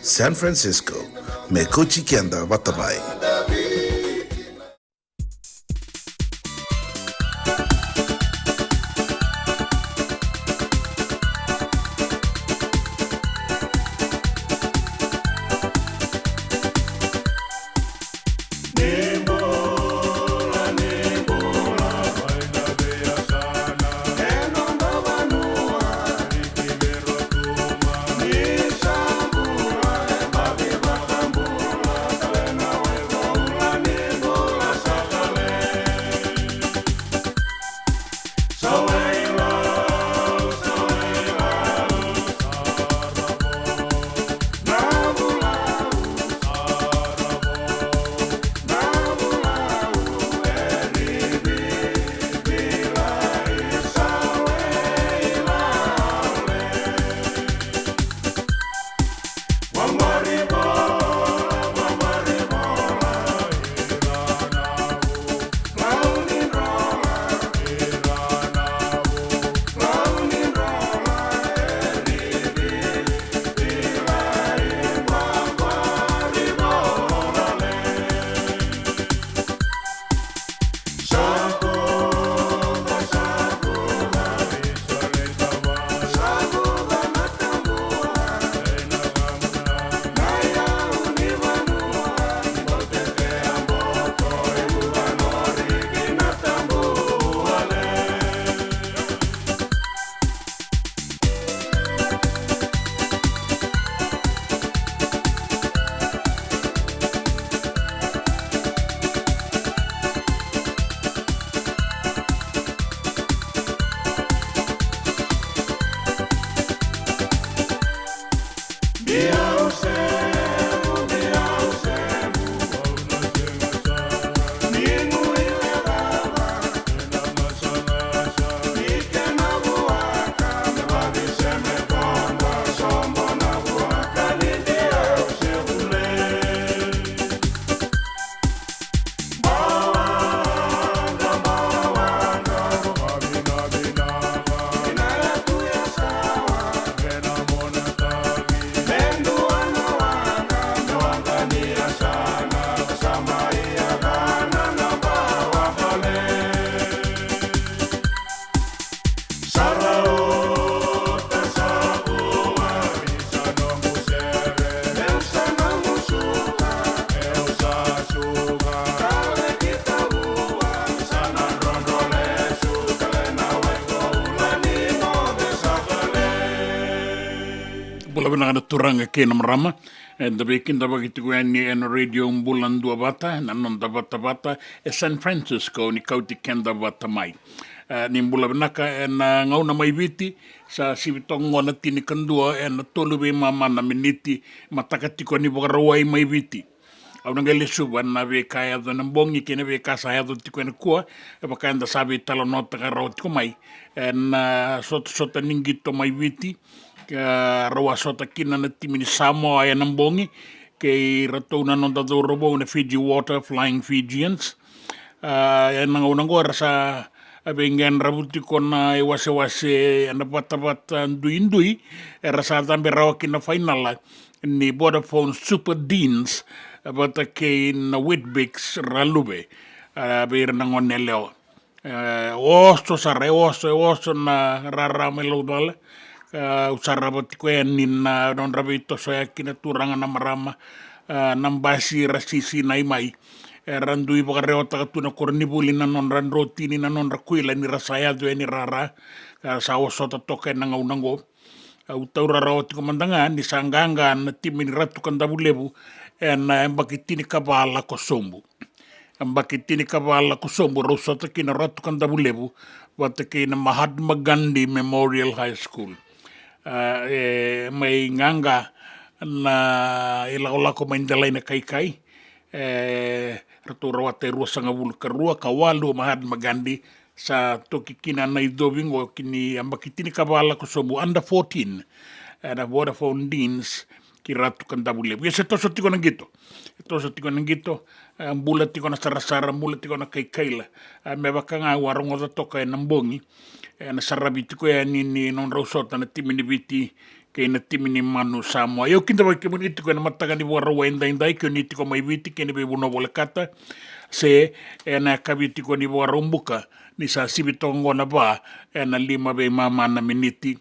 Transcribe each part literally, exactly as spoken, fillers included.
San Francisco, me kauti keda vata mai. Bula vinaka na turaga kei na marama. Eda veikidavaki tiko yani ena Radio Bula Duavata, na noda vatavata e San Francisco, ni kauti keda vata mai. E, ni bula vinaka ena gauna mai Viti, sa sivi toka qo na tinikadua ena tolu veimama na miniti, mataka tiko ni Vakarauwai mai Viti. Au na qai lesuva na veika yaco ena bogi kei na veika sa yaco tiko ena kua, e vaka eda sa veitalanoataka rawa tiko mai. Ena sotasota ni qito mai Viti, ka rau a sota kina na timi ni Samoa ena bogi, kei ratou na noda cauravou na Fiji Water Flying Fijians. A, ena gauna oqo era sa veiqaravi tiko na iwasewase ena vatavata duidui, era sa cabe rawa ki na fainala ni Vodafone Super Deans vata kei na Weet-Bix Raluve. A, vei ira na gone yalewa. E oso sara, e oso, e oso na rara mai Laucala. E, au sarava tiko yani na nodra veitosoyaki na turaga na marama, e, na basi ra sisinai mai. Era dui vakarewataka tu na koronivuli na nodra drotini, na nodra kuila ni ra sa yaco yani rara. E, sa osota toka ena gauna oqo. Au taura rawa tiko mada ga ni sa qaqa na timi ni Ratu Kadavulevu ena yabaki tinikava lako sobu. Yabaki tinikava lako sobu rau sota kina Ratu Kadavulevu vata kei na Mahatma Gandhi Memorial High School. A, e mai qaqa na ilakolako mai Delainakaikai. E, ratou rawata e ruasagavulu ka rua ka walu o Mahatma Gandhi, sa toki kina na icovi oqo ki ni yabaki tinikava lako sobu, under fourteen, ena Vodafone Deans ki Ratu Kadavulevu. Ia se toso tiko na qito. E toso tiko na qito, e, bula tiko na sarasara, bula tiko na kaikaila. E, me vaka ga au a rogoca toka ena bogi, e, na saravi tiko yani ni nodrau sota na timi ni Viti kei na timi ni Manu Samoa. Io, kidavaki kemuni tiko ena mataka ni Vakarauwai edaidai, ke o ni tiko mai Viti kei na veivanua volekata, se ena yakavi tiko ni Vakaraubuka, ni sa sivi toka oqo na va ena lima veimama na miniti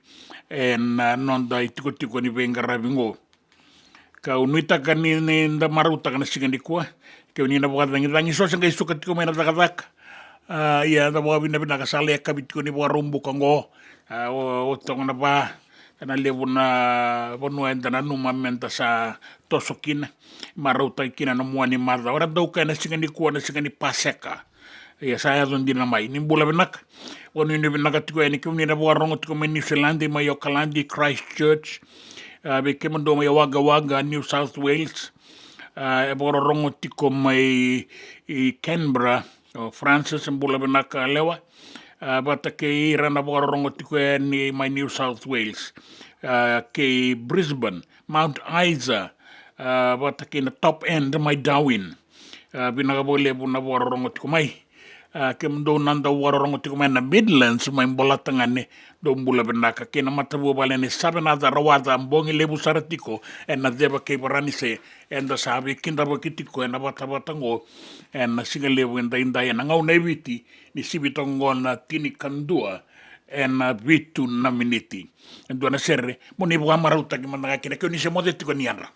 ena noda itikotiko ni veiqaravi oqo. Kau nuitaka ni, ni da marautaka na siga nikua. Kemuni na vakacagicagi, so se qai suka tiko mai na cakacaka. A, ia, da vakavinavinaka, sa lai yakavi tiko ni Vakaraubuka oqo. A, o, o toka na va, ena levu na vanua eda nanuma meda sa toso kina, marautaki kina na mua ni macawa. Era dau kaya na siga nikua na siga ni Paseka. Ia, sa yaco dina mai. Ni bula vinaka. Vakanuinui vinaka tiko yani kemuni na vakarorogo tiko mai New Zealand, mai Okaladi, Christchurch. A, vei kemudou mai Wagga Wagga, New South Wales. A, e vakarorogo tiko mai i Canberra, o Francis, bula vinaka yalewa. A, vata kei ira na vakarorogo tiko yani mai New South Wales. A, kei Brisbane, Mount Isa, a, vata kei na Top End mai Darwin. A, vinaka vakalevu na vakarorogo tiko mai. A, kemudou na dau vakarorogo tiko mai na Midlands, mai Bolatagane, dou bula vinaka. Kei na matavuvale ni Savenaca, Rawaca, bogi levu sara tiko ena ceva kei Varanise, eda sa veikidavaki tiko ena vatavata oqo ena siga levu edaidai, ena gauna e Viti, ni sivi toka oqo na tinikadua ena vitu na miniti. E dua na sere, mo ni vakamarautaki mada ga kina, ke o ni se moce tiko ni yadra.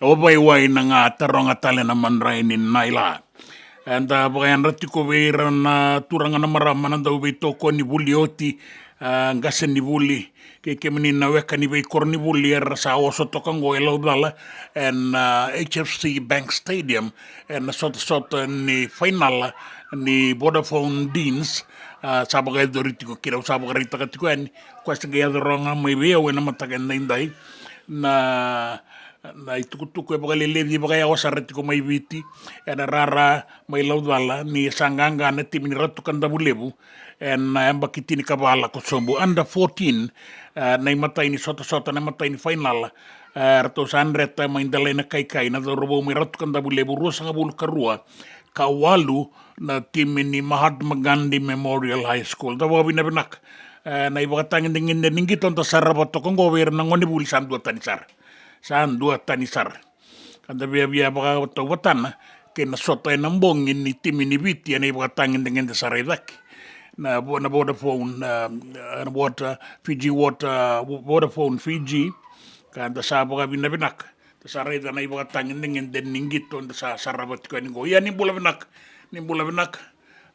Wavaiwai na ga, taroga tale na madrai ni naila. Eda vakayadra tiko vei ira na turaga na marama na dau veitokoni vuli oti, a, qase ni vuli, kei kemuni na weka ni veikoro ni vuli era sa oso toka oqo e Laucala, ena, a, H F C Bank Stadium, ena sotasota ni fainala ni Vodafone Deans, a, sa vakayacori tiko kina, au sa vakaraitaka tiko yani, koya se qai yaco rawa ga mai vei au ena mataka edaidai. Na Na itukutuku e vakaleleci vakayawa sara tiko mai Viti, ena rara mai Laucala, ni sa qaqa na timi ni Ratu Kadavulevu ena yabaki tinikava lako sobu, under fourteen, e, na imatai ni sotasota, na imatai ni fainala, e, ratou sa dreta mai Delainakaikai na cauravou mai Ratu Kadavulevu, ruasagavulu ka rua ka walu na timi ni Mahatma Gandhi Memorial High School. Da vakavinavinaka, e, na ivakatagedegede ni qito da sarava toka oqo vei ira na gonevuli, sa duatani sara. Sa duatani sara. Ka da viavia vakatauvatana kei na sota ena bogi ni timi ni Viti ena ivakatagedegede sa rai cake. Na Vo-, na Vodafone, na, na Water, Fiji Water, Vo-, Vodafone Fiji. Ka da sa vakavinavinaka. Da sa raica na ivakatagedegede ni qito da sa sarava tiko yani qo. Ia ni bula vinaka, ni bula vinaka.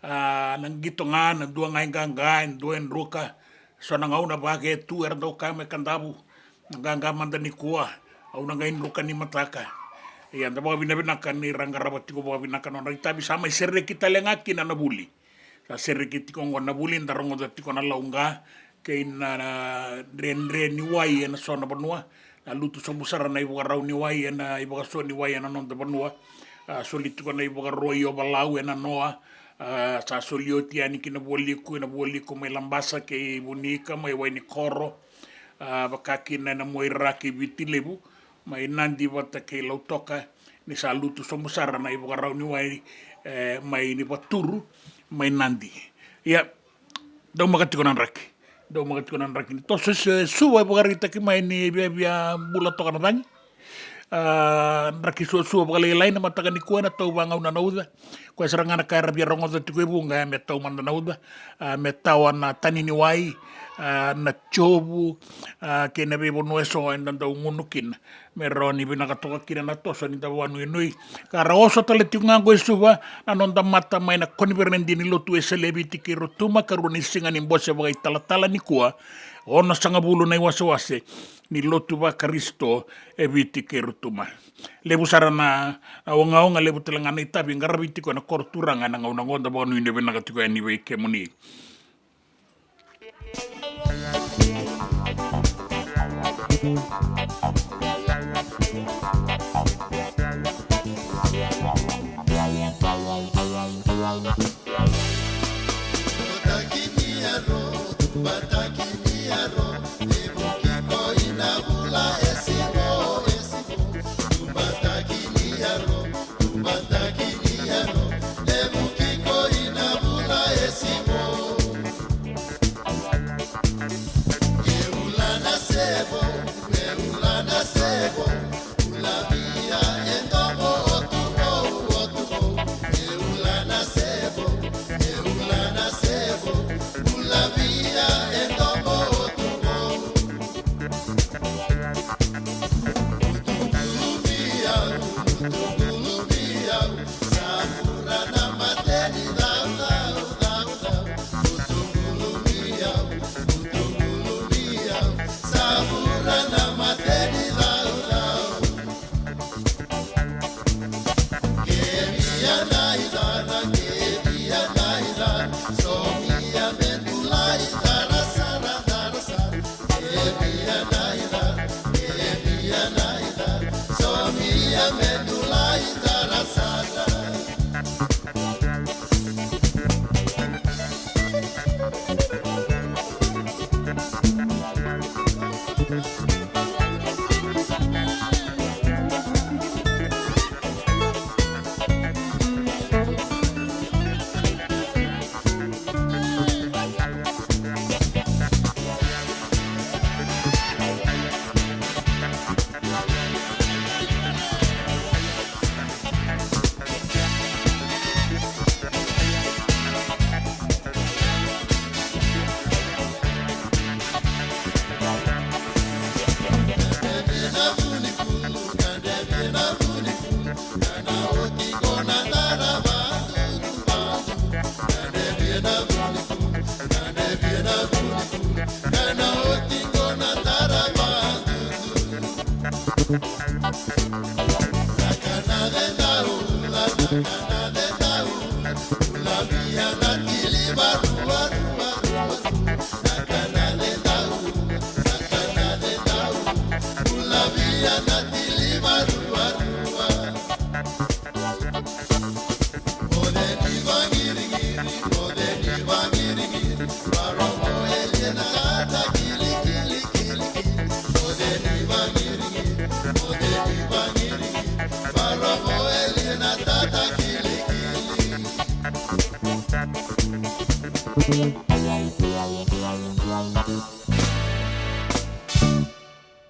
A, na qito ga, na dua ga e qaqa, e dua e druka. So na gauna vake tu era dau kaya mai Kadavu, na qaqa mada nikua, au na qai druka ni mataka. Ia da vakavinavinaka ni ra qarava tiko vakavinaka na nodra itavi, sa mai sereki tale ga kina na vuli. Sa sereki tiko oqo na vuli, da rogoca tiko na lauqa kei na, na dredre ni wai ena so na vanua. Na lutu sobu sara na ivakarau ni wai ena ivakaso ni wai ena noda vanua. A, soli tiko na ivakaro i Ovalau ena noa. A, sa soli oti yani ki na Vualiku, ena Vualiku mai Labasa kei Vunika, mai Wainikoro, a, vaka kina ena Muaira kei Viti Levu, mai Nadi vata kei Lautoka, ni sa lutu sobu sara na ivakarau ni wai, e, mai Nivaturu, mai Nadi. Ia, daumaka tiko na draki. Daumaka tiko na draki ni toso se Suva e vakaraitaki mai ni viavia bula toka na cagi. A, draki suasua vakalailai na mataka nikua ena tau vagauna na uca. Koya sara ga na ka era via rogoca tiko e vuqa, e, me tau mada na uca, a, me tawa na tani ni wai, a, na Jovu, a, kei na veivanua eso eda dau gunu kina. Me rawa ni vinaka toka kina na toso ni da vakanuinui. Ka ra oso tale tiko ga qo e Suva na noda mata mai na koniferedi ni lotu Wesele e Viti kei Rotuma, karua ni siga ni bose vakaitalatala nikua, onosagavulu na iwasewase ni lotu vaKarisito e Viti kei Rotuma. Levu sara na, na ogaoga, levu tale ga na itavi e qaravi tiko ena koro turaga ena gauna qo. Da vakanuinui vinaka tiko yani vei kemuni.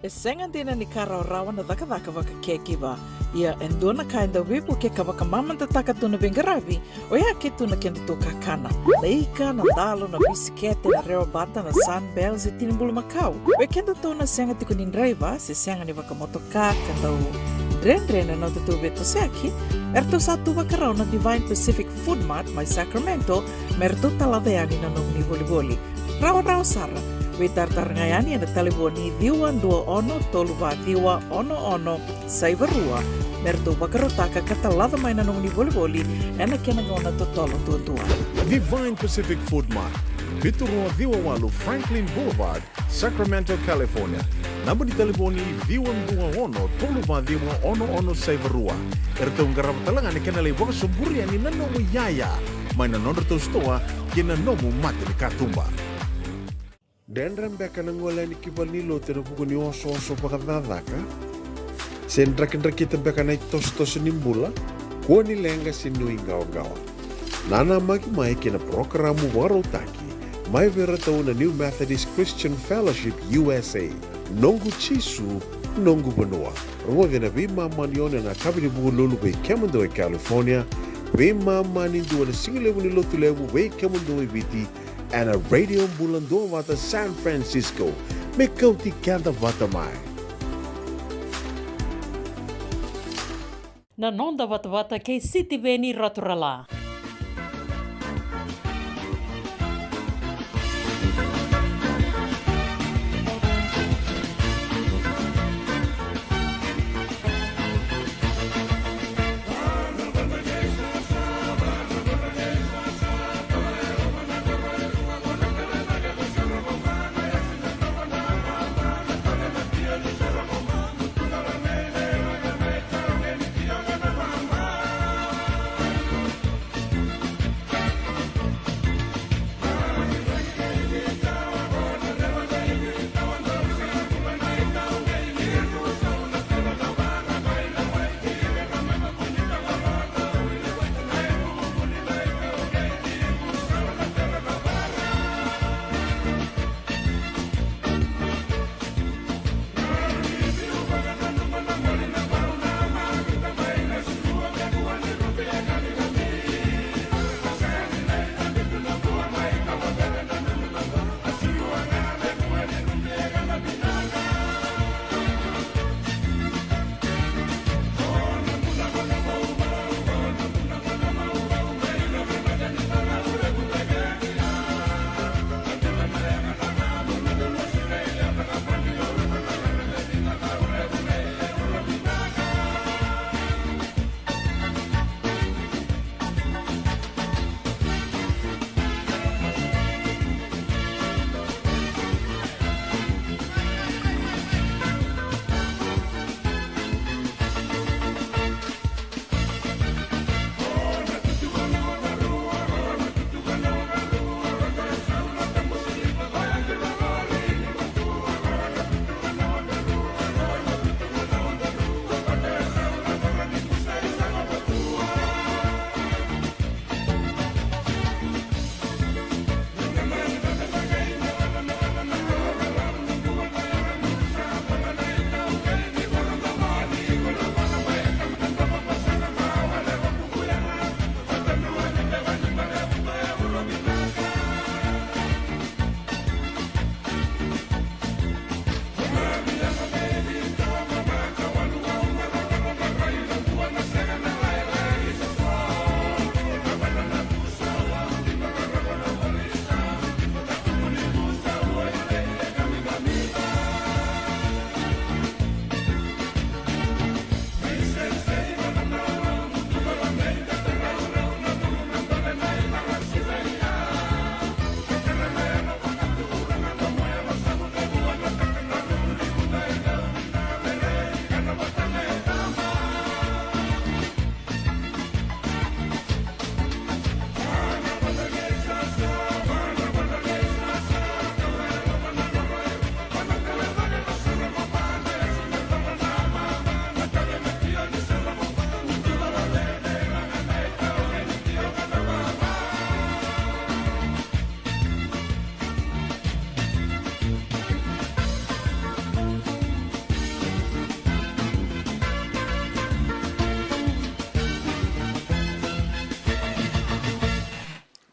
E sega dina ni ka rawarawa na cakacaka vaka caregiver. Ia e dua na ka e dau veivuke ka vakamamadataka tu na veiqaravi, oya ke tu na kedatou kakana. Na ika, na dalo, na bisikete, na rewabata, na Sunbell se tini bulumakau. Vei kedatou na sega tiko ni draiva se sega ni vakamotoka ka dau dredre na nodatou veitosoyaki, eratou sa tu vakarau na Divine Pacific Food Mart mai Sacramento me ratou talaca yani na nomuni volivoli. Rawarawa sara. Veitaratara ga yani ena talevoni ciwa dua ono tolu va ciwa ono ono saiva rua me ratou vakarautaka ka talaca mai na nomuni volivoli ena kena gauna totolo duadua. Divine Pacific Food Mart, vitu rua ciwa walu Franklin Boulevard, Sacramento, California. Naba ni talevoni ciwa dua ono tolu va ciwa ono ono saiva rua. Eratou qarava tale ga na kena lai vakasoburi yani na nomu iyaya mai na nodratou sitoa kei na nomu mata ni katuba. Dredre beka na gole yani ki valenilotu ena vuku ni osooso vakacakacaka? Se drakidrakita beka na itosotoso ni bula? Kua ni leqa se nuiqawaqawa. Nanamaki mai kei na parokaramu vakarautaki mai vei iratou na New Methodist Christian Fellowship U S A. Noqu Jisu, noqu vanua. Rogoci ena veimama ni ono ena yakavi ni Vukelulu vei kemudou e California, veimama ni dua ena sigalevu ni Lotulevu vei kemudou e Viti, ena Radio Bula Duavata San Francisco. Me kauti keda vata mai. Na noda vatavata kei Sitiveni Raturala.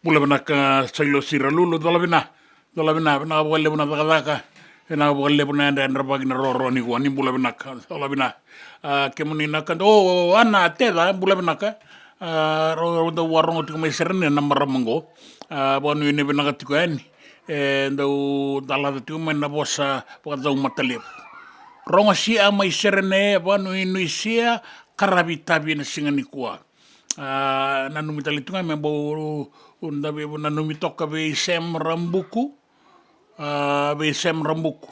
Bula vinaka Sailosi Ralulu, cola vina, cola vina, vinaka vakalevu na cakacaka, vinaka vakalevu na yadrayadravaki na rorogo nikua, ni bula vinaka, cola vina. A, kemuni na ka dou, o, Ana Teca, bula vinaka. A, rau, rau dau vakarorogo tiko mai Serene na marama qo. A, vakanuinui vinaka tiko yani. E dau talaca tiko mai na vosa vakacaumatalevu. Rogo Sia mai Serene, vakanuinui Sia, qaravi itavi ena siga nikua. A, nanumi tale tu ga me bau, u, da vei, nanumi toka vei Sem Rabuku. A, vei Sem Rabuku.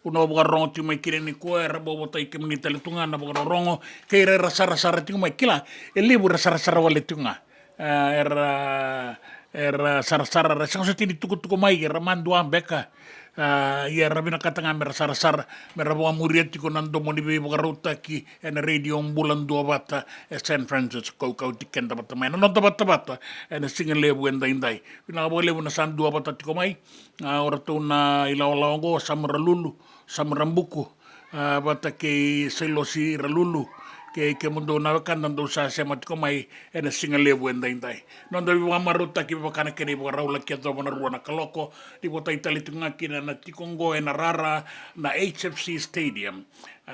Au na vakarorogo tiko mai kina nikua, era bau votai kemuni tale tu ga na vakarorogo. Kei ira era sarasara tiko mai, kila, e levu era sarasara wale tiko ga. A, era, era sarasara, era sega soti ni tukutuku mai, era madua beka. A, ia era vinakata ga mera sarasara, mera vakamuria tiko na domo ni veivakarautaki ena Radio Bula Duavata e San Francisco, kauti keda vata mai ena noda vatavata ena siga levu edaidai. Vinaka vakalevu na sa duavata tiko mai. A, o ratou na ilawalawa oqo, Sam Ralulu, Sam Rabuku, a, vata kei Sailosi Ralulu, kei kemudou na wekada dou sa sema tiko mai ena siga levu edaidai. Noda veivakamarautaki me vaka na kena ivakarau, laki yacova na rua na kaloko, ni votai tale tiko ga kina na tiko oqo ena rara na H F C Stadium.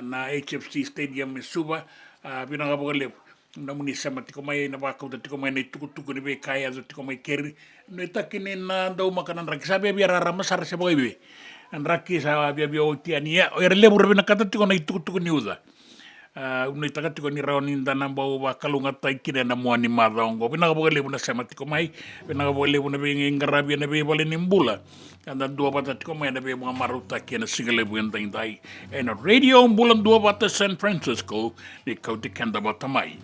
Na H F C Stadium e Suva. A, vinaka vakalevu nomuni sema tiko mai, na vakauta tiko mai na itukutuku ni veika e yaco tiko mai keri. Nuitaki ni na daumaka na draki, sa viavia rarama sara se vakaive. Na draki sa viavia oti yani, ia o ira levu ra vinakata tiko na itukutuku ni uca. A, nuitaka tiko ni rawa ni da na bau vakalougatataki kina ena mua ni macawa oqo. Vinaka vakalevu na sema tiko mai, vinaka vakalevu na veiqaravi ena veivale ni bula. Eda duavata tiko mai ena veivakamarautaki ena siga levu edaidai ena Radio Bula Duavata San Francisco, ni kauti keda vata mai.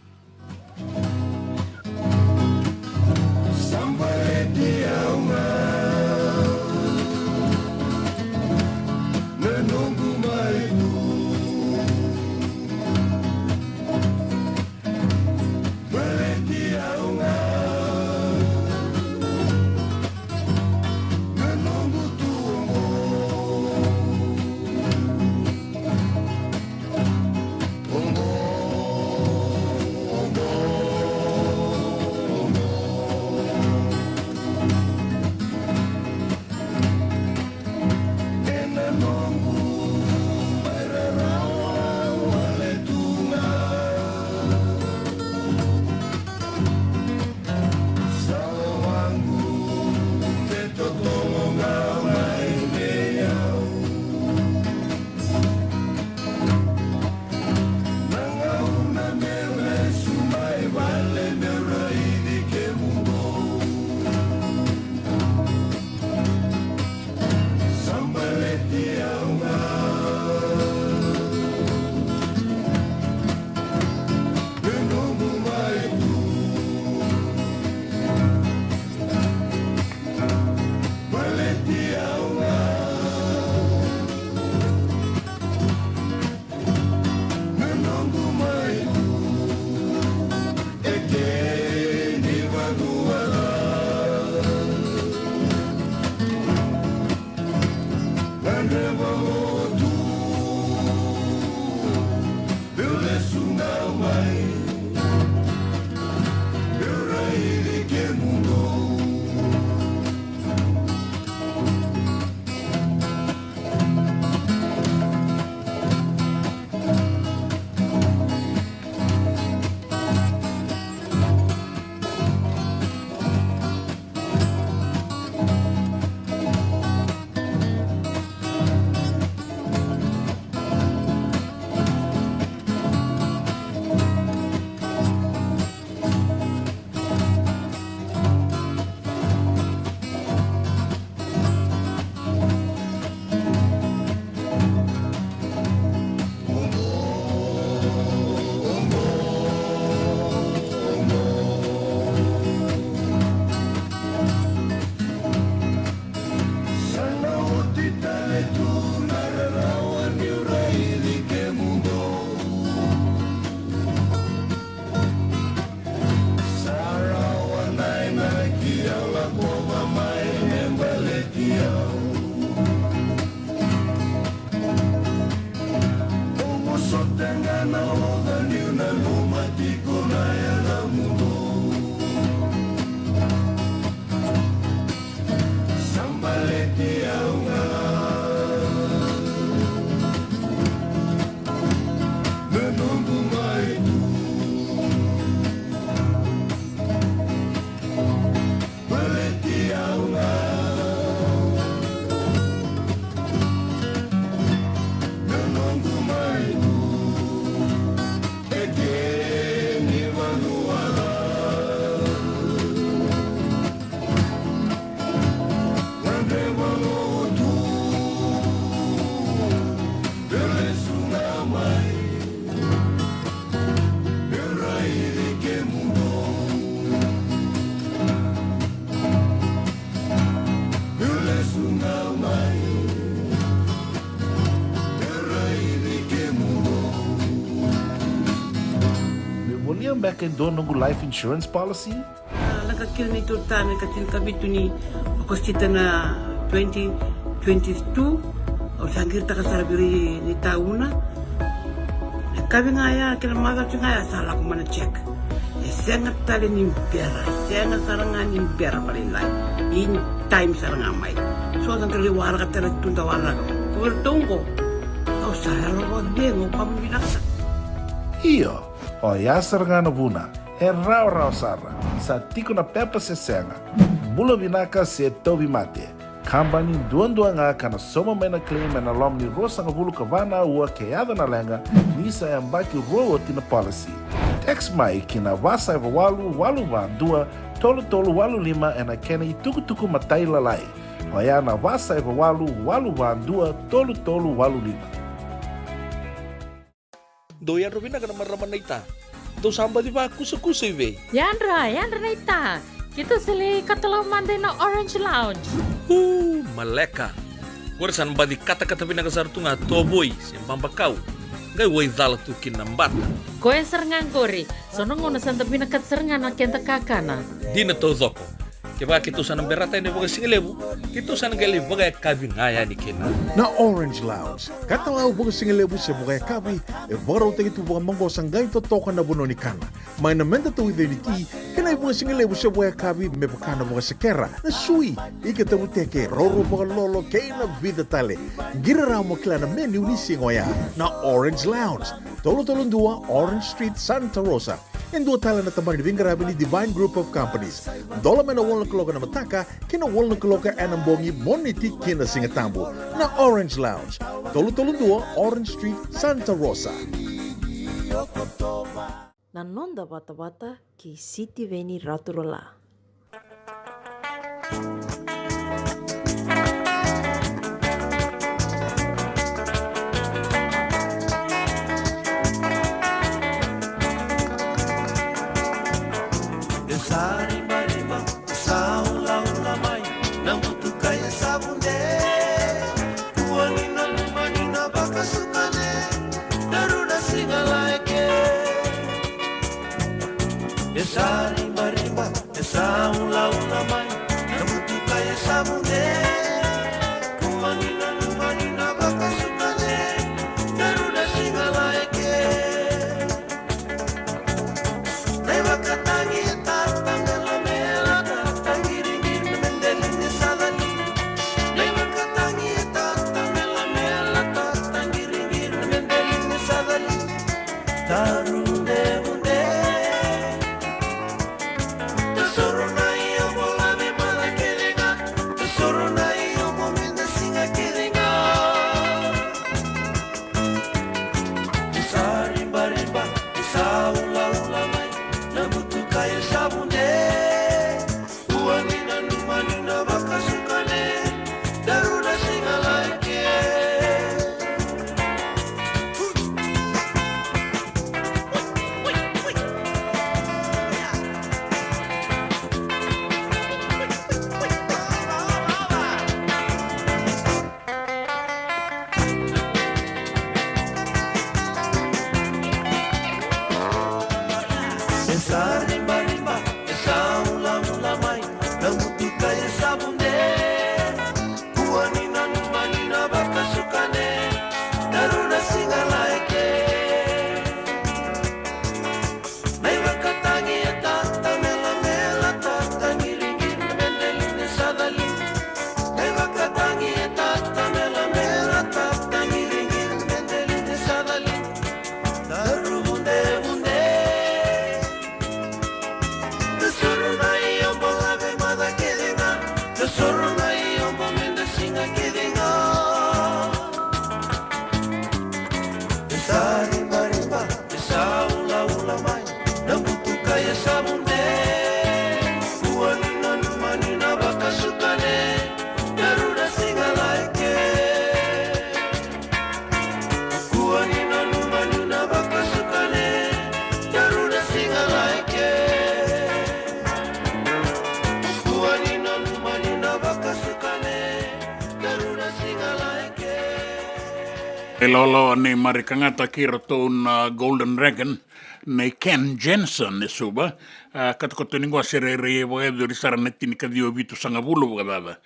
beka e dua noqu life insurance policy? A, lako kina ni tolu tani ka tinikavitu ni Okosita na twenty twenty-two, au sa qiritaka sara vei ira ni tauna. E kavi ga ya, kena macawa ga ya sa lako mai na check. E sega tale ni bera, e sega sara ga ni bera vakalailai. In time sara ga mai. So da qai waraka tale tu da waraka. Ko vei ratou oqo, au sa yalo vakacegu, ka vinaka sara. Io, oya sara ga na vuna. E rawarawa sara, sa tiko na pepa se sega. Bula vinaka se tauvimate. Kabani duadua ga ka na sauma mai na claim ena loma ni ruasagavulu ka va na aua ke yaco na leqa, ni sa yabaki rua oti na policy. Text mai ki na va saiva walu walu va dua tolu tolu walu lima ena kena itukutuku matailalai. Oya na va saiva walu walu va dua tolu tolu walu lima. Dou yadra vinaka na marama naita. Dou sa baci vakusakusa i vei? Yadra, yadra naita. Keitou sa lai katalau mada ina Orange Lounge. Uu, maleka. Qori sa na baci katakata vinaka sara tu ga tovoi se babakau. Qai waicala tu kina na bata. Koya sara ga qori. So na gauna sa da vinakata sara ga na keda kakana. Dina taucoko. Kevaka keitou sa na berata yani vakasigalevu, keitou sa na qai lai vakayakavi ga yani kina. Na Orange Lounge, katalau vakasigalevu se vakayakavi, e vakarautaki tu vakamaqosa qai totoka na vanua ni kana. Mai na meda tauica ni ti, kei na ivakasigalevu se vakayakavi me vaka na vakasekera, na sui, ika tavuteke, roro vakalolo, kei na vica tale. Qiri rawa mo kila na menu ni siga oya. Na Orange Lounge, tolu tolu dua Orange Street, Santa Rosa. E dua tale na tabana ni veiqaravi ni Divine Group of Companies. Dola mai na walu na kaloko ena mataka ki na walu na kaloko ena bogi, Moniti ki na Sigatabu. Na Orange Lounge, tolu tolu dua Orange Street, Santa Rosa. Na noda vatavata kei Sitiveni Raturala. E sa ribariba, e sa ulaula mai na butuka e sa vude. Kua ni nanuma ni na vakasukane, daru na siga laeke. E sa ribariba, e sa ulaula mai na butuka e sa vude. Kua ni nanuma ni na vakasukane, daru na siga laeke. Na ivakatagi e tata melamela, tata qiriqiri me deli ni sa cali. Na ivakatagi e tata melamela, tata qiriqiri me deli ni sa cali. Taru de vude. Tasoro na iomo lave mada kece ga. Tasoro na iomo me da siga kece ga. Sa ribariba, sa ulaula mai na butuka e sa vude. Kua ni nanuma ni na vakasukane, daru na siga laeke. E sa ribariba, e sa ulaula mai na butuka e sa vude. Kua ni nanuma ni na vakasukane, daru na siga laeke. Na ivakatagi e tata melamela, tata qiriqiri me deli ni sa cali. Na ivakatagi e tata melamela, tata qiriqiri me deli ni sa cali. Daru vudevude. Ilawalawa ni marikagata kei ratou na Golden Dragon, nei Ken Jensen e Suva. A, katokato ni qo se rairai e vakayacori sara na tinikaciwa vitusagavulu vakacaca.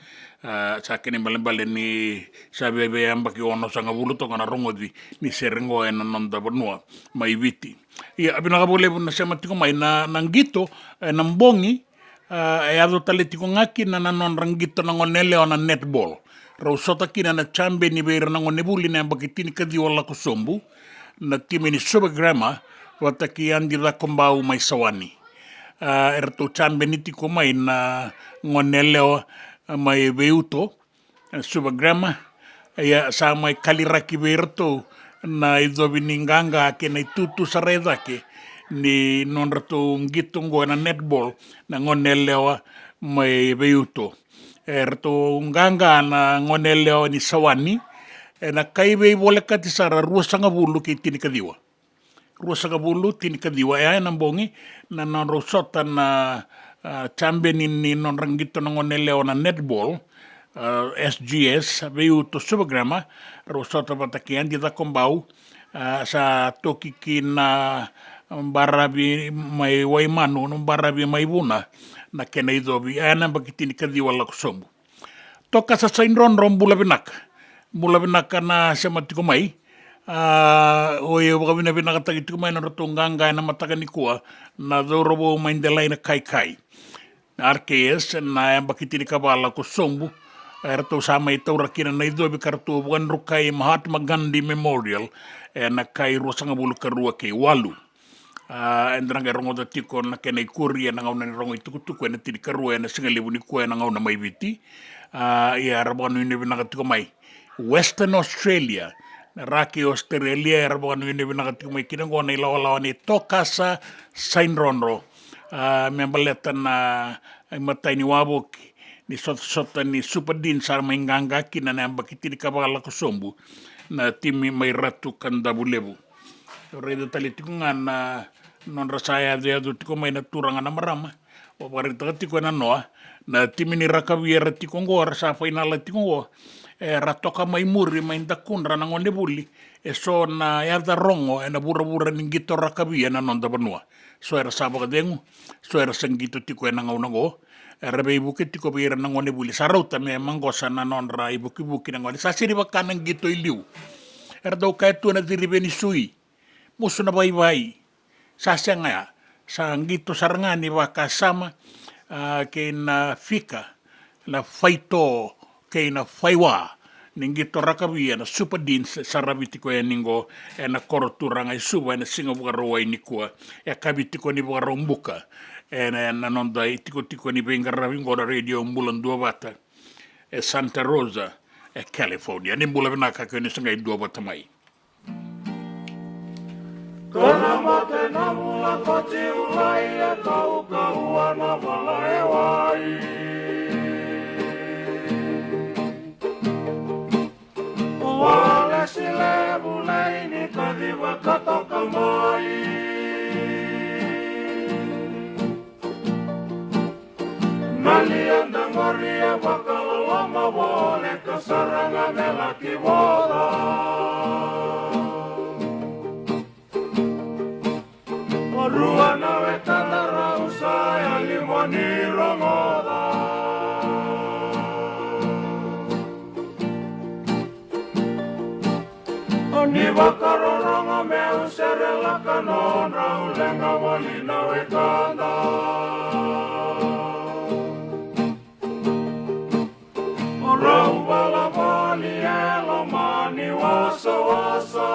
A, sa kena ibalebale ni sa viavia yabaki onosagavulu toka na rogoci ni sere qo ena noda vanua mai Viti. Ia, vinaka vakalevu na sema tiko mai na, na qito, e, na bogi, a, e yaco tale tiko ga kina na nodra qito na goneyalewa na netball. Rau sota kina na champion vei ira na gonevuli na yabaki tinikaciwa lako sobu, na timi ni Suva Grammar, vata kei Adi Cakobau mai Sawani. A, eratou champion tiko mai na goneyalewa, a, mai Veiuto, e, Suva Grammar, ia sa mai kaliraki vei iratou na icovi ni qaqa kei na itutu sara e cake ni nodratou qito qo ena netball na goneyalewa mai Veiuto. E, ratou qaqa na goneyalewa ni Sawani, e, na kai veivolekati sara ruasagavulu kei tinikaciwa. Ruasagavulu, tinikaciwa, e, ena bogi, na nodrau sota na, a, champion ni nodra qito na goneyalewa na netball, a, S G S, Veiuto Suva Grammar, rau sota vata kei Adi Cakobau, a, sa toki ki na baravi mai Waimanu, na baravi mai Vuna, na kena icovi, e, ena yabaki tinikaciwa lako sobu. Tokasa Saidrodro, bula vinaka. Bula vinaka na sema tiko mai. A, o e vakavinavinakataki tiko mai na nodratou qaqa ena mataka nikua na cauravou mai Delai na Kaikai. Na R K S, na yabaki tinikava lako sobu, eratou sa mai taura kina na icovi ka ratou vakadrukai Mahatma Gandhi Memorial, ena kai ruasagavulu ka rua kei walu. A, eda na qai rogoca tiko na kena ikuri ena gauna ni rogo itukutuku ena tinikarua ena sigalevu nikua ena gauna mai Viti. A, ia era vakanuinui vinaka tiko mai Western Australia, na ra kei Australia, era vakanuinui vinaka tiko mai kina qo na ilawalawa ni Tokasa Saidrodro. A, me baleta na imatai ni wavoki ni sotasota ni Super Dean sa ra mai qaqa kina na yabaki tinikava lako sobu na timi mai Ratu Kadavulevu. Raica tale tiko ga na nodra sa yacoyaco tiko mai na turaga na marama. O vakaraitaka tiko ena noa, na timi ni rakavi era tiko qo, era sa fainala tiko qo, era toka mai muri mai dakudra na gonevuli eso na yaca rogo ena vuravura ni qito rakavi ena noda vanua. So era sa vakacegu, so era sa qito tiko ena gauna qo, era veivuke tiko vei ira na gonevuli. Sa rauta me maqosa na nodra ivukivuki na gone. Sa siri vaka na qito i liu. Era dau kaya tu na cirive ni sui, musu na vaivai. Sa sega ya. Sa qito sara ga ni vakasama, a, kei na fika, na faito, kei na faiwa ni qito rakavi ena Super Deans e saravi tiko yani qo ena koro turaga i Suva ena siga Vakarauwai nikua. E kavi tiko ni Vakaraubuka ena, ena noda itikotiko ni veiqaravi qo na Radio Bula Duavata e Santa Rosa e California. Ni bula vinaka kei ni sa qai duavata mai. Kana mate na vula ko Jiulai e kaukaua na vala e wai. O Walesi levu lei ni kaciva ka toka mai. Na liada qori e vakaloloma voleka sara ga me laki vola. O rua na wekada rau sa yali mo ni rogoca. O ni vakarorogo meu serelaka nodrau leqa voli na wekada. O rau vala voli e loma ni wasawasa.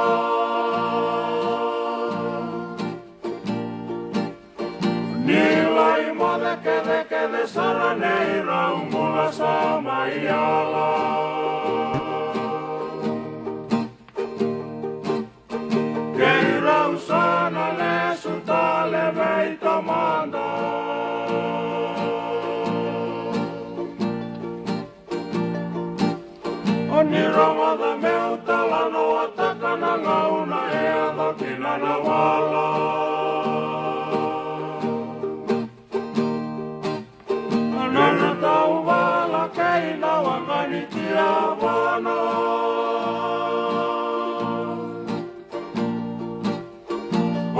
Ni lai moce kecekece sara nei rau bula sa mai yala. Kei rau sa na lesu tale vei tamada. O ni rogoca meu talanoataka na gauna e yaco kina na wala. Na na tauvala kei na waqa ni tiavana.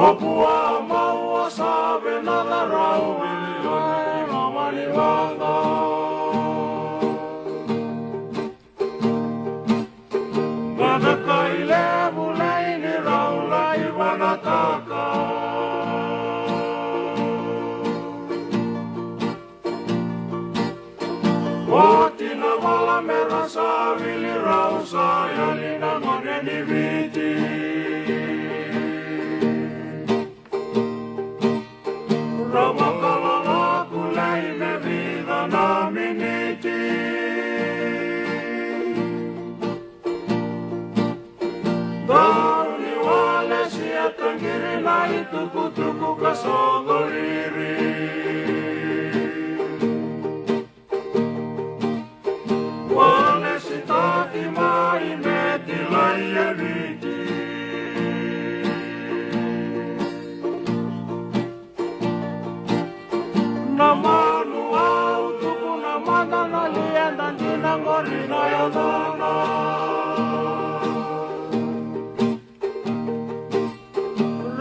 Papua, Maua, Save, Nadarau, Vili, Lomani, Vaga. Vanakai levu lai ni rau lai vanataka. Oti na vala me ra sa vili rau sa yali na gone ni Viti. Ra vakalalaku lai me vica na miniti. Dau ni wale si e tagiri na itukutuku ka soco riri. Wale si taki mai me tilai e Viti. Na manu au tukuna mada na lieda dina qori na yacana.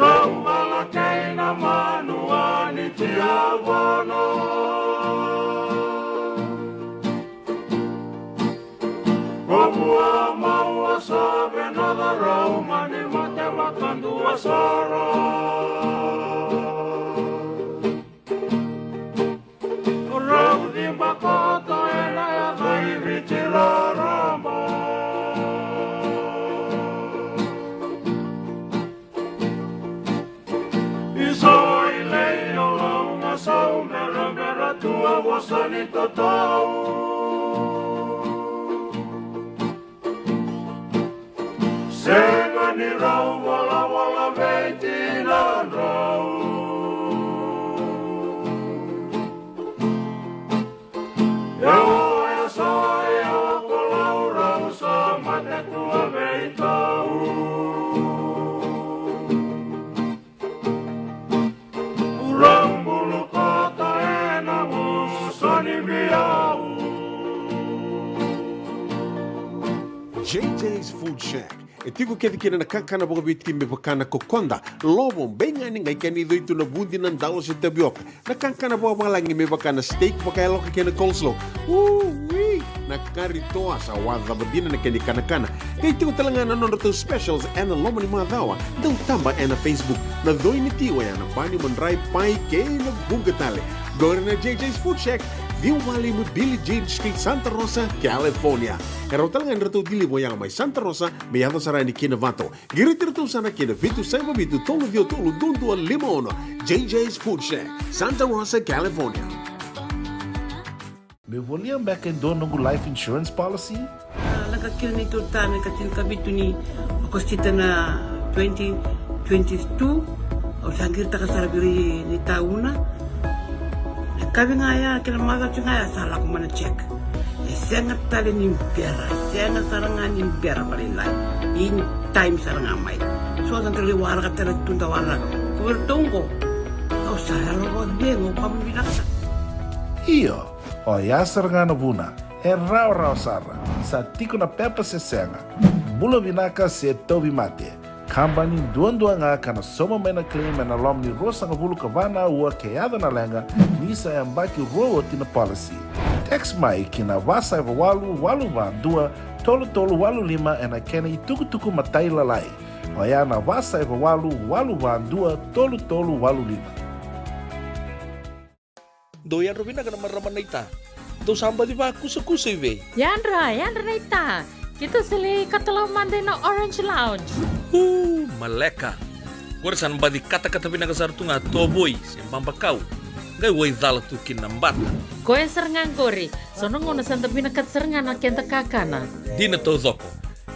Rau gala kei na manu a ni tiavono. Ko vua mau a save na carau ma ni mate vakadua sara. Rau ciba koto ena yaca i Viti raraba. Iso i lei o lau na sau berabera tu a vosa ni totau. Sega ni rau volavola vei tinadrau. Io, e so, io, ko lau rau sa mate tu a veitau. Rau bulu koto ena vuso ni viau. J J's Food Shack. E tiko kece kina na kakana vakaviti me vaka na kokoda, lovo, beigani, qai kena icoi tu na vudi, na dalo se tavioka. Na kakana vakavalagi me vaka na steak vakayaloka kei na coleslaw. Ui! Na kari toa sa wacava dina na kena ikanakana. Qai tiko tale ga na nodratou specials ena loma ni macawa. Dau taba ena Facebook. Na coi ni ti oya na bani, madrai, pai kei na vuqa tale. Qori na J J's Food Shack, ciwa walu lima Billie Jean Street, Santa Rosa, California. E rau tale ga ni ratou deliver oya mai Santa Rosa me yaco sara yani ki Novato. Qiriti iratou sara kina vitu saiva vitu tolu ciwa tolu dua dua lima ono. J J's Food Shack, Santa Rosa, California. Meu volia beka e dua noqu life insurance policy? A, lako kina neitou ta na ikatini ka vitu ni Okosita na twenty twenty-two. Au sa qiritaka sara vei ira ni tauna. Na kavi ga ya, kena macawa tiko ga ya sa lako mai na check. E sega tale ni bera, sega sara ga ni bera vakalailai. In time sara ga mai. So sa da lai waraka tale tu da waraka. Ko iratou qo. Au sa yalo vakacegu, au kama vinaka sara. Io, oya sara ga na vuna. E rawarawa sara. Sa tiko na pepa se sega. Bula vinaka se tauvimate. Kabani duadua ga ka na sauma mai na claim ena loma ni ruasagavulu ka va na aua ke yaco na leqa, ni sa yabaki rua oti na policy. Text mai ki na va saiva walu walu va dua tolu tolu walu lima ena kena itukutuku matailalai. Oya na va saiva walu walu va dua tolu tolu walu lima. Dou yadra vinaka na marama naita. Dou sa baci vakusakusa i vei? Yadra, yadra naita. Keitou sa lai katalau mada ina Orange Lounge. U, maleka. Qori sa na baci katakata vinaka sara tu ga tovoi se babakau. Qai waicala tu kina na bata. Koya sara ga qori. So na gauna sa da vinakata sara ga na keda kakana. Dina taucoko.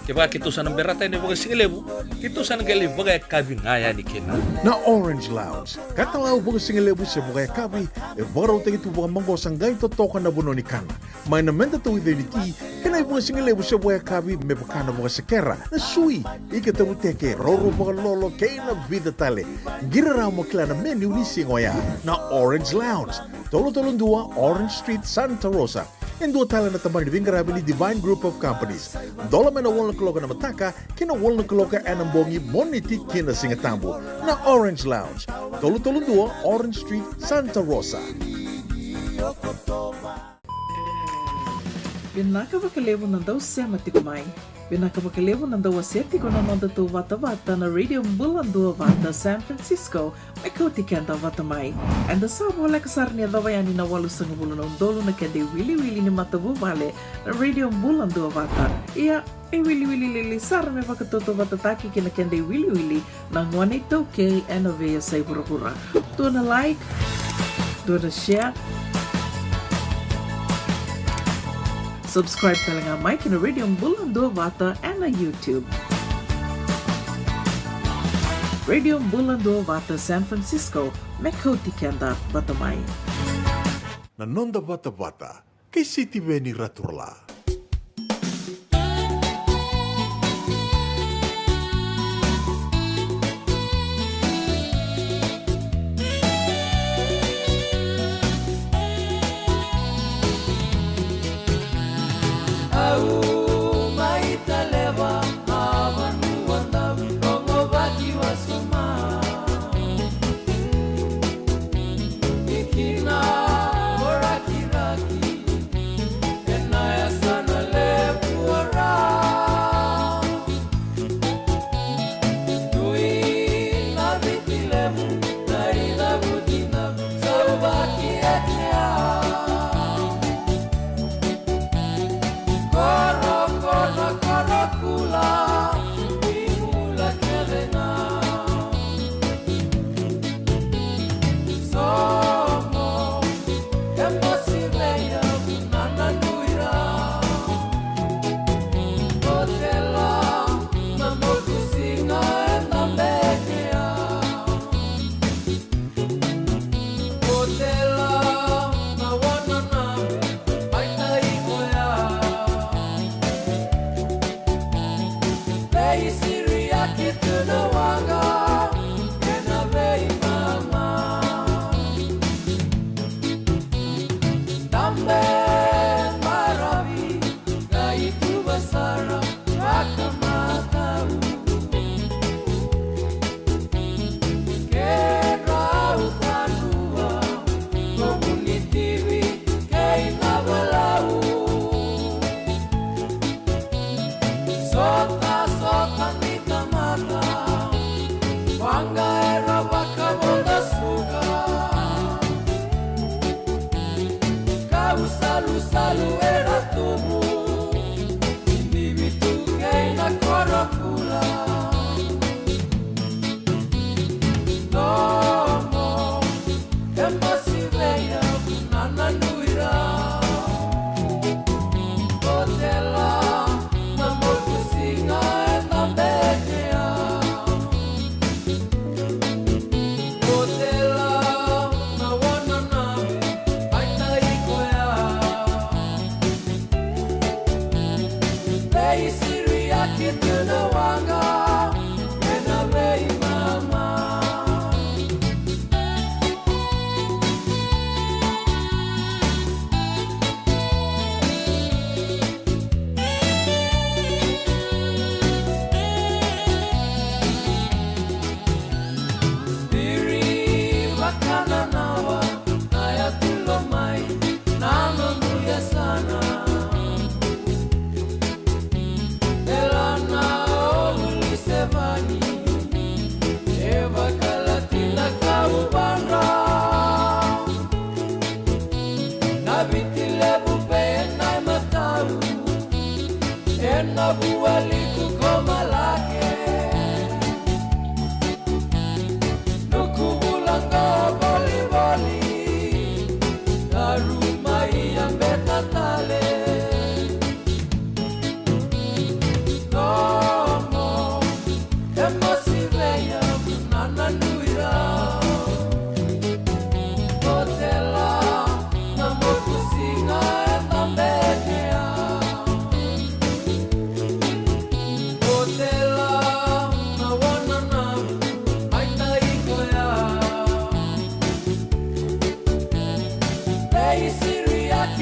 Kevaka keitou sa na berata yani vakasigalevu, keitou sa na qai lai vakayakavi ga yani kina. Na Orange Lounge, katalau vakasigalevu se vakayakavi, e vakarautaki tu vakamaqosa qai totoka na vanua ni kana. Mai na meda tauica ni ti, kei na ivakasigalevu se vakayakavi me vaka na vakasekera, na sui, ika tavuteke, roro vakalolo kei na vica tale. Qiri rawa mo kila na menu ni siga oya. Na Orange Lounge, tolu tolu dua Orange Street, Santa Rosa. E dua tale na tabana ni veiqaravi ni Divine Group of Companies. Dola mai na walu na kaloko ena mataka ki na walu na kaloko ena bogi, Moniti ki na Sigatabu. Na Orange Lounge, tolu tolu dua Orange Street, Santa Rosa. Vinaka vakalevu na dau sema tiko mai. Vinaka vakalevu na dau wasea tiko na nodatou vatavata na Radio Bula Duavata San Francisco, me kauti keda vata mai. Eda sa voleka sara ni yacova yani na walusagavulu na udolu na keda iwiliwili ni matavuvale na Radio Bula Duavata. Ia, e wiliwili lili sara me vakatautauvatataki ki na keda iwiliwili na gone iTaukei ena veiyasai vuravura. Dua na like, dua na share. Subscribe tale ga mai ki na Radio Bula Duavata ena YouTube. Radio Bula Duavata San Francisco, me kauti keda vata mai. Na noda vatavata kei Sitiveni Raturala. Au mai Taleva, a vanua dau rogovaki wasoma. Ni kina o Rakiraki, ena yasana levu o Ra. Dui na Viti Levu, na icavu dina, sauvaki e kea. Koro, koro, koro kula, ni bula kece ga. Somo, e mosi vei au na nanui ra. Botela, na motu siga e na bekea. Botela, na wana na me, ai na iko ya. Veisiriaki tu na waqa, ena veimama. Dabe maravi, qai tuva sara, vakamatau. Kedrau vanua, komunitivi, kei na valau. Sota, sota ni tamata, waqa era vakavoda suka. Kau salusalu era tubu, ni vitu kei na koro kula. Domo, e mosi vei au na nanui ra. Botela, na motu siga e na bekea. Botela, na wana na me, ai na iko ya.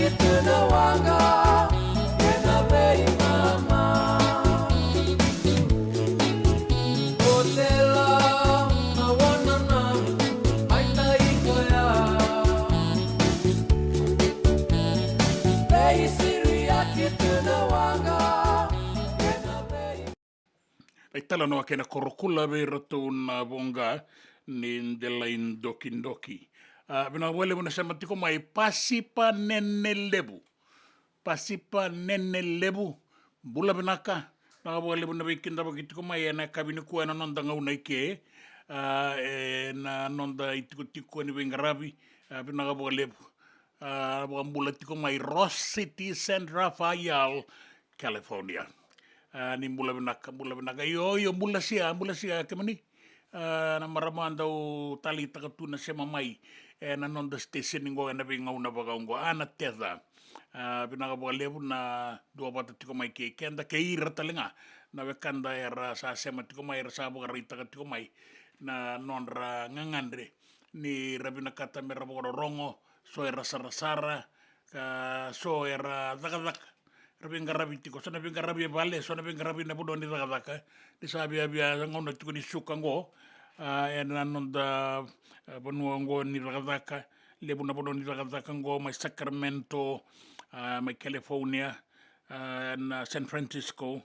Kena waqa, kena veimama. Otela, na wana na, aina ikoya. Veisiriaki kena waqa, kena vei Rai talanoa kei na korokula vei iratou na voqa ni delai dokidoki. A, vinaka vakalevu na sema tiko mai Pasipa Nene Levu. Pasipa Nene Levu. Bula vinaka. Vinaka vakalevu na veikidavaki tiko mai ena yakavi nikua ena noda gauna i ke. A, ena noda itikotiko ni veiqaravi. A, vinaka vakalevu. A, vakabula tiko mai Rose City, San Rafael, California. A, ni bula vinaka, bula vinaka. Io, io, bula sia, bula sia, kemuni. A, na marama dau taleitaka tu na sema mai ena noda station qo ena veigauna vaka oqo. Ana Teca. A, vinaka vakalevu na duavata tiko mai kei keda, kei ira tale ga na wekada era sa sema tiko mai, era sa vakaraitaka tiko mai na nodra gagadre ni ra vinakata me ra vakarorogo, so era sarasara, ka so era cakacaka. Ra veiqaravi tiko, so na veiqaravi e vale, so na veiqaravi na vanua ni cakacaka. Ni sa viavia gauna tiko ni suka qo, a, ena noda, a, vanua qo ni cakacaka, levu na vanua ni cakacaka qo mai Sacramento, a, mai California, a, na San Francisco,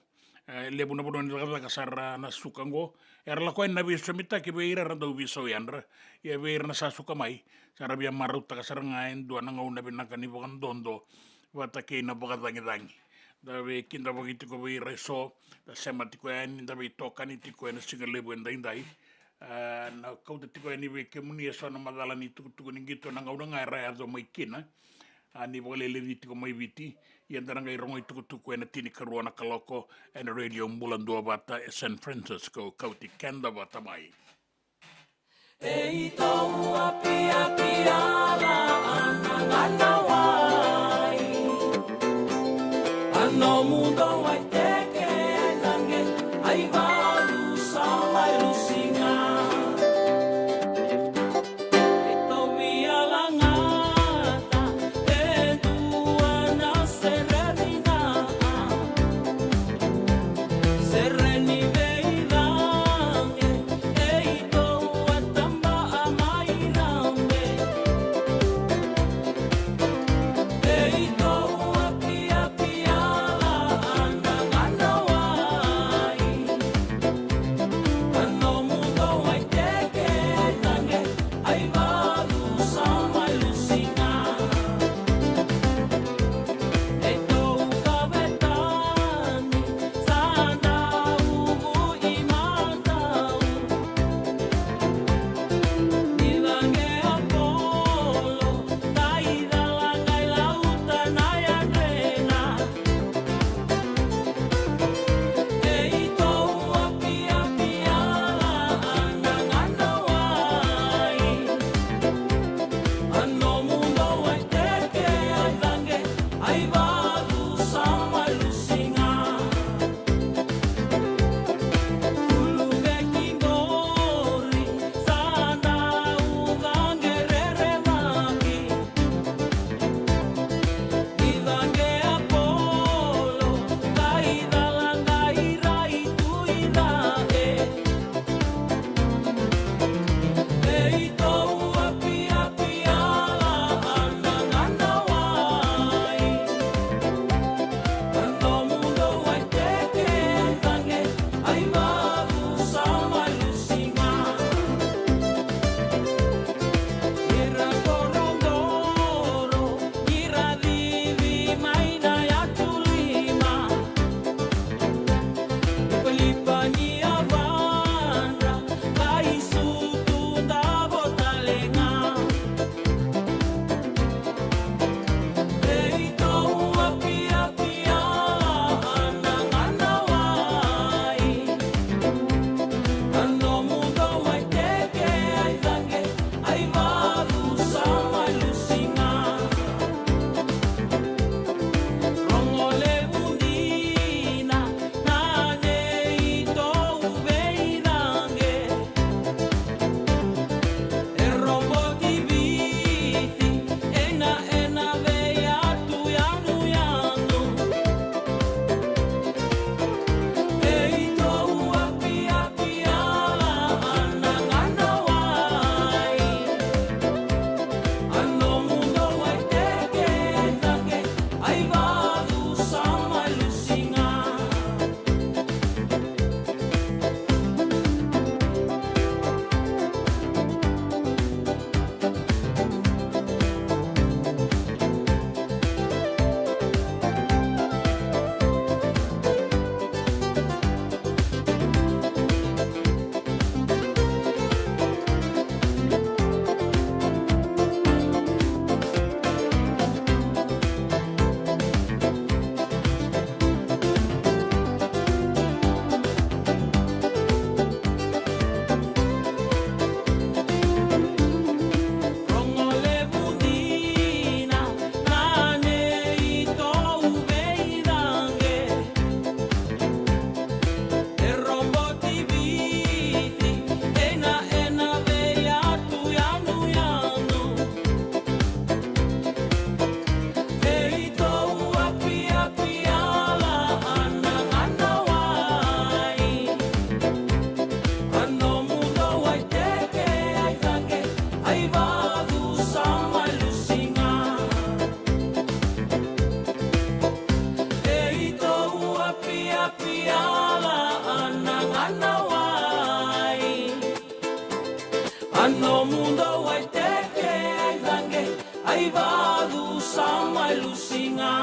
e levu na vanua ni cakacaka sara na suka qo. Era lako yani na veisomitaki vei ira era dau veisau yadra. Ia vei ira na sa suka mai, sa ra via marautaka sara ga e dua na gauna vinaka ni vakadodo vata kei na vakacagicagi. Da veikidavaki tiko vei ira eso, da sema tiko yani, da veitokani tiko ena siga levu edaidai. A, na kauta tiko yani vei kemuni eso na macala ni tukutuku ni qito na gauna ga era yaco mai kina. A, ni vakaleleci tiko mai Viti, ia da na qai rogo itukutuku ena tinikarua na kaloko ena Radio Bula Duavata e San Francisco, kauti keda vata mai. Ei tou apiapi ala ana gana wai. A nomu dou ai teke ai lage ai valu sa mai lusiga. E tou via lagata e dua na sere vinaka. Sere ni veicagi e tou a taba mai. Ai vadu sa mai lusiga. E itou apiapia la ana gana wai. A nomu dau ai teke ai cage. Ai vadu sa mai lusiga.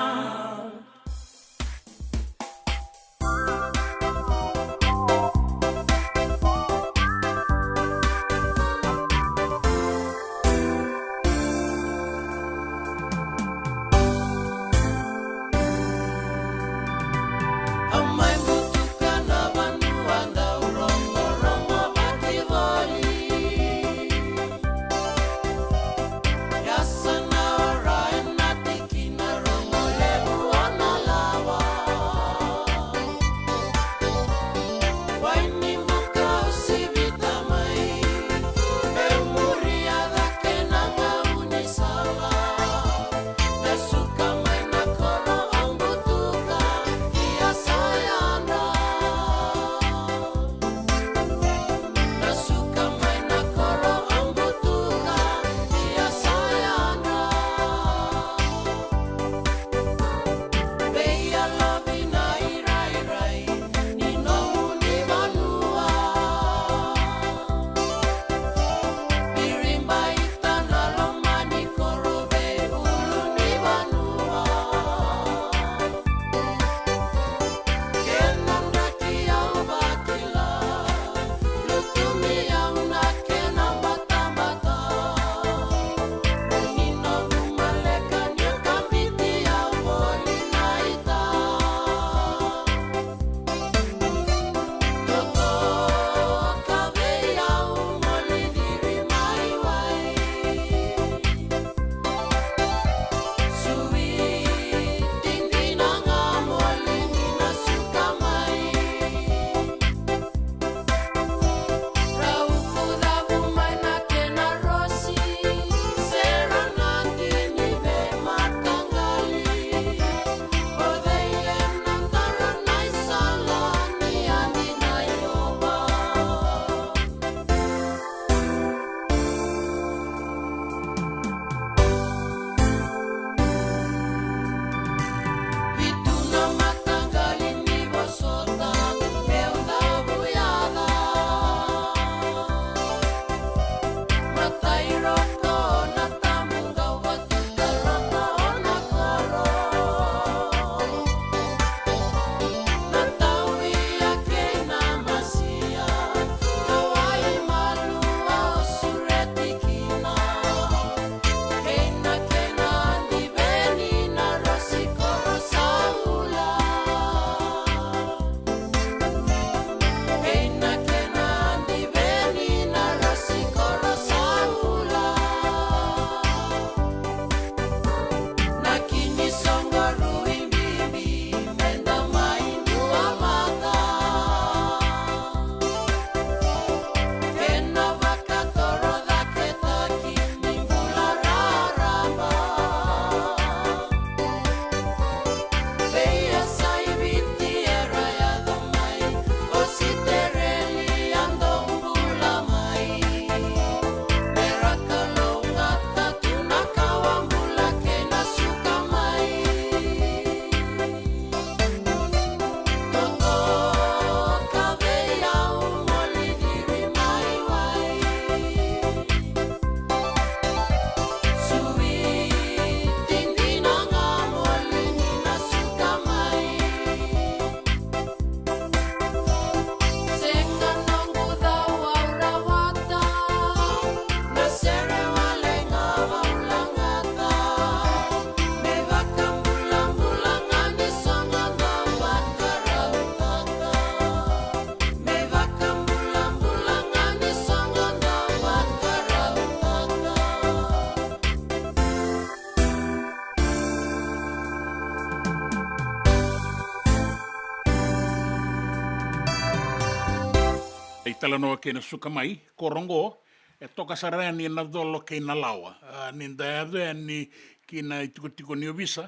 E italanoa kei na suka mai, koro oqo e toka sara yani ena colo kei na lawa. A, ni da yaco yani ki na itikotiko ni ovisa,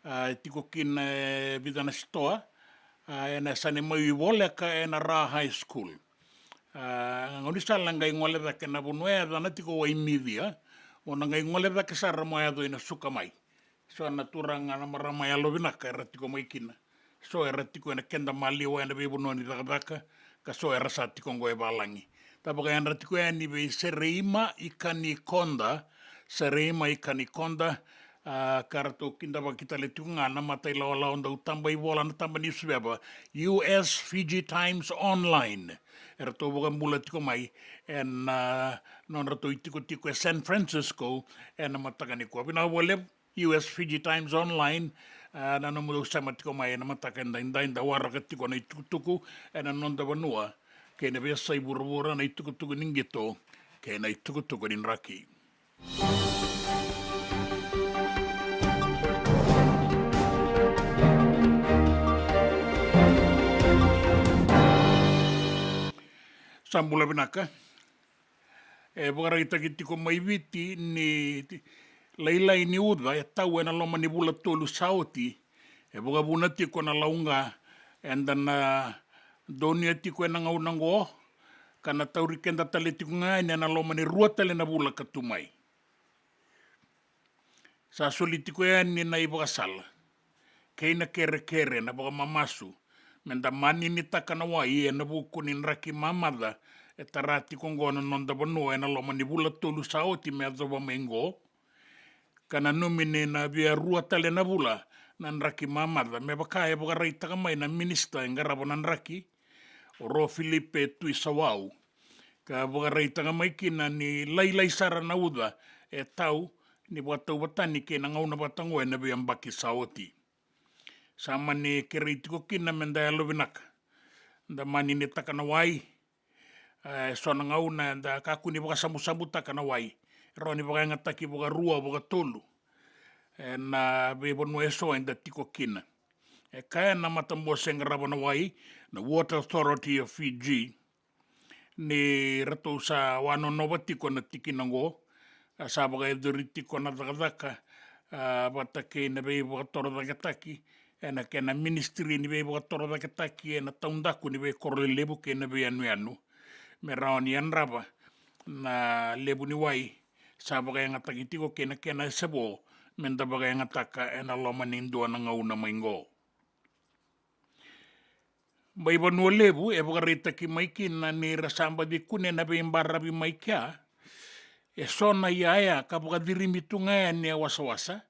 a, e tiko kina e vica na sitoa, a, ena yasana e mai voleka ena Ra High School. A, gaunisala qai gole cake na vanua e yacana tiko Waimicia, mo na qai gole cake sara mo yaco ina suka mai. So na turaga na marama yalovinaka era tiko mai kina. So era tiko ena keda maliwa ena veivanua ni cakacaka, ka so era sa tiko oqo e valagi. Da vakayadra tiko yani vei Sereima Ikanikoda, Sereima Ikanikoda, a, ka ratou kidavaki tale tiko ga na mata ilawalawa dau taba ivola na taba ni newspaper, U S Fiji Times Online. Eratou vakabula tiko mai ena, a, nodratou itikotiko e San Francisco ena mataka nikua. Vinaka vakalevu, U S Fiji Times Online, a, na nomudou sema tiko mai ena mataka edaidai, da waraka tiko na itukutuku ena noda vanua kei na veiyasai vuravura, na itukutuku ni qito kei na itukutuku ni draki. Sa bula vinaka. E vakaraitaki tiko mai Viti ni lailai ni uca e tau ena loma ni vula tolu sa oti, e vakavuna tiko na lauqa eda na donuya tiko ena gauna oqo, ka na tauri keda tale tiko ga yani ena loma ni rua tale na vula ka tu mai. Sa soli tiko yani na ivakasala kei na kerekere, na vakamamasu meda maninitaka na wai ena vuku ni draki mamaca e tara tiko oqo na noda vanua ena loma ni vula tolu sa oti me yacova mai oqo, ka nanumi ni na via rua tale na vula na draki mamaca, me vaka e vakaraitaka mai na minisita e qarava na draki, o Ro Filipe Tuisawau, ka vakaraitaka mai kina ni lailai sara na uca e tau ni vakatauvatani kei na gauna vata oqo ena veiyabaki sa oti. Sa mani kerei tiko kina meda yalovinaka, da maninitaka na wai, e so na gauna eda kakua ni vakasabusabutaka na wai, rawa ni vakayagataki vakarua, vakatolu ena veivanua e so eda tiko kina. E kaya na matabose qarava na wai, na Water Authority of Fiji, ni ratou sa wanonova tiko na tikina oqo, a sa vakayacori tiko na cakacaka, a, vata kei na veivakatorocaketaki ena kena ministry ni veivakatorocaketaki ena taudaku ni veikoro lelevu kei na veiyanuyanu, me rawa ni yadrava na levu ni wai sa vakayagataki tiko kei na kena sevo meda vakayagataka ena loma ni dua na gauna mai oqo. Mai Vanua Levu e vakaraitaki mai kina ni ra sa baci kune na veibaravi mai kea e so na iyaya ka vakacirimi tu ga yani e wasawasa,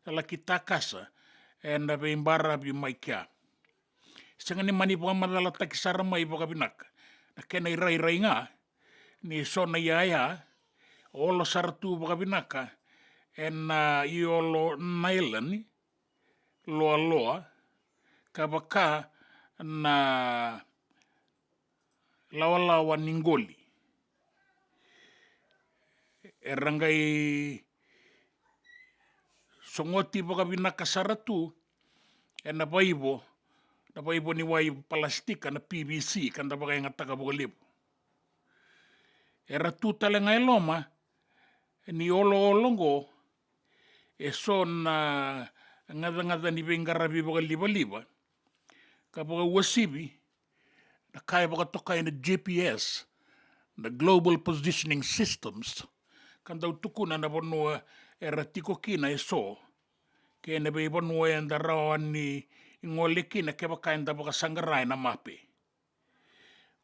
sa laki takasa ena veibaravi mai kea. Sega ni mani vakamacalataki sara mai vakavinaka na kena irairai ga ni so na iyaya olo sara tu vakavinaka ena iyolo nailani, loaloa, ka vaka na lawalawa ni qoli. Era qai sogoti vakavinaka sara tu ena vaivo, na vaivo ni wai palastika, na P V C, ka da vakayagataka vakalevu. Era tu tale ga e loma ni oloolo oqo e so na gacagaca ni veiqaravi vakalivaliva, ka vakauasivi na ka e vakatokai na G P S, na Global Positioning Systems, ka dau tukuna na vanua era tiko kina e so kei na veivanua eda rawa ni gole kina kevaka eda vakasaqara ena mape.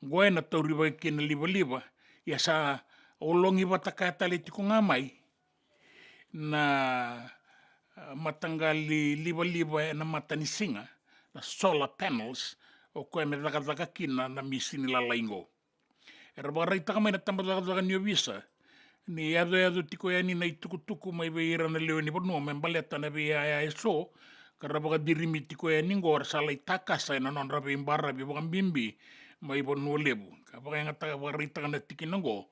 Oqo ena taurivaki kina livaliva, ia sa ologi vata kaya tale tiko ga mai na, a, mataqali livaliva ena matanisiga, na solar panels, o koya me cakacaka kina na misini lalai oqo. Era vakaraitaka mai na tabacakacaka ni ovisa ni yacoyaco tiko yani na itukutuku mai vei ira na lewe ni vanua me baleta na veiyaya e so ka ra vakacirimi tiko yani oqo, ra sa lai takasa ena nodra veibaravi vakabibi mai Vanua Levu. Ka vakayagataka, vakaraitaka na tikina oqo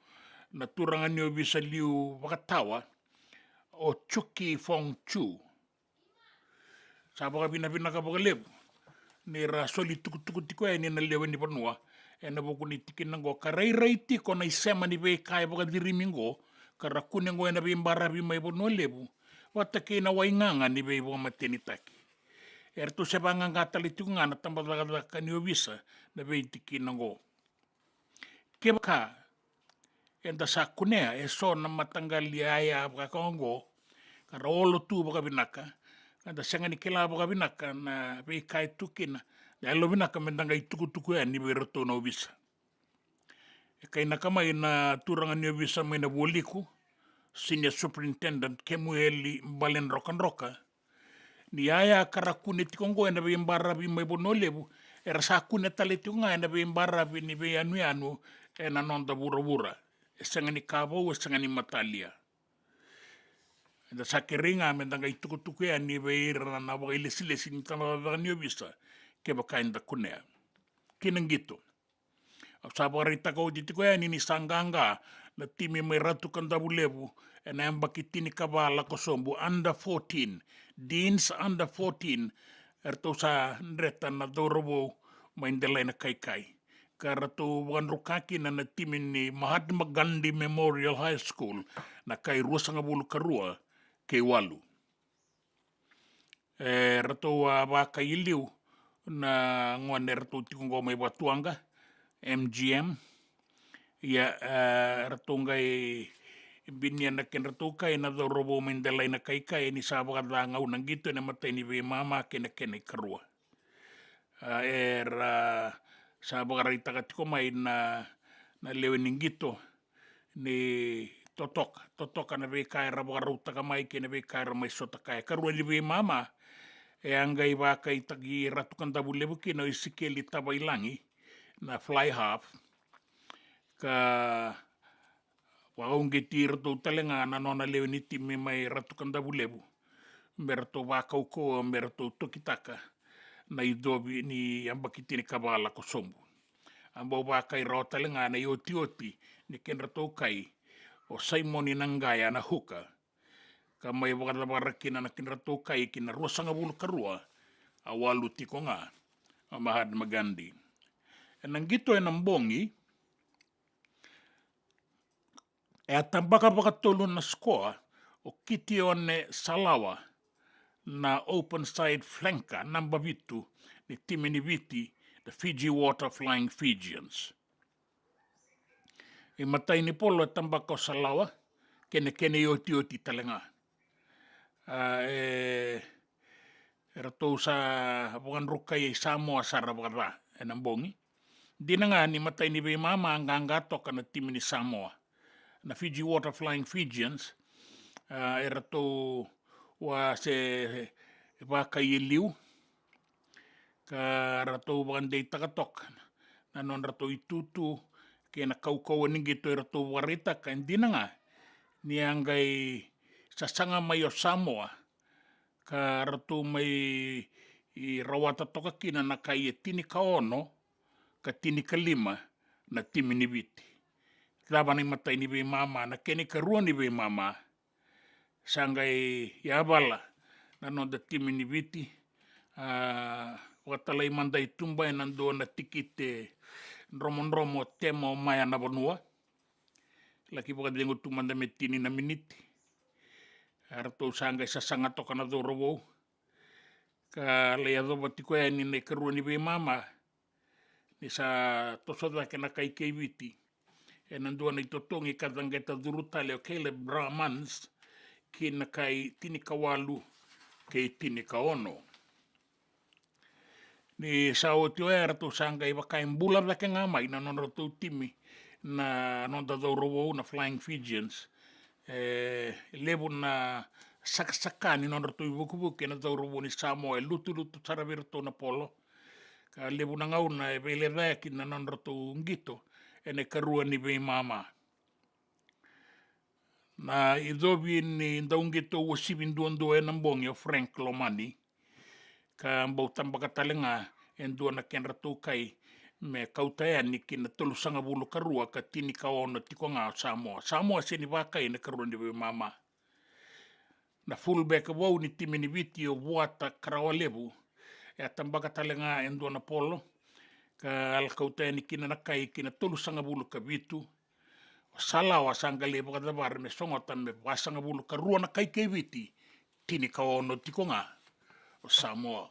na turaga ni ovisa liu vakatawa, o Chuki Fong Chu. Sa vakavinavinaka vakalevu ni ra soli tukutuku tiko yani na lewe ni vanua ena vuku ni tikina oqo, ka rairai tiko na isema ni veika e vakacirimi oqo ka ra kune oqo ena veibaravi mai Vanua Levu, vata kei na waigaga ni veivakamatenitaki. Eratou se vaqaqa tale tiko ga na tabacakacaka ni ovisa na veitikina oqo. Kevaka eda sa kunea eso na mataqali yaya vaka oqo, ka ra olo tu vakavinaka, ka da sega ni kila vakavinaka na veika e tu kina, na yalo vinaka me da qai tukutuku yani vei iratou na ovisa. E kainaka mai na turaga ni ovisa mai na Vualiku, Senior Superintendent Kemueli Baledrokadroka, ni yaya ka ra kune tiko oqo ena veibaravi mai Vanua Levu, era sa kune tale tiko ga ena veibaravi ni veiyanuyanu ena noda vuravura. E sega ni ka vou, e sega ni matalia. Eda sa kerei ga me da qai tukutuku yani vei ira na vakailesilesi ni tabacakacaka ni ovisa, kevaka eda kunea. Kina qito. Au sa vakaraitaka oti tiko yani ni sa qaqa na timi mai Ratu Kadavulevu ena yabaki tinikava lako sobu, under fourteen, Deans under fourteen, eratou sa dreta na cauravou mai Delainakaikai. Ka ratou vakadruka kina na timi ni Mahatma Gandhi Memorial High School, na kai ruasagavulu ka rua kei walu. E ratou a vakai i liu na gone ratou tiko oqo mai Vatuwaqa, M G M. Ia, e ratou qai binia na kedratou kai na cauravou mai Delainakaikai, ni sa vakaca gauna qito ena imatai ni veimama kei na kena ikarua. A, era sa vakaraitaka tiko mai na, na lewe ni qito ni totoka, totoka na veika era vakarautaka mai kei na veika era mai sota kaya. Karua ni veimama, e a qai vakaitaki Ratu Kadavulevu kina o Isikeli Tavailagi, na fly half, ka vakauqeti iratou tale ga na nona lewe ni timi mai Ratu Kadavulevu, me ratou vakaukauwa, me ratou tokitaka na icovi ni yabaki tinikava lako sobu. A bau vakai rawa tale ga na iotioti ni kedratou kai o Saimoni Naqaya, na huka, ka mai vakacavara kina na kedratou kai ki na ruasagavulu ka rua, a walu tiko ga o Mahatma Gandhi. Ena qito ena bogi, e a tabaka vakatolu na sikoa o Kitione Salawa, na open side flanker naba vitu ni timi ni Viti, the Fiji Water Flying Fijians. Imatai ni polo e tabaka o Salawa, kei na kena iotioti tale ga. A, e, eratou sa vakadrukai Samoa sara vakaca ena bogi. Dina ga ni imatai ni veimama a qaqa toka na timi ni Samoa, na Fiji Water Flying Fijians, a, eratou a se vakai e liu, ka ratou vakadeitaka toka na nodratou itutu kei na kaukauwa ni qito eratou vakaraitaka. E dina ga ni a qai sasaga mai o Samoa, ka ratou mai rawata toka kina na kai e tinikaono ka tinikalima na timi ni Viti. Cava na imatai ni veimama? Na kena ikarua ni veimama, sa qai yavala na noda timi ni Viti, a, vakatalai mada i tuba ena dua na tikite dromodromo, tema o Maya na vanua. Laki vakacegu tu mada me tini na miniti. A, ratou sa qai sasaga toka na cauravou, ka lai yacova tiko yani na ikarua ni veimama, ni sa toso cake na kai kei Viti ena dua na itotogi ka caqeta curu tale o Caleb Brahmans ki na kai tinikawalu kei tinikaono. Ni sa oti oya, eratou sa qai vaka e bula cake ga mai na nodratou timi na noda cauravou na Flying Fijians. E levu na sakasaka ni nodratou ivukivuki ena cauravou ni Samoa, e lutulutu sara vei iratou na polo. Ka levu na gauna e veilecayaki na nodratou qito ena ikarua ni veimama. Na icovi ni dauqito uasivi duadua ena bogi o Frank Lomani, ka bau tabaka tale ga e dua na kedratou kai me kauta yani ki na tolusagavulu ka rua ka tinikaono tiko ga o Samoa. Samoa sega ni vakai ena ikarua ni veimama. Na fullback vou ni timi ni Viti o Vuata Karawalevu, e a tabaka tale ga e dua na polo, ka a kauta yani kina na kai ki na tolusagavulu ka vitu. O Salawa sa qai lai vakacavara me sogota me vasagavulu ka rua na kai kei Viti, tinikaono tiko ga o Samoa.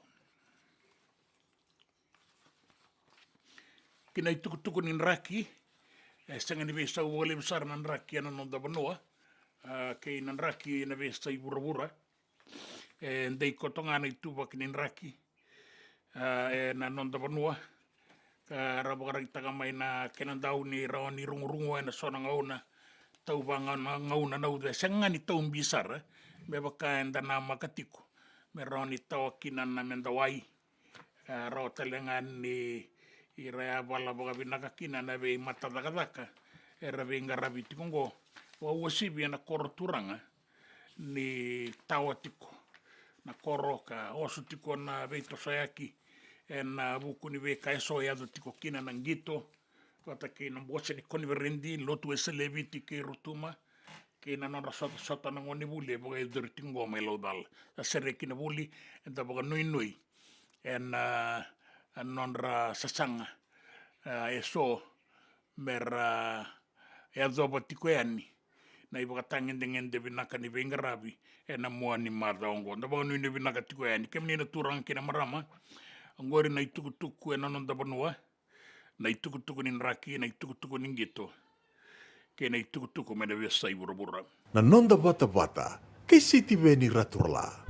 Ki na itukutuku ni draki, E sega ni veisau vakalevu sara na draki ena noda vanua, a, kei na draki ena veiyasai vuravura. E dei koto ga na ituvaki ni draki, a, ena noda vanua. Ka ra vakaraitaka mai na kena dau ni rawa ni rugurugu ena so na gauna, tau vagauna, gauna na uca, e sega ga ni tau bi sara, me vaka eda namaka tiko me rawa ni tawa kina na meda wai. E rawa tale ga ni ira yavala vakavinaka kina na veimata cakacaka era veiqaravi tiko oqo, vakauasivi ena koro turaga ni tawa tiko na koro ka oso tiko na veitosoyaki ena vuku ni veika eso e yaco tiko kina na qito, vata kei na bose ni koniferedi Lotu Wesele e Viti kei Rotuma, kei na nodra sotasota na gonevuli e vakayacori tiko oqo mai Laucala. Sa sereki na vuli, eda vakanuinui ena, a, nodra sasaga, a, eso mera yacova tiko yani na ivakatagedegede vinaka ni veiqaravi ena mua ni macawa oqo. Da vakanuinui vinaka tiko yani. Kemuni na turaga kei na marama, oqori na itukutuku ena noda vanua, na itukutuku ni draki, na itukutuku ni qito, kei na itukutuku mai na veiyasai vuravura. Na noda vatavata kei Sitiveni Raturala.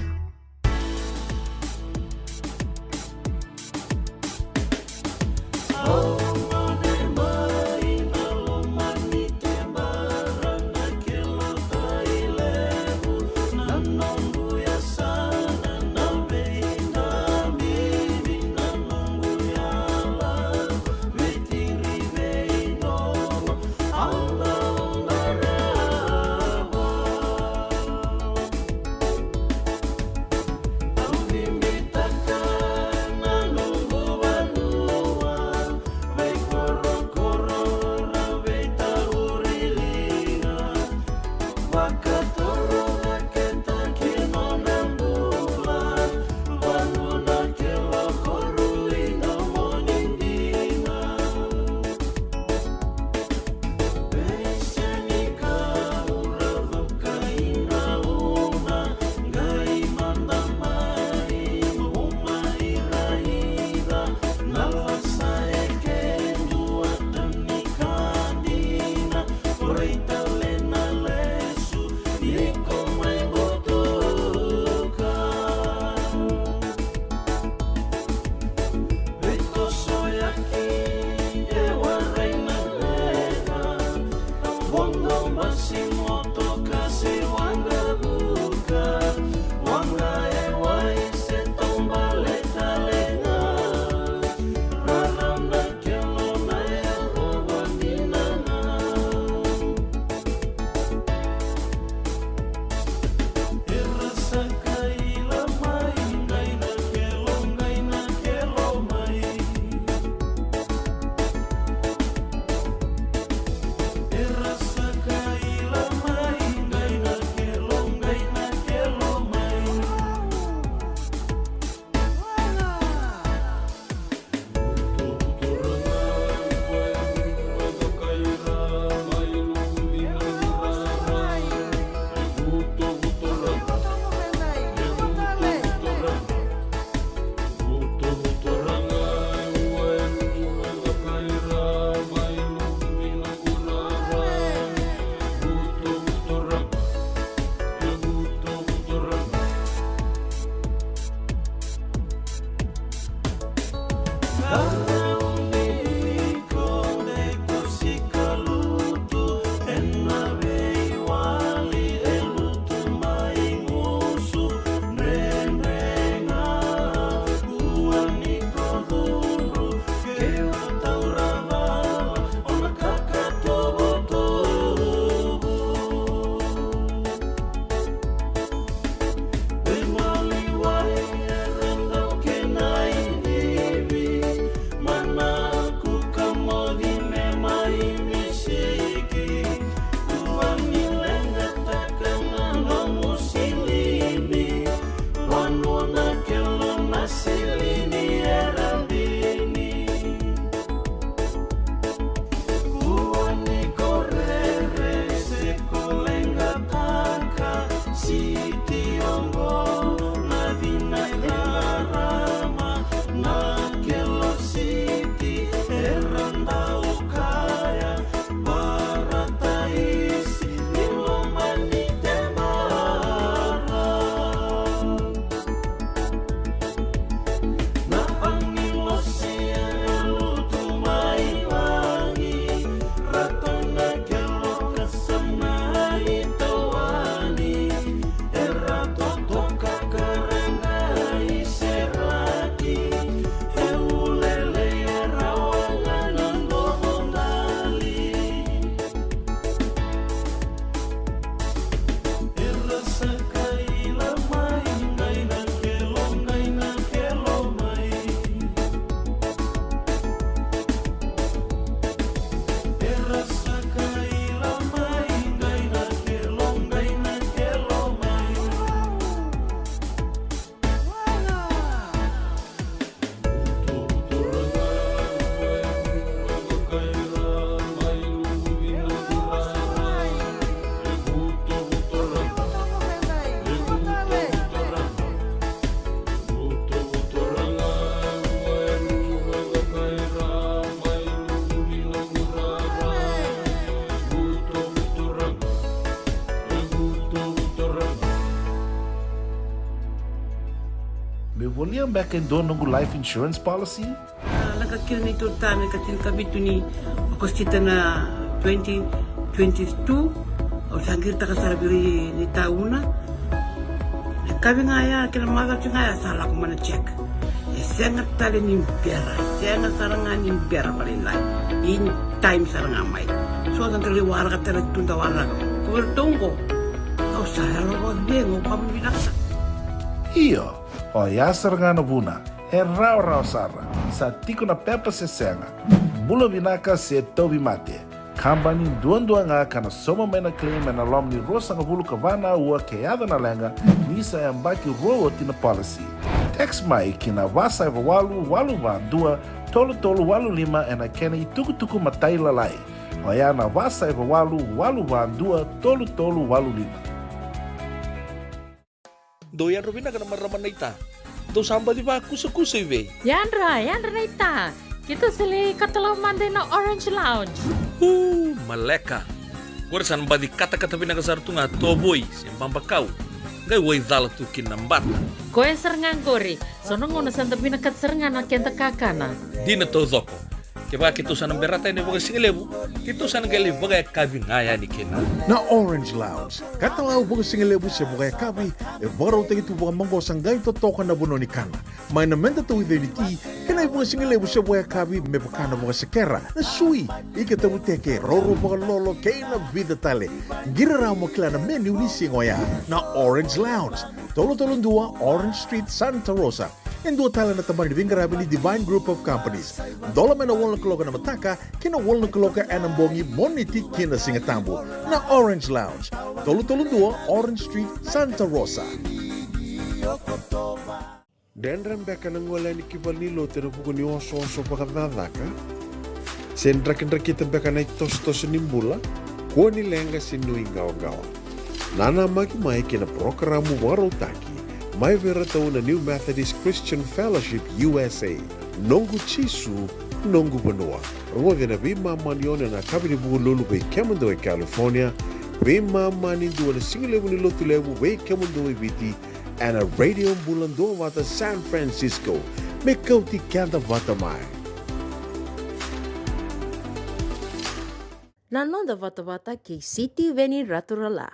Volia beka e dua noqu life insurance policy? A, lako kina ni tolu tani ka tinikavitu ni Okosita na twenty twenty-two, au sa qiritaka sara vei ira ni tauna. E kavi ga ya, kena macawa ga ya sa lako mai na check. E sega tale ni bera, e sega sara ga ni bera vakalailai. In time sara ga mai. So da qai waraka tale tu da waraka. Ko vei ratou qo, au sa yalo vakacegu, au kama vinaka sara. Io, oya sara ga na vuna. E rawarawa sara, sa tiko na pepa se sega. Bula vinaka se tauvimate. Kabani duadua ga ka na sauma mai na claim ena loma ni ruasagavulu ka va na aua ke yaco na leqa, ni sa yabaki rua oti na policy. Text mai ki na va saiva walu, walu va dua, tolu tolu walu lima ena kena itukutuku matailalai. Oya na va saiva walu, walu va dua, tolu tolu walu lima. Dou yadra vinaka na marama naita. Dou sa baci vakusakusa i vei? Yadra, yadra naita. Keitou sa lai katalau mada ina Orange Lounge. U, maleka. Qori sa na baci katakata vinaka sara tu ga tovoi se babakau. Qai waicala tu kina na bata. Koya sara ga qori. So na gauna sa da vinakata sara ga na keda kakana. Dina taucoko. Kevaka keitou sa na berata yani vakasigalevu, keitou sa na qai lai vakayakavi ga yani kina. Na Orange Lounge, katalau vakasigalevu se vakayakavi, e vakarautaki tu vakamaqosa qai totoka na vanua ni kana. Mai na meda tauica ni ti, kei na ivakasigalevu se vakayakavi me vaka na vakasekera, na sui, ika tavuteke, roro vakalolo, kei na vica tale. Qiri rawa mo kila na menu ni siga oya. Na Orange Lounge, tolu tolu dua Orange Street, Santa Rosa. E dua tale na tabana ni veiqaravi ni Divine Group of Companies. Dola mai na walu na kaloko na mataka ki na walu na kaloko ena bogi, Moniti ki na Sigatabu. Na Orange Lounge, tolu tolu dua Orange Street, Santa Rosa. Dredre beka na gole yani ki valenilotu ena vuku ni osooso vakacakacaka? Se drakidrakita beka na itosotoso ni bula? Kua ni leqa se nuiqawaqawa. Nanamaki mai ki na parokaramu vakarautaki mai vei iratou na New Methodist Christian Fellowship U S A, Noqu Jisu, Noqu Vanua. Rogoci ena veimama ni ono ena yakavi ni Vukelulu vei kemudou e California, veimama ni dua ena sigalevu ni Lotulevu vei kemudou e Viti, ena Radio Bula Duavata San Francisco, me kauti keda vata mai. Na noda vatavata kei Sitiveni Raturala.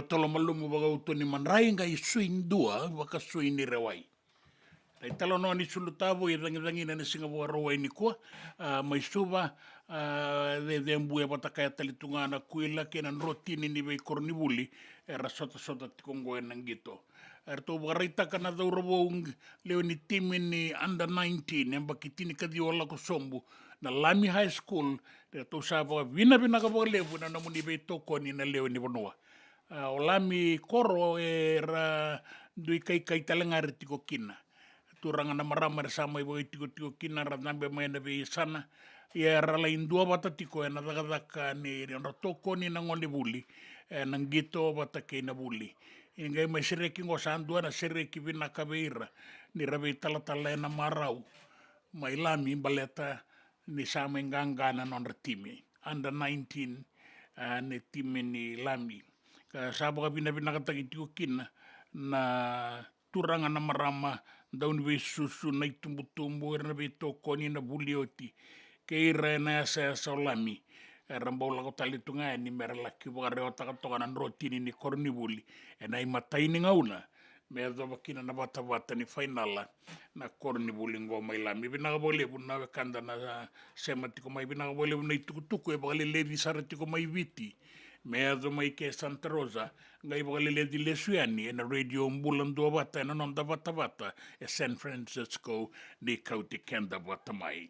Tolomalumu vakauto ni madrai qai sui dua vakasui ni rewai. Na italanoa ni Sulu Tavo e cagicagina ena siga Vakarauwai nikua, a, mai Suva, a, Cecebuya vata kaya tale tu ga na Kuila kei na drotini ni veikoronivuli era sotasota tiko oqo ena qito. Eratou vakaraitaka na cauravou lewe ni timi ni under nineteen, yabaki tinikaciwa lako sobu, na Lami High School, eratou sa vakavinavinaka vakalevu ena nomuni veitokoni na lewe ni vanua. A, o Lami koro era dui kaikai tale ga era tiko kina. Turaga na marama era sa mai vakaitikotiko kina, ra cabe mai na veiyasana. Ia era lai duavata tiko ena cakacaka ni nodra tokoni na gonevuli, ena qito vata kei na vuli. Ia qai mai sereki qo, sa dua na sereki vinaka vei ira ni ra veitalatala ena marau mai Lami baleta ni sa mai qaqa na nodra timi under nineteen, a, ni timi ni Lami. Ka sa vakavinavinakataki tiko kina na turaga na marama, dauniveisusu, na itubutubu, ira na veitokoni, na vuli oti kei ira ena yasayasa o Lami. Era bau lako tale tu ga yani mera laki vakarewataka toka na drotini ni koronivuli ena imatai ni gauna me yacova kina na vatavata ni fainala na koronivuli qo mai Lami. Vinaka vakalevu na wekada na sema tiko mai, vinaka vakalevu na itukutuku e vakaleleci sara tiko mai Viti me yaco mai ke Santa Rosa, qai vakaleleci lesu yani ena Radio Bula Duavata ena noda vatavata e San Francisco, ni kauti keda vata mai.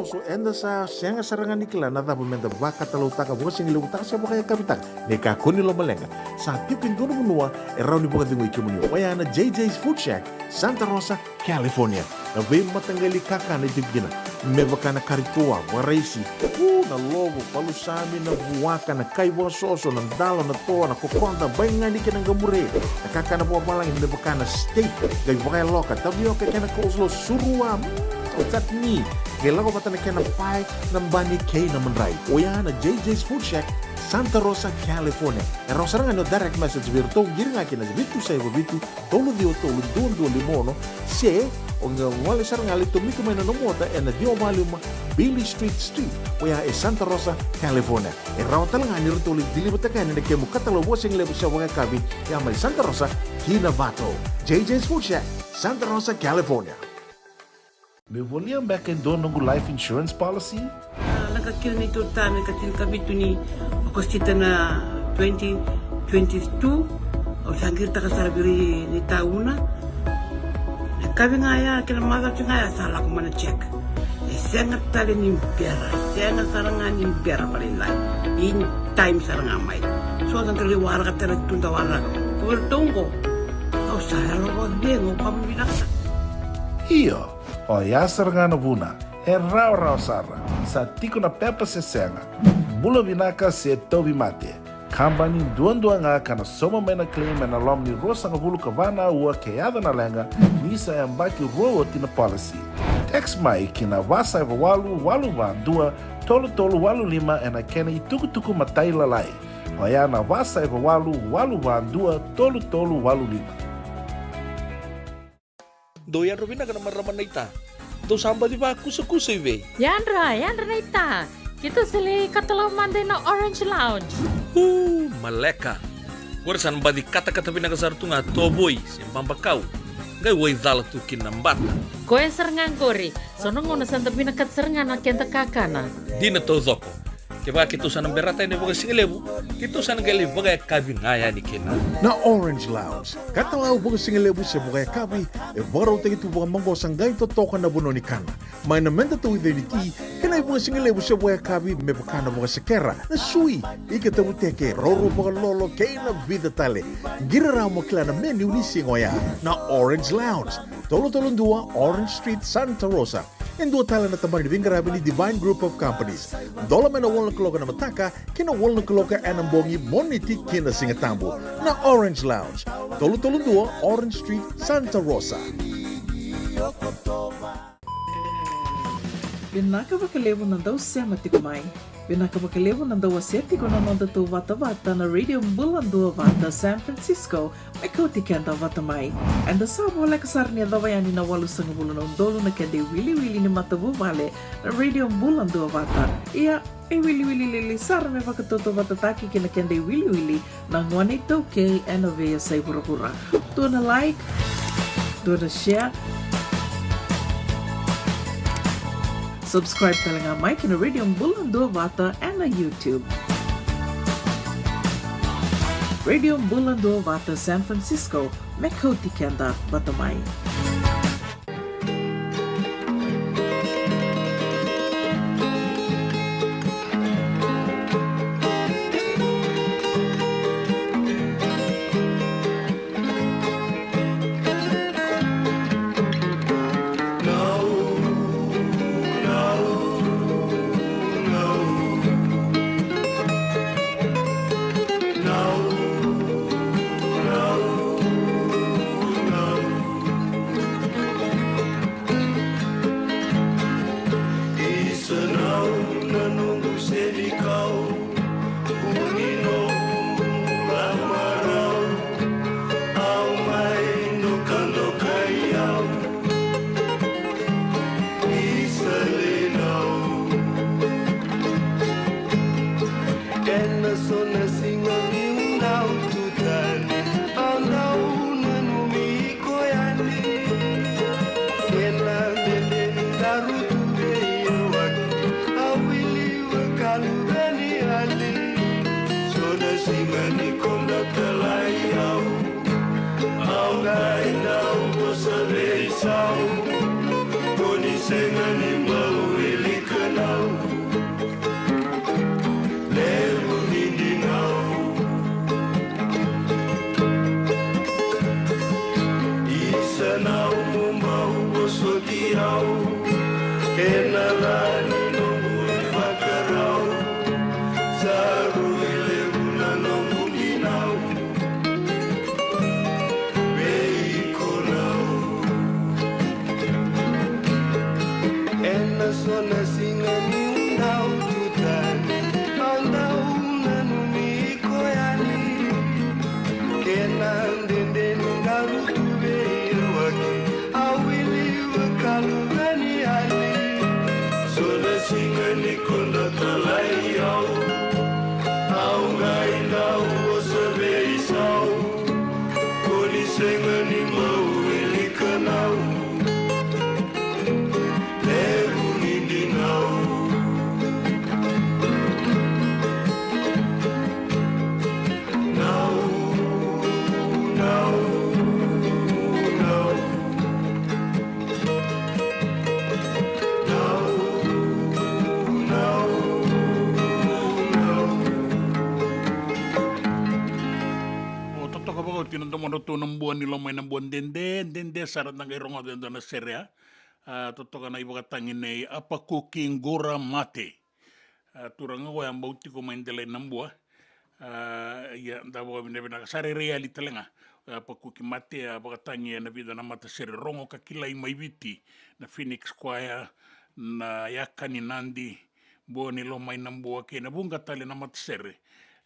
So eda sa sega sara ga ni kila na cava meda vakatalautaka, vakasigalevu taka se vakayakavi taka. Ni kakua ni lomaleqa, sa tiko e dua na vanua e rawa ni vakacegui kemuni, oya na J J's Food Shack, Santa Rosa, California. Na veimataqali kakana e tiko kina, me vaka na kari toa, vakaraisi, u, na lovo, palusami, na vuaka, na kai vakasoso, na dalo, na toa, na kokoda, baigani kei na qamure. Na kakana vakavalagi me vaka na steak, qai vakayaloka, tavioka kei na coleslaw, surua, mm, o chutney. Qai lako vata na kena pae, na bani kei na madrai. Oya na J J's Food Shack, Santa Rosa, California. E rawa sara ga ni o direct message vei iratou, qiri ga kina vitu saiva vitu, tolu ciwa tolu, dua dua lima ono, se o qai gole sara ga, lai tomika mai na nomu ota ena ciwa walu lima Beale Street Suite, oya e Santa Rosa, California. E rawa tale ga ni ratou lai deliver-taka yani na kemu katalau vakasigalevu se vakayakavi, ya mai Santa Rosa ki Novato. J J's Food Shack, Santa Rosa, California. Meu volia beka e dua noqu life insurance policy? A, lako kina neitou retirement ka tinikavitu ni Okosita na twenty twenty-two. Au sa qiritaka sara vei ira ni tauna. Na yakavi ga ya kei na macawa ga ya sa lako mai na check. E sega tale ni bera, e sega sara ga ni bera vakalailai. In time sara ga mai. So da qai waraka tale tu da waraka. Ko iratou qo, au sa yalo vakacegu, au vakavinavinaka sara. Io. Oya sara ga na vuna, e rawarawa sara, sa tiko na pepa se sega, bula vinaka se tauvimate. Kabani duadua ga ka na sauma mai na claim ena loma ni ruasagavulu ka va na aua ke yaco na leqa, ni sa yabaki rua oti na policy. Text mai ki na va saiva walu walu va dua tolu tolu walu lima ena kena itukutuku matailalai. Oya na va saiva walu walu va dua tolu tolu walu lima. Dou yadra vinaka na marama naita. Dou sa baci vakusakusa i vei? Yadra, yadra naita. Keitou sa lai katalau mada ina Orange Lounge. Uu, maleka. Qori sa na baci katakata vinaka sara tu ga tovoi se babakau. Qai waicala tu kina na bata. Koya sara ga qori. So na gauna sa da vinakata sara ga na keda kakana. Dina taucoko. Kevaka keitou sa na berata yani vakasigalevu, keitou sa na qai lai vakayakavi ga yani kina. Na Orange Lounge, katalau vakasigalevu se vakayakavi, e vakarautaki tu vakamaqosa qai totoka na vanua ni kana. Mai na meda tauica ni ti, kei na ivakasigalevu se vakayakavi me vaka na vakasekera, na sui, ika tavuteke, roro vakalolo, kei na vica tale. Qiri rawa mo kila na menu ni siga oya. Na Orange Lounge, tolu tolu dua Orange Street, Santa Rosa. E dua tale na tabana ni veiqaravi ni Divine Group of Companies. Dola mai na walu na kaloko ena mataka ki na walu na kaloko ena bogi, Moniti ki na Sigatabu. Na Orange Lounge, tolu tolu dua Orange Street, Santa Rosa. Vinaka vakalevu na dau sema tiko mai. Vinaka vakalevu na dau wasea tiko na noda tou vatavata na Radio Bula Duavata San Francisco, me kauti keda vata mai. Eda sa voleka sara ni yacova yani na walusagavulu na udolu na keda iwiliwili ni matavuvale na Radio Bula Duavata. Ia, e wiliwili lailai sara me vakatautauvatataki kei na keda iwiliwili na gone iTaukei ena veiyasai vuravura. Dua na like, dua na share. Subscribe tale ga mai ki na Radio Bula Duavata ena YouTube. Radio Bula Duavata San Francisco, me kauti keda vata mai. Au, ena la ni noqu ivakarau, sa rui levu na noqu ninau. Vei iko lau. Ena so na siga ni'u dau tu tani, au dau nanumi iko yani. Kena dede ni galu tu vei au aki, au wili vakalu gani yani. So na siga ni koda talai au, au qai dau vosa veisau. Ko ni sega ni mau wilika nau, levu ni dinau. Nau, nau, nau. Nau, nau, nau. O totoka vakaoti na domodratou na Bua ni Lomai na Bua, dede, dede sara da qai rogoca e dua na sere ya. A, totoka na ivakatagi nei Apakuki Qura Mate. A, turaga oya bau tiko mai Delai Nabua. A, ia, da vakavinavinaka, sa rairai yali tale ga. Oya Apakuki Mate, a vakatagi ena vica na matasere rogo ka kilai mai Viti, na Phoenix Choir, na Yaka ni Nadi, Bua ni Lomai na Bua kei na vuqa tale na matasere.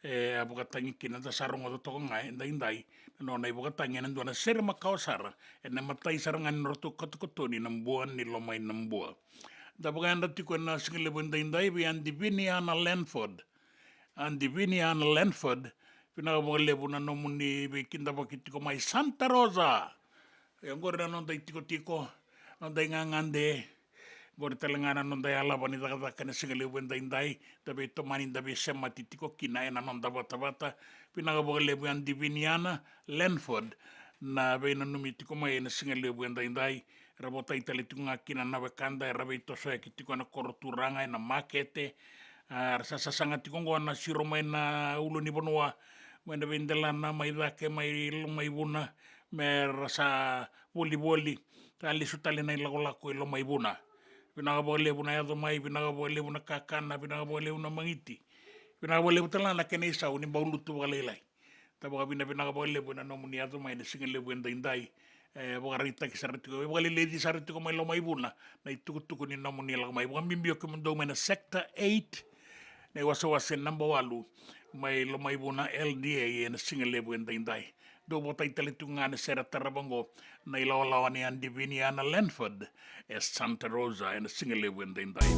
E, a vakatagi kina, da sa rogoca toka ga e daidai na nona ivakatagi ena dua na sere makawa sara, ena imatai sara ga ni nodratou katokatoni na Bua ni Lomai na Bua. Da vakayadra tiko ena sigalevu edaidai vei Aunty Viniana Lanford. Aunty Viniana Lanford, vinaka vakalevu na nomuni veikidavaki tiko mai Santa Rosa. E oqori na noda itikotiko, noda igagade. Oqori tale ga na noda yalava ni cakacaka ena sigalevu edaidai, da veitomani, da veisemati tiko kina ena noda vatavata. Vinaka vakalevu Aunty Viniana Lanford na veinanumi tiko mai ena sigalevu edaidai. Ra votai tale tiko ga kina na wekada era veitosoyaki tiko ena koro turaga, ena makete. A, ra sa sasaga tiko oqo na siro mai na ulunivanua, mai na veidelana, mai cake, mai Lomaivuna, me ra sa volivoli, sa lesu tale na ilakolako i Lomaivuna. Vinaka vakalevu na yaco mai, vinaka vakalevu na kakana, vinaka vakalevu na magiti. Vinaka vakalevu tale ga na kena isau ni bau lutu vakalailai. Da vakavinavinaka vakalevu ena nomuni yaco mai ena sigalevu edaidai. E vakaraitaki sara tiko, e vakaleleci sara tiko mai Lomaivuna na itukutuku ni nomuni lako mai, vakabibi o kemudou mai na Sector eight, na iwasewase naba walu mai Lomaivuna L D A ena sigalevu edaidai. Dou votai tale tiko ga ena sere tarava oqo, na ilawalawa nei Aunty Viniana Lanford e Santa Rosa ena sigalevu edaidai.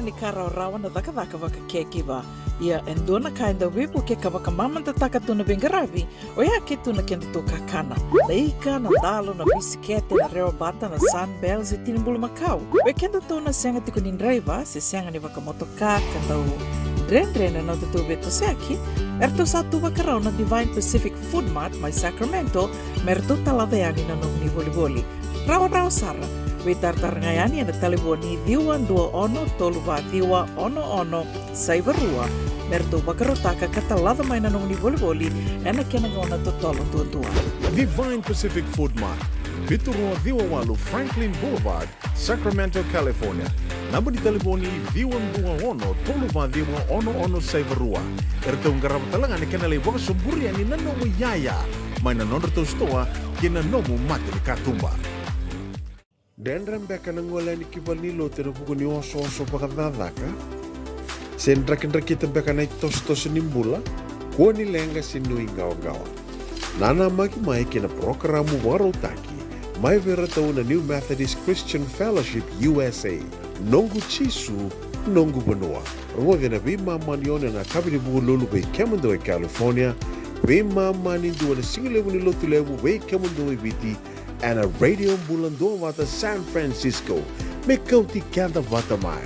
Ni ka rawarawa na cakacaka vaka caregiver. Ia e dua na ka e dau veivuke ka vakamamadataka tu na veiqaravi, oya ke tu na kedatou kakana. Na ika, na dalo, na bisikete, na rewa bata, na Sunbell se tini bulumakau. Vei kedatou na sega tiko ni draiva se sega ni vakamotoka ka dau dredre na nodatou veitosoyaki, eratou sa tu vakarau na Divine Pacific Food Mart mai Sacramento me ratou talaca yani na nomuni volivoli. Rawarawa sara. Veitaratara ga yani ena talevoni ciwa dua ono tolu va ciwa ono ono saiva rua me ratou vakarautaka ka talaca mai na nomuni volivoli ena kena gauna totolo duadua. Divine Pacific Food Mart, vitu rua ciwa walu Franklin Boulevard, Sacramento, California. Naba ni talevoni ciwa dua ono tolu va ciwa ono ono saiva rua. Eratou qarava tale ga na kena lai vakasoburi yani na nomu iyaya mai na nodratou sitoa ki na nomu mata ni katuba. Dredre beka na gole yani ki valenilotu ena vuku ni osooso vakacakacaka? Se drakidrakita beka na itosotoso ni bula? Kua ni leqa se nuiqawaqawa. Nanamaki mai ki na parokaramu vakarautaki mai vei iratou na New Methodist Christian Fellowship U S A. Noqu Jisu, noqu vanua. Rogoci ena veimama ni ono ena yakavi ni Vukelulu vei kemudou e California, veimama ni dua na sigalevu ni Lotulevu vei kemudou e Viti, ena Radio Bula Duavata San Francisco. Me kauti keda vata mai.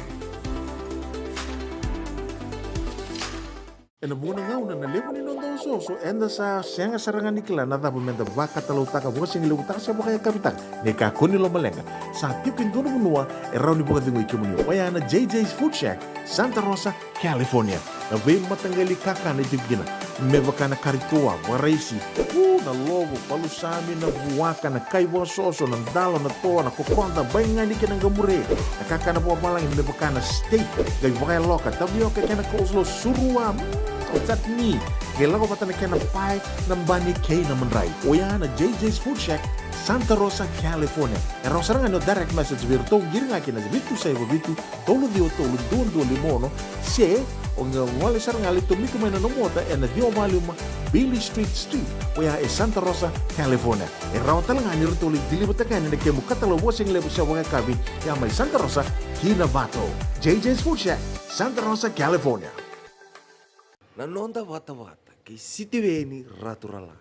Ena vuqa na gauna na levu ni noda osooso, eda sa sega sara ga ni kila na cava meda vakatalautaka, vakasigalevutaka se vakayakavitaka. Ni kakua ni lomaleqa, sa tiko e dua na vanua e rawa ni vakacegui kemuni. Oya na J J's Food Shack, Santa Rosa, California. Na veimataqali kakana e tiko kina, me vaka na kari toa, vakaraisi, u, na lovo, palusami, na vuaka, na kai vakasoso, na dalo, na toa, na kokoda, baigani kei na qamure. Na kakana vakavalagi me vaka na steak, qai vakayaloka, tavioka kei na coleslaw, surua, mm, o chutney, qai lako vata na kena pae, na bani kei na madrai. Oya na J J's Food Shack, Santa Rosa, California. E rawa sara ga ni o direct message vei iratou, qiri ga kina vitu saiva vitu, tolu ciwa tolu dua dua lima ono, se o qai gole sara ga lai tomika mai na nomu ota ena ciwa va lima Beale Street Suite, oya e Santa Rosa, California. E rawa tale ga ni ratou lai deliver-taka yani na kemu katalau vakasigalevu se vakayakavi, ya mai Santa Rosa ki Novato. J J's Food Shack, Santa Rosa, California. Na noda vatavata kei Sitiveni Raturala.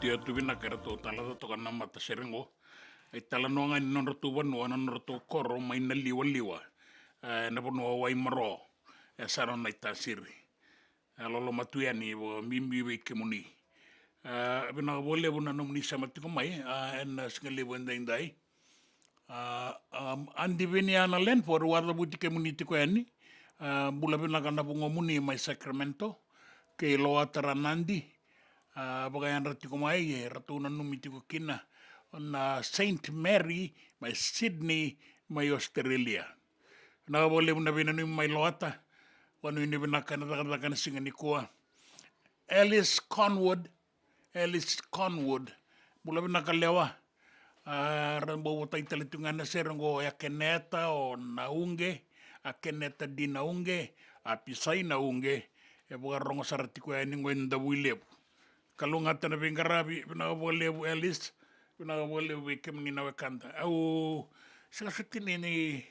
Io, tu vinaka eratou talaca toka na matasere qo. E talanoa ga ni nodratou vanua, na nodratou koro mai Naliwaliwa, e, na vanua o Waimaro, e Sara Naitasiri. E loloma tu yani vakabibi vei kemuni. E, vinaka vakalevu na nomuni sema tiko mai, e, ena siga levu edaidai. A, a, Adi Viniana Lenford, au a cavuti kemuni tiko yani. A, bula vinaka na vugomuni mai Sacramento. Kei Loata Ranadi, a, vakayadra tiko mai, e ratou nanumi tiko kina na Saint Mary mai Sydney, mai Australia. Vinaka vakalevu na veinanumi mai Loata. Vanuinui vinaka ena cakacaka ena siga nikua. Alice Conwood, Alice Conwood. Bula vinaka lewa. A, ra bau votai tale tu ga na sere qo, o Akeneta, o Nauqe, Akeneta D Nauqe, a Pisai Nauqe. E vakarogo sara tiko yani qo e Davuilevu. Kalougata na veiqaravi, vinaka vakalevu Alice, vinaka vakalevu vei kemuni na wekada. Au sega soti ni, ni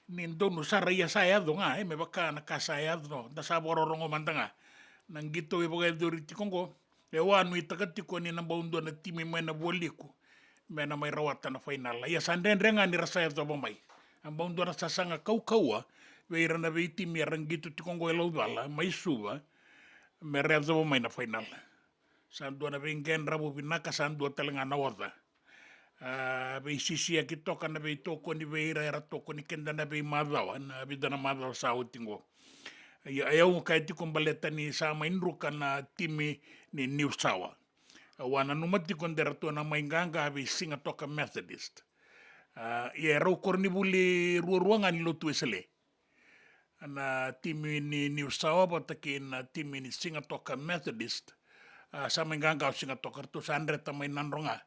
ni donu sara, ia sa yaco ga, e, me vaka na ka sa yaco, da sa vakarorogo mada ga. Na qito e vakayacori tiko qo, e, au a nuitaka tiko ni na bau dua na timi mai na Vualiku me na mai rawata na fainala. Ia sa dredre ga ni ra sa yacova mai. A bau dua na sasaga kaukauwa vei ira na veitimi era qito tiko qo e Laucala mai Suva, me ra yacova mai na fainala. Sa dua na veiqedravu vinaka, sa dua tale ga na oca. A, veisisiyaki toka na veitokoni vei ira era tokoni keda na veimacawa, na vica na macawa sa oti qo. Ia, e, au kaya tiko baleta ni sa mai druka na timi ni Niusawa. Au a nanuma tiko de ratou na mai qaqa vei Sigatoka Methodist. A, ia, e rau koronivuli ruarua ga ni Lotu Wesele. Na timi ni Niusawa vata kei na timi ni Sigatoka Methodist. A, sa mai qaqa o Sigatoka, ratou sa dreta mai Nadroga.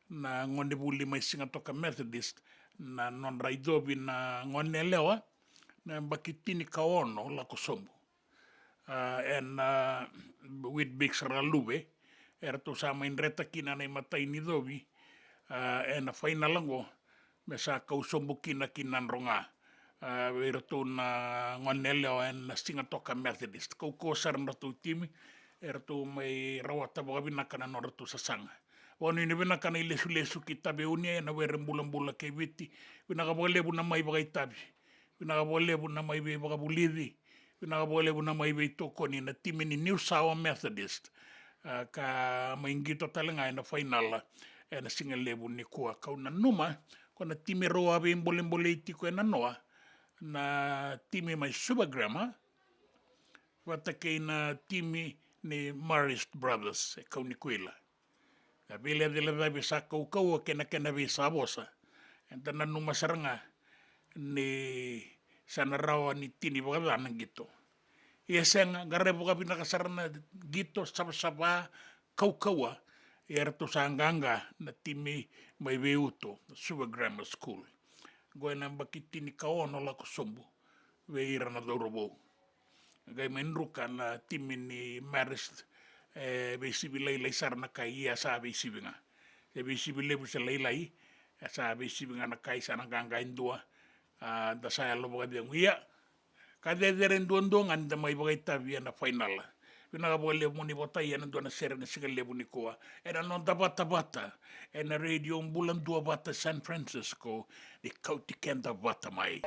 Na gonevuli mai Sigatoka Methodist, na nodra icovi na gone yalewa, na yabaki tinikaono lako sobu. A, ena, a, Weet-Bix Raluve, eratou sa mai dreta kina na imatai ni icovi, a, ena fainala qo, me sa kau sobu kina ki Nadroga. A, vei iratou na gone yalewa ena Sigatoka Methodist. Kaukauwa sara na nodratou timi, eratou mai rawata vakavinaka na nodratou sasaga. Vanuinui vinaka na ilesulesu ki Taveuni ena were bulabula kei Viti. Vinaka vakalevu na mai vakaitavi. Vinaka vakalevu na mai veivakavulici. Vinaka vakalevu na mai veitokoni na timi ni Niusawa Methodist. A, ka mai qito tale ga ena fainala ena siga levu nikua. Kau nanuma, ko na timi rau a veibolebolei tiko ena noa, na timi mai Suva Grammar, vata kei na timi ni Marist Brothers e Kaunikuila. Na veilecalecavi sa kaukauwa kei na kena veisavosa. Eda nanuma sara ga ni sa na rawa ni tini vakaca na qito. Ia sega, qaravi vakavinaka sara na qito, savasava, kaukauwa. Ia eratou sa qaqa na timi mai Veiuto, Suva Grammar School. Qo ena yabaki tinikaono lako sobu vei ira na cauravou. Qai mai druka na timi ni Marist, e veisivi lailai sara na kai, ia sa veisivi ga. Se veisivi levu se lailai, e sa veisivi ga na kai, sa na qaqa e dua, a, da sa yalo vakacegu. Ia, ka cecere duadua ga ni da mai vakaitavi ena fainala. Vinaka vakalevu mo ni votai ena dua na sere ena siga levu nikua. Ena noda vatavata, ena Radio Bula Duavata San Francisco, ni kauti keda vata mai.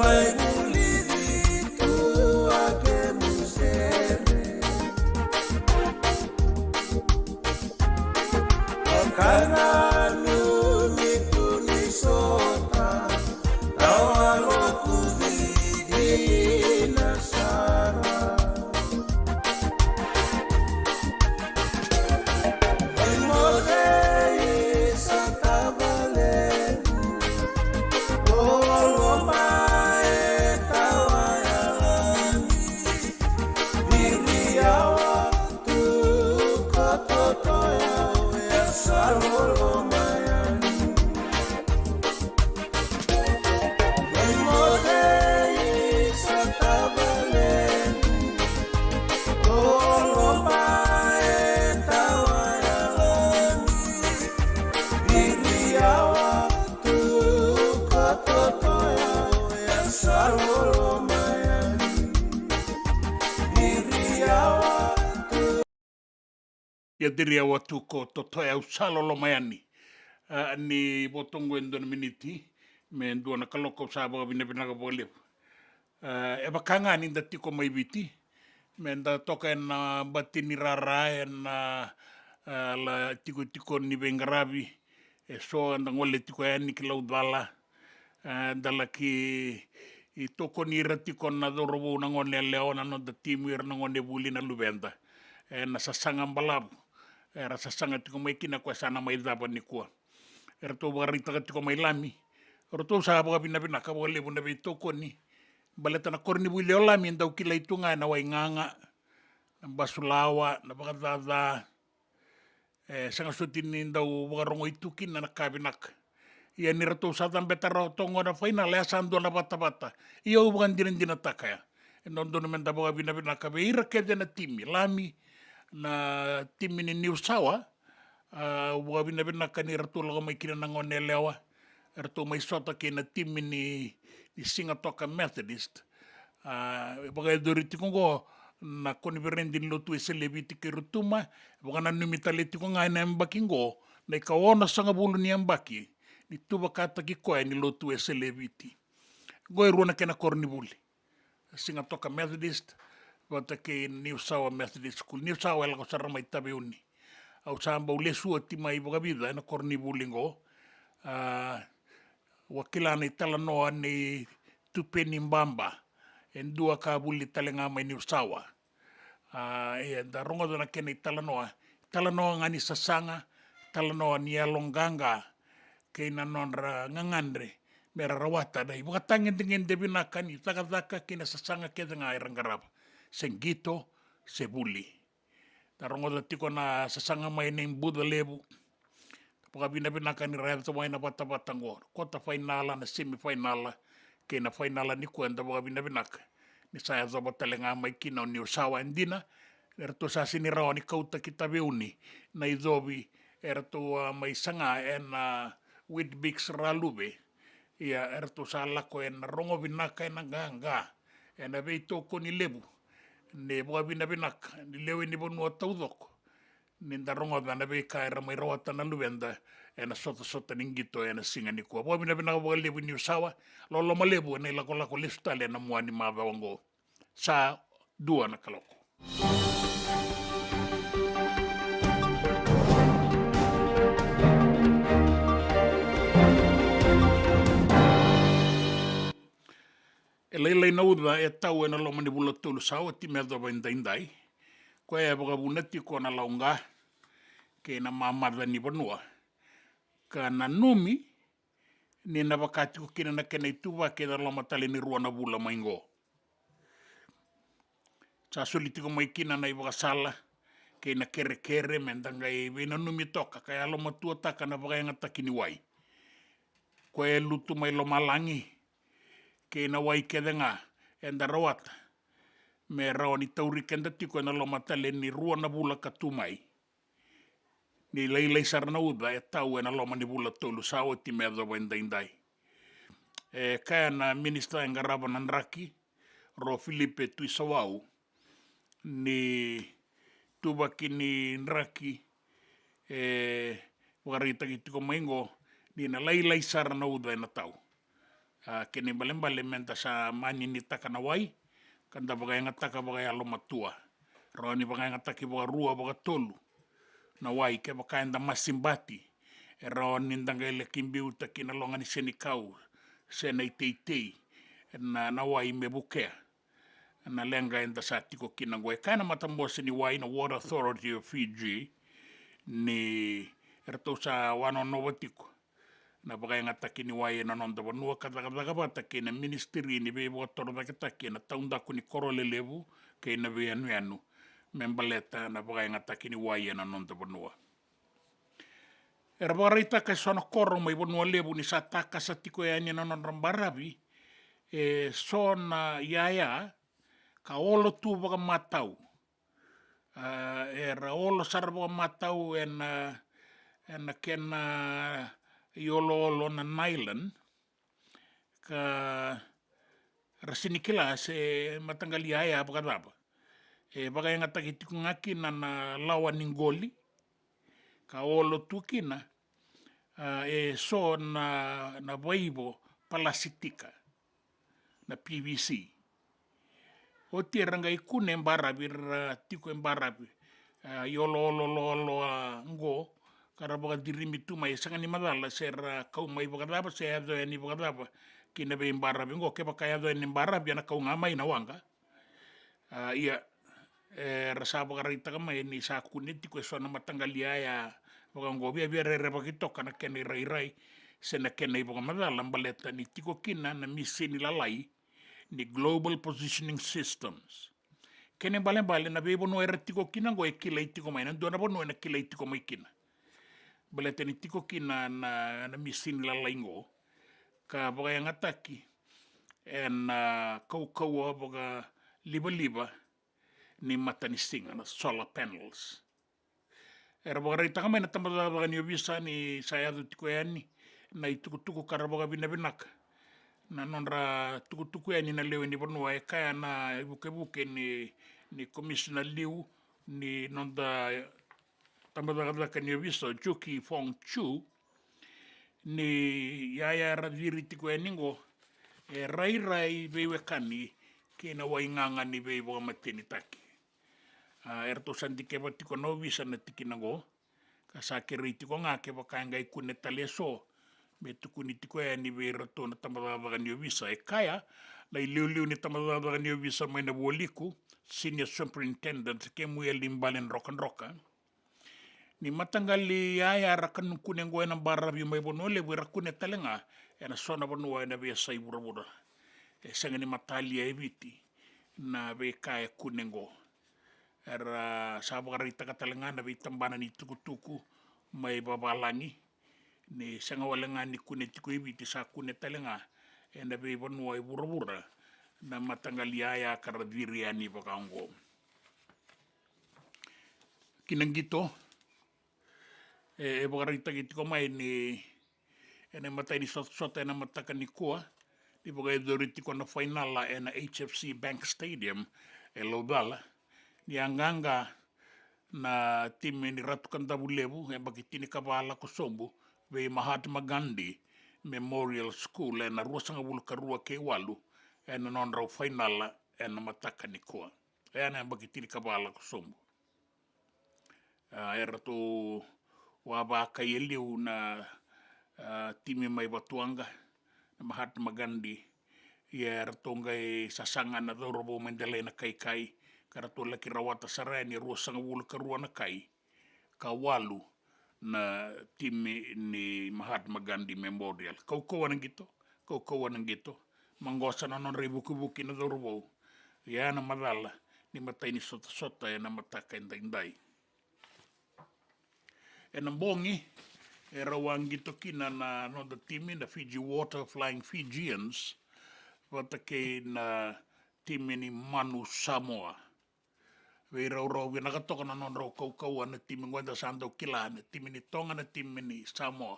Ai vulici tu a kemu sere. Kana numi tu ni sota. Tawa lokuci dina sara. Ia diri au a tu ko Totoya, au sa loloma yani. A, ni votoqu e dua na miniti me dua na kaloko, au sa vakavinavinaka vakalevu. A, e vaka ga ni da tiko mai Viti, me da toka ena bati ni rara, ena, a, la tikotiko ni veiqaravi, e so eda gole tiko yani ki Laucala. E, da laki tokoni ira tiko na cauravou, na gone yalewa, na noda timi, ira na gonevuli, na luveda. E, na sasaga balavu era sasaga tiko mai kina, koya sa na mai cava nikua. Eratou vakaraitaka tiko mai Lami, eratou sa vakavinavinaka vakalevu na veitokoni. Baleta na koronivuli o Lami e dau kilai tu ga ena wai gaga, na basulawa, na vakacaca. E sega soti ni dau vakarogoi tu kina na ka vinaka. Ia ni ratou sa cabeta rawa toka qo na fainala, e a sa dua na vatavata. Ia au vakadinadinataka ya. E dodonu me da vakavinavinaka vei ira kece na timi, Lami, na timi ni Niusawa. A, au vakavinavinaka ni ratou lako mai kina na gone yalewa. Eratou mai sota kei na timi ni, ni Sigatoka Methodist. A, e vakayacori tiko qo na koniferedi ni Lotu Wesele e Viti kei Rotuma. E vakananumi tale tiko ga ena yabaki qo na ikaonosagavulu ni yabaki ni tuvakataki koya ni Lotu Wesele e Viti. Qo e rua na kena koronivuli. Sigatoka Methodist vata kei Niusawa Methodist School. Niusawa e lako sara mai Taveuni. Au sa bau lesu oti mai vakavica ena koronivuli qo. A, au a kila na italanoa nei Tupeni Baba, e dua ka vuli tale ga mai Niusawa. A, ia da rogoca na kena italanoa. Italanoa ga ni sasaga, italanoa ni yaloqaqa kei na nodra gagadre me ra rawata na ivakatagedegede vinaka ni cakacaka kei na sasaga kece ga era qarava, se qito se vuli. Da rogoca tiko na sasaga mai nei Buca Levu. Vakavinavinaka ni ra yaco mai na vatavata qo, kota fainala, na semi fainala kei na fainala nikua. Eda vakavinavinaka ni sa yacova tale ga mai kina o Niusawa. E dina, eratou sa sega ni rawa ni kauta ki Taveuni na icovi eratou a mai saga ena Weet-Bix Raluve. Ia eratou sa lako ena rogo vinaka, ena qaqa, ena veitokoni levu. Ni vakavinavinaka ni lewe ni vanua taucoko ni da rogoca na veika era mai rawata na luveda ena sotasota ni qito ena siga nikua. Vakavinavinaka vakalevu Niusawa, loloma levu ena ilakolako lesu tale ena mua ni macawa oqo. Sa dua na kaloko. E lailai na uca e tau ena loma ni vula tolu sa oti me yacova edaidai. Koya e vakavuna tiko na lauqa kei na mamaca ni vanua, ka nanumi ni na vaka tiko kina na kena ituvaki ena loma tale ni rua na vula mai qo. Sa soli tiko mai kina na ivakasala kei na kerekere me da qai veinanumi toka ka yalomatuataka na vakayagataki ni wai. Koya e lutu mai lomalagi kei na wai kece ga eda rawata me rawa ni tauri keda tiko ena loma tale ni rua na vula ka tu mai. Ni lailai sara na uca e tau ena loma ni vula tolu sa oti me yacova edaidai. E kaya na minisita e qarava na draki, Ro Filipe Tuisawau, ni tuvaki ni draki e vakaraitaki tiko mai qo ni na lailai sara na uca ena tau. A, kena ibalebale meda sa maninitaka na wai ka da vakayagataka vakayalomatua. Rawa ni vakayagataki vakarua, vakatolu na wai kevaka eda masibati. E rawa ni da qai laki biuta ki na loga ni senikau se na iteitei na, na wai me vukea na leqa eda sa tiko kina oqo. E kaya na matabose ni wai, na Water Authority of Fiji, ni ratou sa wanonova tiko na vakayagataki ni wai ena noda vanua ka cakacaka vata kei na Ministry ni Veivakatorocaketaki ena taudaku ni koro lelevu kei na veiyanuyanu me baleta na vakayagataki ni wai ena noda vanua. Era vakaraitaka e so na koro mai Vanua Levu ni sa takasa tiko yani na nodra baravi e so na iyaya ka olo tu vakamatau. A, era olo sara vakamatau ena, ena kena ioloolo na nylon, ka ra sini kila se mataqali iyaya vakacava. E vakayagataki tiko ga kina na lawa ni qoli ka olo tu kina, a, e so na, na vaivo palasitika, na P V C. Oti era qai kune baravi, ra tiko e baravi, a, ioloolo loaloa oqo, ka ra vakacirimi tu mai, e sega ni macala se ra kau mai vakacava se yaco yani vakacava ki na veibaravi oqo. Kevaka yaco yani baravi, ena kau ga mai na waqa. A, ia, era sa vakaraitaka mai ni sa kune tiko e so na mataqali iyaya vaka oqo, via, via rerevaki toka na kena irairai se na kena ivakamacala baleta ni tiko kina na misini lalai ni Global Positioning Systems. Kena ibalebale na veivanua era tiko kina oqo e kilai tiko mai, na dua na vanua ena kilai tiko mai kina. Baleta ni tiko kina na, na misini lalai oqo ka vakayagataki ena kaukauwa vakalivaliva ni matanisiga, na solar panels. Era vakaraitaka mai na tabacakacaka ni ovisa ni sa yaco tiko yani na itukutuku ka ra vakavinavinaka na nodra tukutuku yani na lewe ni vanua. E kaya na ivukevuke ni, ni Komisina Liu ni noda tabacakacaka ni ovisa, o Juki Fong Chu, ni iyaya era ciri tiko yani oqo e rairai veiwekani kei na waigaga ni veivakamatenitaki. A, eratou sa dikeva tiko na ovisa na tikina oqo, ka sa kerei tiko ga kevaka e qai kune tale e so me tukuni tiko yani vei iratou na tabacakacaka ni ovisa. E kaya na iliuliu ni tabacakacaka ni ovisa mai na Vualiku, Senior Superintendent Kemueli Baledrokadroka, ni mataqali iyaya ra kune oqo ena baravi mai Vanua Levu era kune tale ga ena so na vanua ena veiyasai vuravura. E sega ni matalia e Viti na veika e kune oqo. Era sa vakaraitaka tale ga na veitabana ni tukutuku mai vavalagi ni sega wale ga ni kune tiko e Viti, sa kune tale ga ena veivanua e vuravura na mataqali iyaya ka ra ciri yani vaka oqo. Ki na qito, e, e vakaraitaki tiko mai ni ena imatai ni sotasota ena mataka nikua ni vakayacori tiko na fainala ena H F C Bank Stadium e Laucala, ni a qaqa na timi ni Ratu Kadavulevu, yabaki tinikava lako sobu, vei Mahatma Gandhi Memorial School ena ruasagavulu ka rua kei walu ena nodrau fainala ena mataka nikua. Oya na yabaki tinikava lako sobu. A, eratou wavakai e liu na, a, timi mai Vatuwaqa, na Mahatma Gandhi. Ia eratou qai sasaga na cauravou mai Delainakaikai, ka ratou laki rawata sara yani e ruasagavulu ka rua na kai ka walu na timi ni Mahatma Gandhi Memorial. Kaukauwa na qito, kaukauwa na qito. Maqosa na nodra ivukivuki na cauravou. Ia na macala ni matai ni sotasota ena mataka edaidai. Ena bogi, e rau a qito kina na noda timi na Fiji Water Flying Fijians vata kei na timi ni Manu Samoa. Veiraurau vinaka toka na nodrau kaukauwa na timi qo eda sa dau kila, na timi ni Toga, na timi ni Samoa.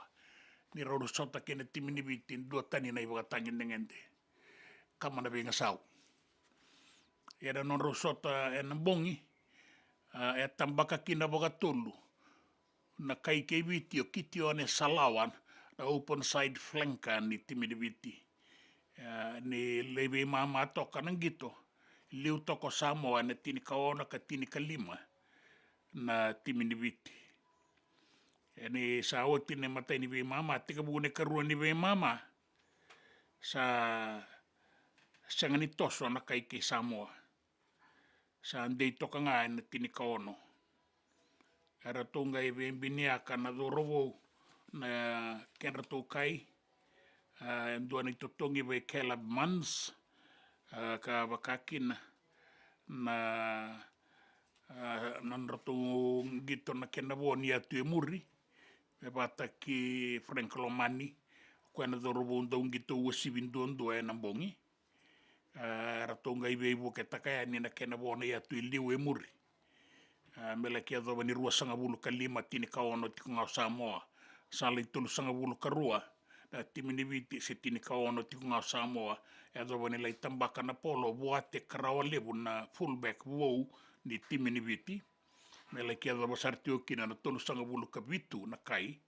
Ni rau sota kei na timi ni Viti, duatani na ivakatagedegede. Kama na veigasau. Ia na nodrau sota ena bogi, a, e tabaka kina vakatolu na kai kei Viti o Kitione Salawa, na open side flanker ni timi ni Viti. E, ni lai veimama toka na qito, liu toka o Samoa ena tinikaono ka tinikalima na timi ni Viti. E, ni sa oti na imatai ni veimama, tekivu na ikarua ni veimama, sa sega ni toso na kai kei Samoa. Sa dei toka ga ena tinikaono. Eratou qai veibiniyaka na cauravou na kedratou kai. A, e dua na itotogi vei Caleb Munns, a, ka vaka kina na, a, nodratou qito na kena vo ni yatu e muri, me vata kei Frank Lomani, o koya na cauravou dau qito uasivi duadua ena bogi. A, eratou qai veivuketaka yani na kena vo na yatu e liu e muri. A, me laki yacova ni ruasagavulu ka lima, tinikaono tiko ga o Samoa. Sa lai tolusagavulu ka rua na timi ni Viti, se tinikaono tiko ga o Samoa. Yacova ni lai tabaka na polo, Vuate Karawalevu na fullback vou ni timi ni Viti. Me laki yacova sara tiko kina na tolusagavulu ka vitu na kai,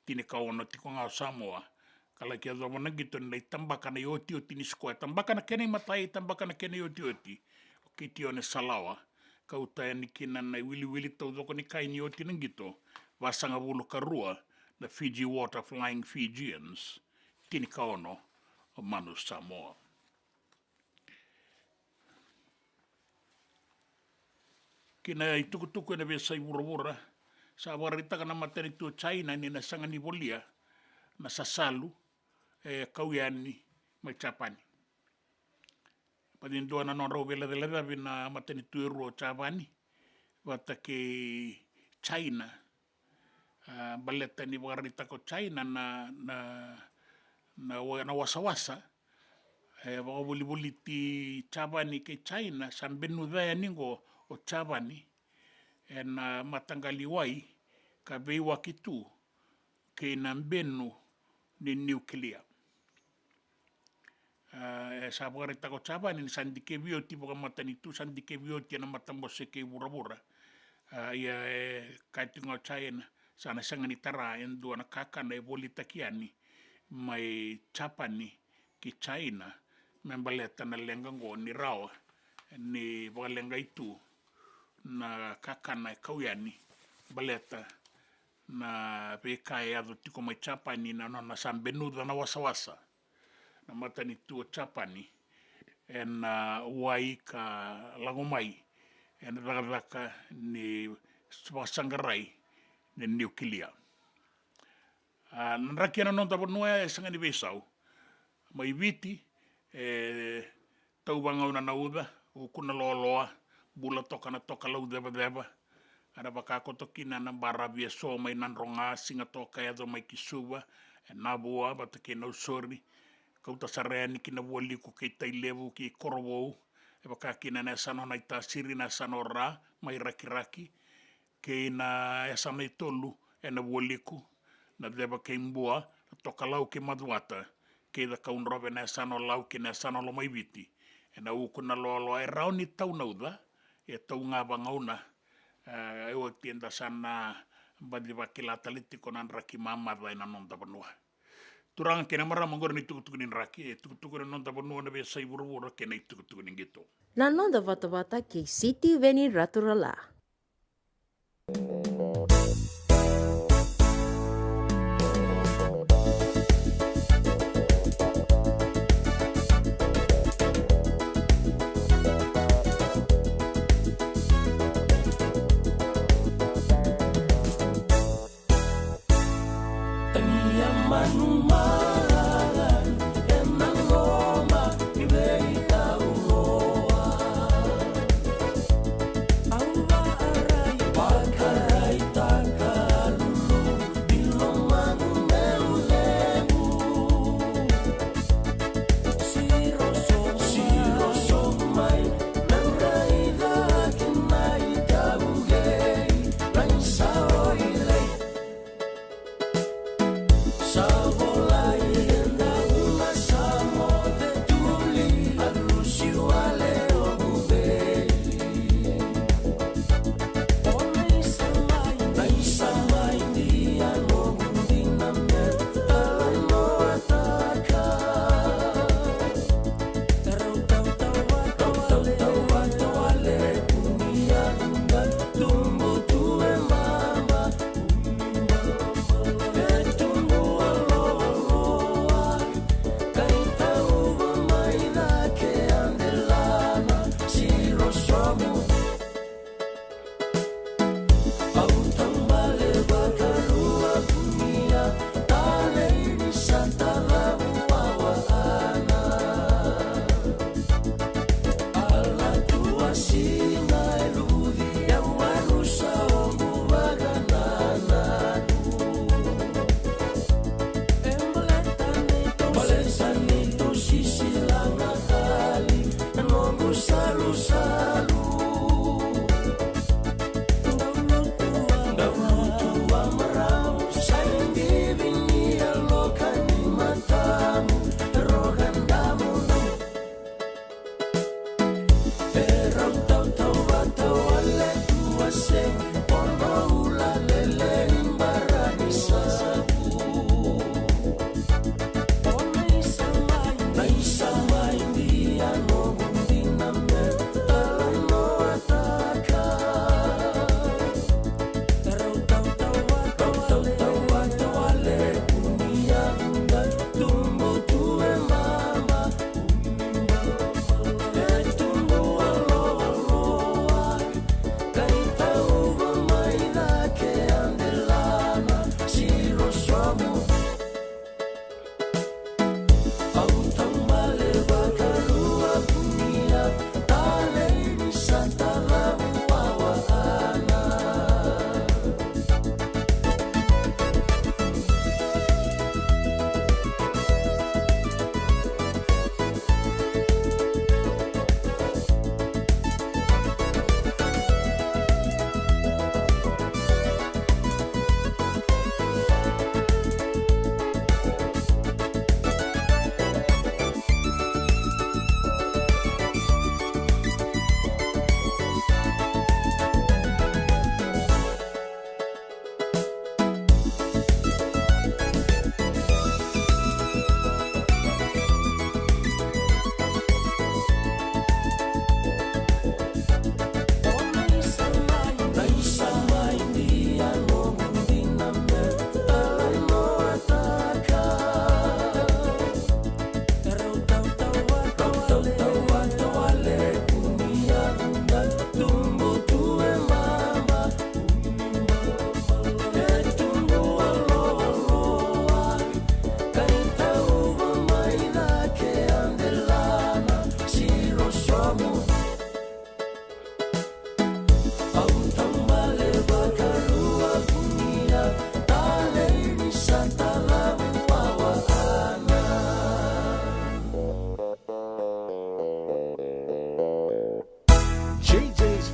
tinikaono tiko ga o Samoa. Ka laki yacova na qito ni lai tabaka na iotioti ni sikoa, e tabaka na kena imatai, e tabaka na kena iotioti o Kitione Salawa. Kauta yani kina na iwiliwili taucoko ni kai ni oti na qito, vasagavulu ka rua na Fiji Water Flying Fijians, tinikaono o Manu Samoa. Kina itukutuku ena veiyasai vuravura, sa vakaraitaka na matanitu o China ni na sega ni volia na sasalu e kau yani mai Japani. Vata e dua na nodrau veilacalacavi na matanitu e rua o Japani vata kei China. A, baleta ni vakaraitaka o China na, na, na wa-, na wasawasa, e vakavolivoliti Japani kei China, sa benuca yani qo o Japani ena mataqali wai ka veiwaki tu kei na benu ni niukilia. A, e sa vakaraitaka o Japani ni sa dikevi oti vakamatanitu, sa dikevi oti ena matabose kei vuravura. A, ia e kaya tiko ga o China, sa na sega ni tara e dua na kakana e volitaki yani mai Japani ki China me baleta na leqa qo ni rawa ni vakaleqai tu na kakana e kau yani baleta na veika e yaco tiko mai Japani, na nona sa benuca na wasawasa na matanitu o Japani ena wai ka lako mai ena cakacaka ni vakasaqarai ni niukilia. A, na draki ena noda vanua e sega ni veisau. Mai Viti, e tau vagauna na uca, uku na loaloa, bula toka na tokalau cevaceva. Era vakakoto kina na baravi eso mai Nadroga, Sigatoka, yaco mai ki Suva, e Navua vata kei Nausori. Kauta sara yani ki na Vualiku kei Tailevu kei Korovou. E vaka kina na yasana o Naitasiri, na yasana o Ra mai Rakiraki, kei na yasana e tolu ena Vualiku, na Ceva kei Bua, na Tokalau kei Macuata, kei Cakaudrove, na yasana o Lau kei na yasana o Lomaiviti. Ena uku na loaloa e rawa ni tau na uca, e tau ga vagauna. E, e oti eda sa na baci vakila tale tiko na draki mamaca ena noda vanua. Turaga kei na marama, oqori na itukutuku ni draki, e tukutuku ena noda vanua, na veiyasai vuravura kei na itukutuku ni qito. Na noda vatavata kei Sitiveni Raturala.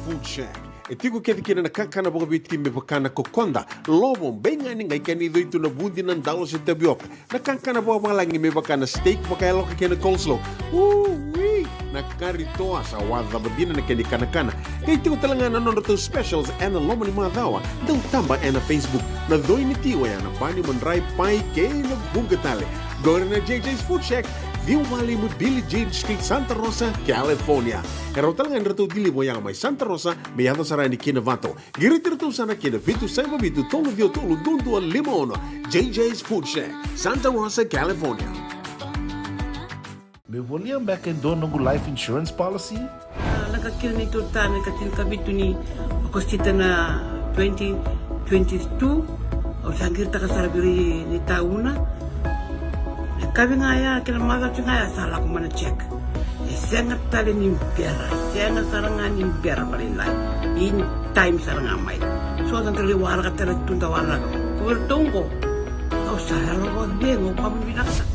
Food Shack. E tiko kece kina na kakana vakaviti me vaka na kokoda, lovo, beigani, qai kena icoi tu na vudi, na dalo se tavioka. Na kakana vakavalagi me vaka na steak vakayaloka kei na coleslaw. Ui! Na kari toa sa wacava dina na kena ikanakana. Qai tiko tale ga na nodratou specials ena loma ni macawa. Dau taba ena Facebook. Na coi ni ti oya na bani, madrai, pai kei na vuqa tale. Qori na J J's Food Shack, ciwa walu lima Billie Jean Street, Santa Rosa, California. E rawa tale ga ni ratou deliver oya mai Santa Rosa me yaco sara yani ki Novato. Qiriti iratou sara ki na vitu saiva vitu tolu ciwa tolu dua dua lima ono. J J's Food Shack, Santa Rosa, California. Meu volia beka e dua noqu life insurance policy? A, lako kina neitou ta na ika tinikavitu ni Okosita na twenty twenty-two. Au sa qiritaka sara vei ira ni tauna. Na kavi ga ya kei na macawa ga ya sa lako mai na check. E sega tale ni bera, sega sara ga ni bera vakalailai. In time sara ga mai. So da qai waraka tale tu da waraka. Ko vei ratou qo. Au sa yalo vakacegu, au vakavinavinaka sara.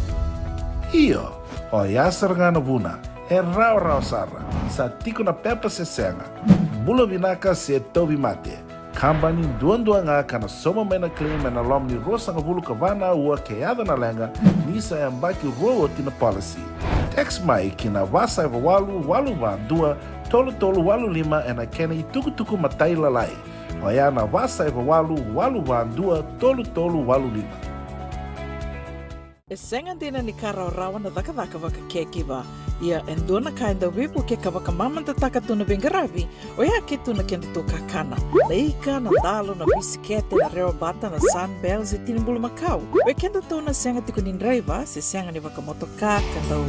Io, oya sara ga na vuna. E rawarawa sara. Sa tiko na pepa se sega. Bula vinaka se tauvimate. Kabani duadua ga ka na sauma mai na claim ena loma ni ruasagavulu ka va na aua ke yaco na leqa, ni sa yabaki rua oti na policy. Text mai ki na va saiva walu walu va dua tolu tolu walu lima ena kena itukutuku matailalai. Oya na va saiva walu walu va dua tolu tolu walu lima. E sega dina ni ka rawarawa na cakacaka vaka caregiver. Ia e dua na ka e dau veivuke ka vakamamadataka tu na veiqaravi, oya ke tu na kedatou kakana. Na ika, na dalo, na bisikete, na rewabata, na Sunbell, se tini bulumakau. Vei kedatou na sega tiko ni draiva, se sega ni vakamotoka, ka dau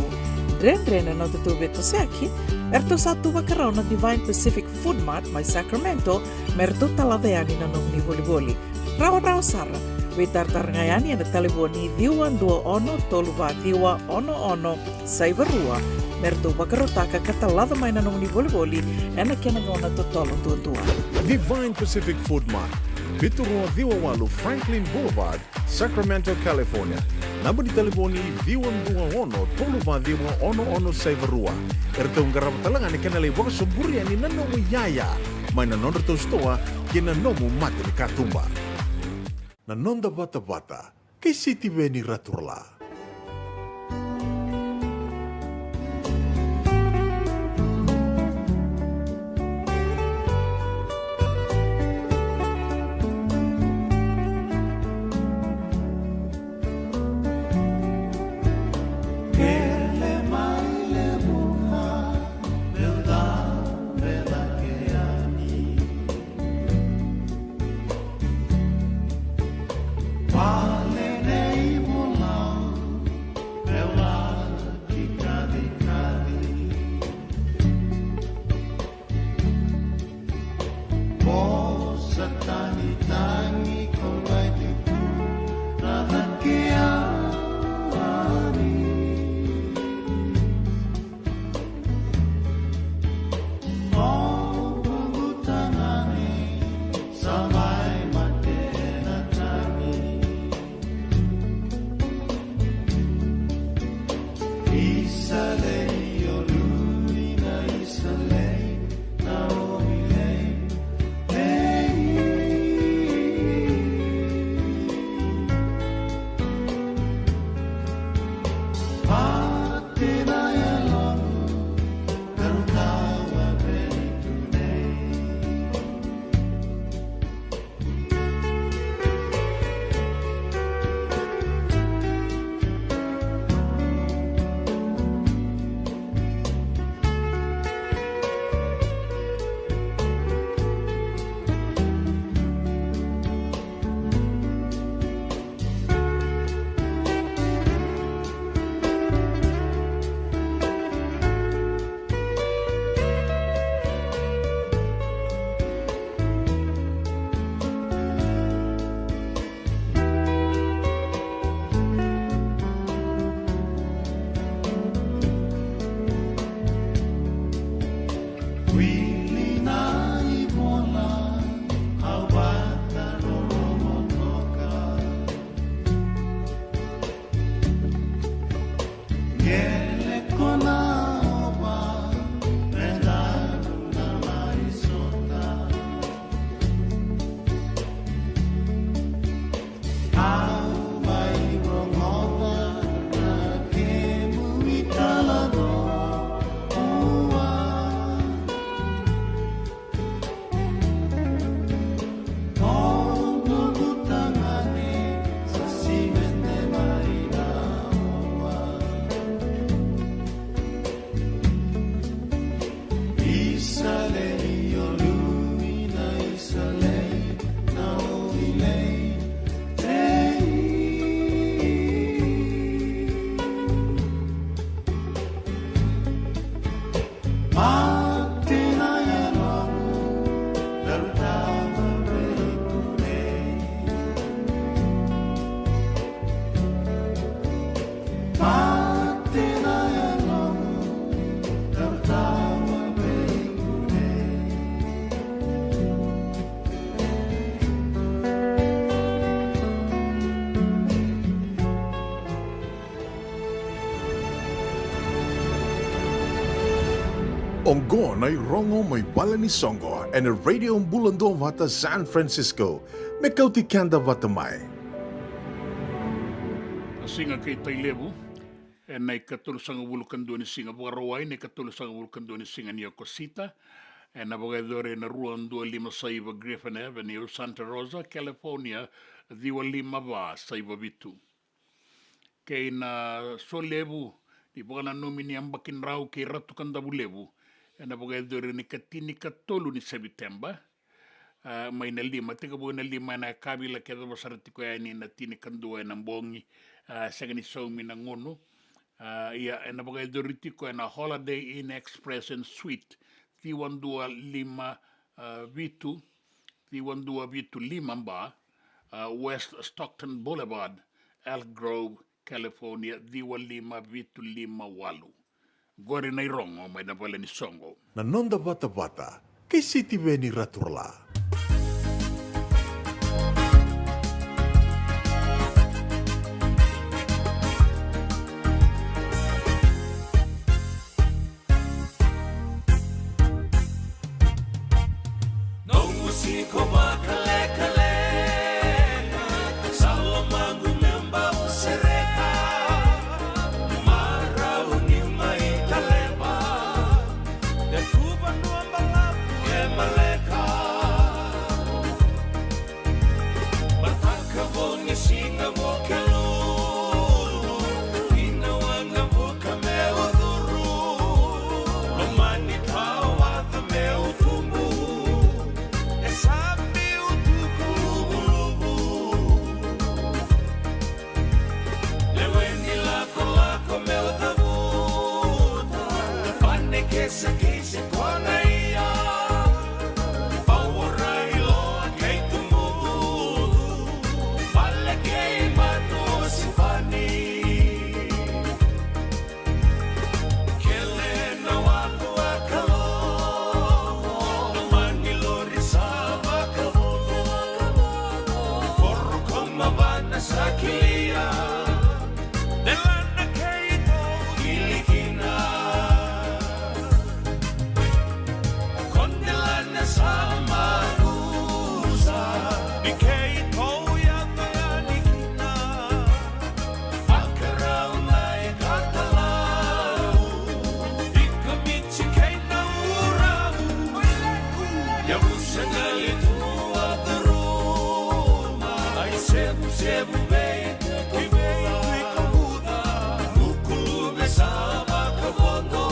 dredre na nodatou veitosoyaki, eratou sa tu vakarau na Divine Pacific Food Mart mai Sacramento, me ratou talaca yani na nomuni volivoli. Rawarawa sara. Veitaratara ga yani ena talevoni ciwa dua ono tolu va ciwa ono ono saiva rua. Me ratou vakarautaka ka talaca mai na nomuni volivoli ena kena gauna totolo duadua. Divine Pacific Food Mart, vitu rua ciwa walu Franklin Boulevard, Sacramento, California. Naba ni talevoni ciwa dua ono tolu va ciwa ono ono saiva rua. Eratou qarava tale ga na kena lai vakasoburi yani na nomu iyaya mai na nodratou sitoa kei na nomu mata ni katuba. Na noda vatavata kei Sitiveni Raturala. Oqo na irogo mai vale ni soqo ena Radio Bula Duavata San Francisco, me kauti keda vata mai. A siga kei Tailevu, ena ikatolusagavulu ka dua ni siga Vakarauwai, na ikatolusagavulu ka dua ni siga ni Okosita, ena vakayacori ena rua dua lima saiva Griffin Avenue, Santa Rosa, California, ciwa lima va saiva vitu. Kei na solevu ni vakananumi ni yabaki drau kei Ratu Kadavulevu, ena vakayacori ena ikatinikatolu ni Seviteba, a, mai na lima, tekivu ena lima ena yakavi, lai kece sara tiko yani na tinikadua ena bogi, a, sega ni saumi na gauna. A, ia, ena vakayacori tiko ena Holiday Inn Express and Suite, ciwa dua lima, a, vitu, ciwa dua vitu lima ba, a, West Stockton Boulevard, Elk Grove, California, ciwa lima vitu lima walu. Qori na irogo mai na vale ni soqo. Na noda vatavata kei Sitiveni Raturala. Noqu siko vakalekaleka, sa lomaqu me bau sereka. Marau ni mai Taleva, e tu vanua balavu e maleka. Mataka vou ni siga Vukelulu, ina waqa vuka meu curu. Lomani tawaca meu tubu, e sa biu tu ko luvuluvu. Lewe ni lakolako meu cavuta, pane kese kei se kona ia. Pawarai loa kei tumudu, vale kei matu o Sivani. Kele na walu a Kalou, lomani lori sa vakavodo. Koro ko Mavana sa kilia, delana keitou kili kina. Ko delana sa makusa, ni keitou yaco yani kina. Vakarau na ikatalau, ika Miti kei Naurau. Yavusa qali tu a curuma, ai sevusevu vei Tui Kovuca, Vukuluve sa vakavodo.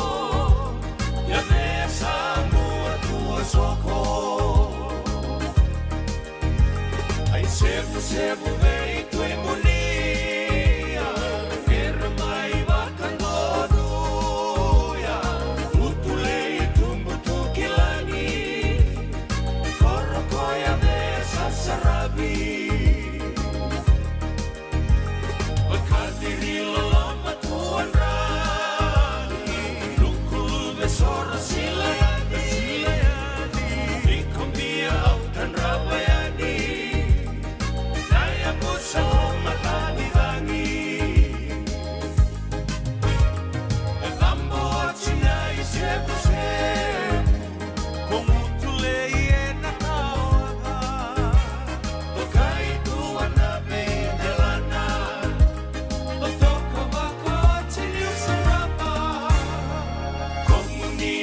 Yavea sa mua tu a soko. Ai sevusevu vei Tui Munia, era mai vakadonuya. Utulei e tubu tu ki lagi, koro ko Yavea sa saravi. Vakaciri loloma tu a draki, Lukuluve soro sila yani, Vikobia au tadrava yani, na yavusa o Matanicagi. E cabo oti na isevusevu, ko Gutulei ena tawaca. Tokai tu ana veidelana, totoka vakaoti niu sarava. Ko Muni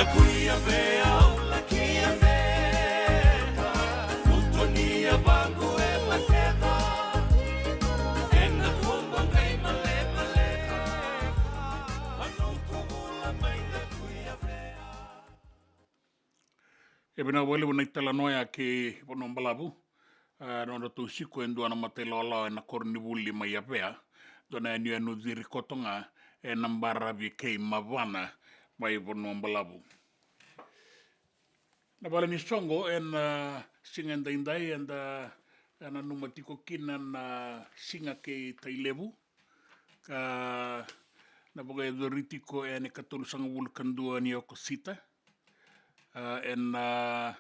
E vinaka vakalevu na italanoa ya kei Vanua Balavu. A, nodratou siko e dua na mata ilawalawa ena koronivuli mai Avea, dua na yanuyanu ciri koto ga ena baravi kei Mavana mai Vanua Balavu. Na vale ni soqo ena, a, siga edaidai eda, a, nanuma tiko kina na siga kei Tailevu, ka na vakayacori tiko ena ikatolusagavulu ka dua ni Okosita, a, ena, a,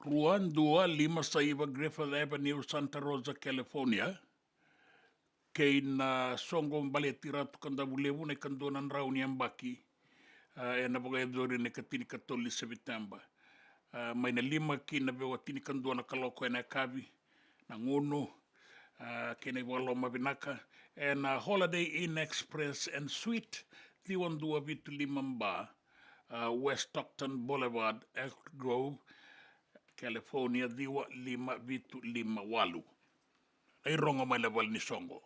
rua dua lima saiva Griffith Avenue, Santa Rosa, California. Kei na soqo baleti Ratu Kadavulevu na ikadua na drau ni yabaki, a, ena vakayacori ena ikatinikatolu ni Seviteba, a, mai na lima ki na vewa tinikadua na kaloko ena yakavi, na gunu, a, kei na ivakalolomavinaka ena Holiday Inn Express and Suite, ciwa dua vitu lima B, a, West Stockton Boulevard, Elk Grove, California, ciwa lima vitu lima walu. Ai rogo mai na vale ni soqo.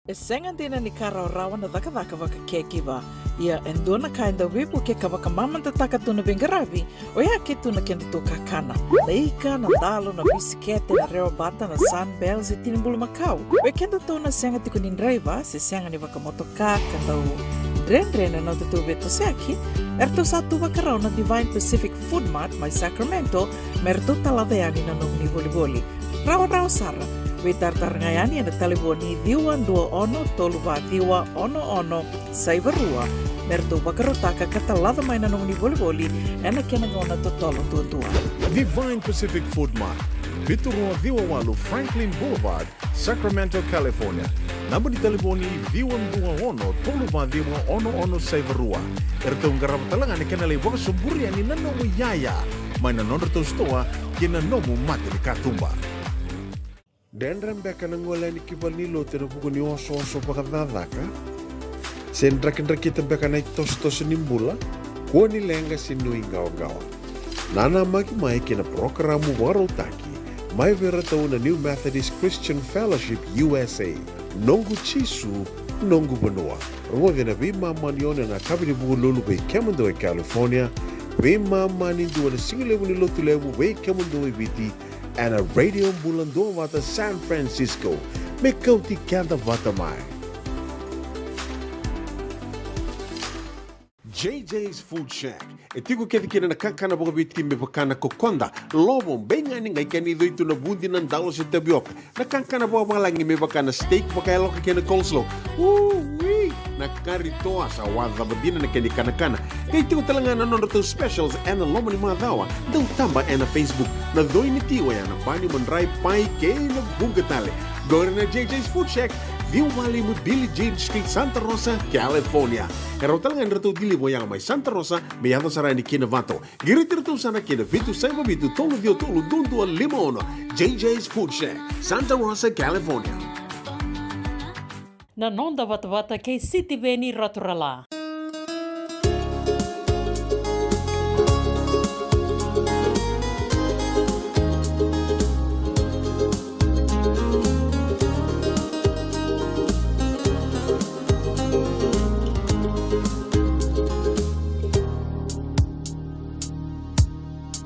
E sega dina ni ka rawarawa na cakacaka vaka caregiver. Ia e dua na ka e dau veivuke ka vakamamadataka tu na veiqaravi, oya ke tu na kedatou kakana. Na ika, na dalo, na bisikete, na rewa bata, na Sunbells, e tini bulumakau. Oi kedatou na sega tiko ni draiva, se sega ni vakamotoka, ka dau dredre na nodatou veitosoyaki, eratou sa tu vakarau na Divine Pacific Food Mart mai Sacramento, me ratou talaca yani na nomuni volivoli. Rawarawa sara, veitaratara ga yani ena talevoni ciwa dua ono tolu va ciwa ono ono saiva rua, me ratou vakarautaka ka talaca mai na nomuni volivoli ena kena gauna totolo duadua. Divine Pacific Food Mart, vitu rua ciwa walu Franklin Boulevard, Sacramento, California. Naba ni talevoni ciwa dua ono tolu va ciwa ono ono saiva rua. Eratou qarava tale ga na kena lai vakasoburi yani na nomu iyaya mai na nodratou sitoa kei na nomu mata ni katuba. Dredre beka na gole yani ki valenilotu ena vuku ni osooso vakacakacaka? Se drakidrakita beka na itosotoso ni bula? Kua ni leqa se nuiqawa qo. Nanamaki mai ki na parokaramu vakarautaki mai vei iratou na New Methodist Christian Fellowship U S A, Noqu Jisu, Noqu Vanua. Rogoci ena veimama ni ono ena yakavi ni Vukelulu vei kemudou e California, veimama ni dua ena sigalevu ni Lotulevu vei kemudou e Viti, ena Radio Bula Duavata San Francisco. Me kauti keda vata mai. J J's Food Shack. E tiko kece kina na kakana vakaviti me vaka na kokoda, lovo, beigani, qai kena icoi tu na vudi, na dalo se tavioka. Na kakana vakavalagi me vaka na steak vakayaloka kei na coleslaw. Ui! Na kari toa, sa waca vata dina na kena ikanakana. Qai tiko tale ga na nodratou specials ena loma ni macawa. Dau taba ena Facebook. Na coi ni ti oya na bani, madrai, pai kei na vuqa tale. Qori na J J's Food Shack, ciwa walu lima Billie Jean Street, Santa Rosa, California. E rawa tale ga ni ratou deliver oya mai Santa Rosa me yaco sara yani ki Novato. Qiriti iratou sara ki na vitu saiva vitu tolu ciwa tolu dua dua lima ono. J J's Food Shack, Santa Rosa, California. Na noda vatavata kei Sitiveni Raturala.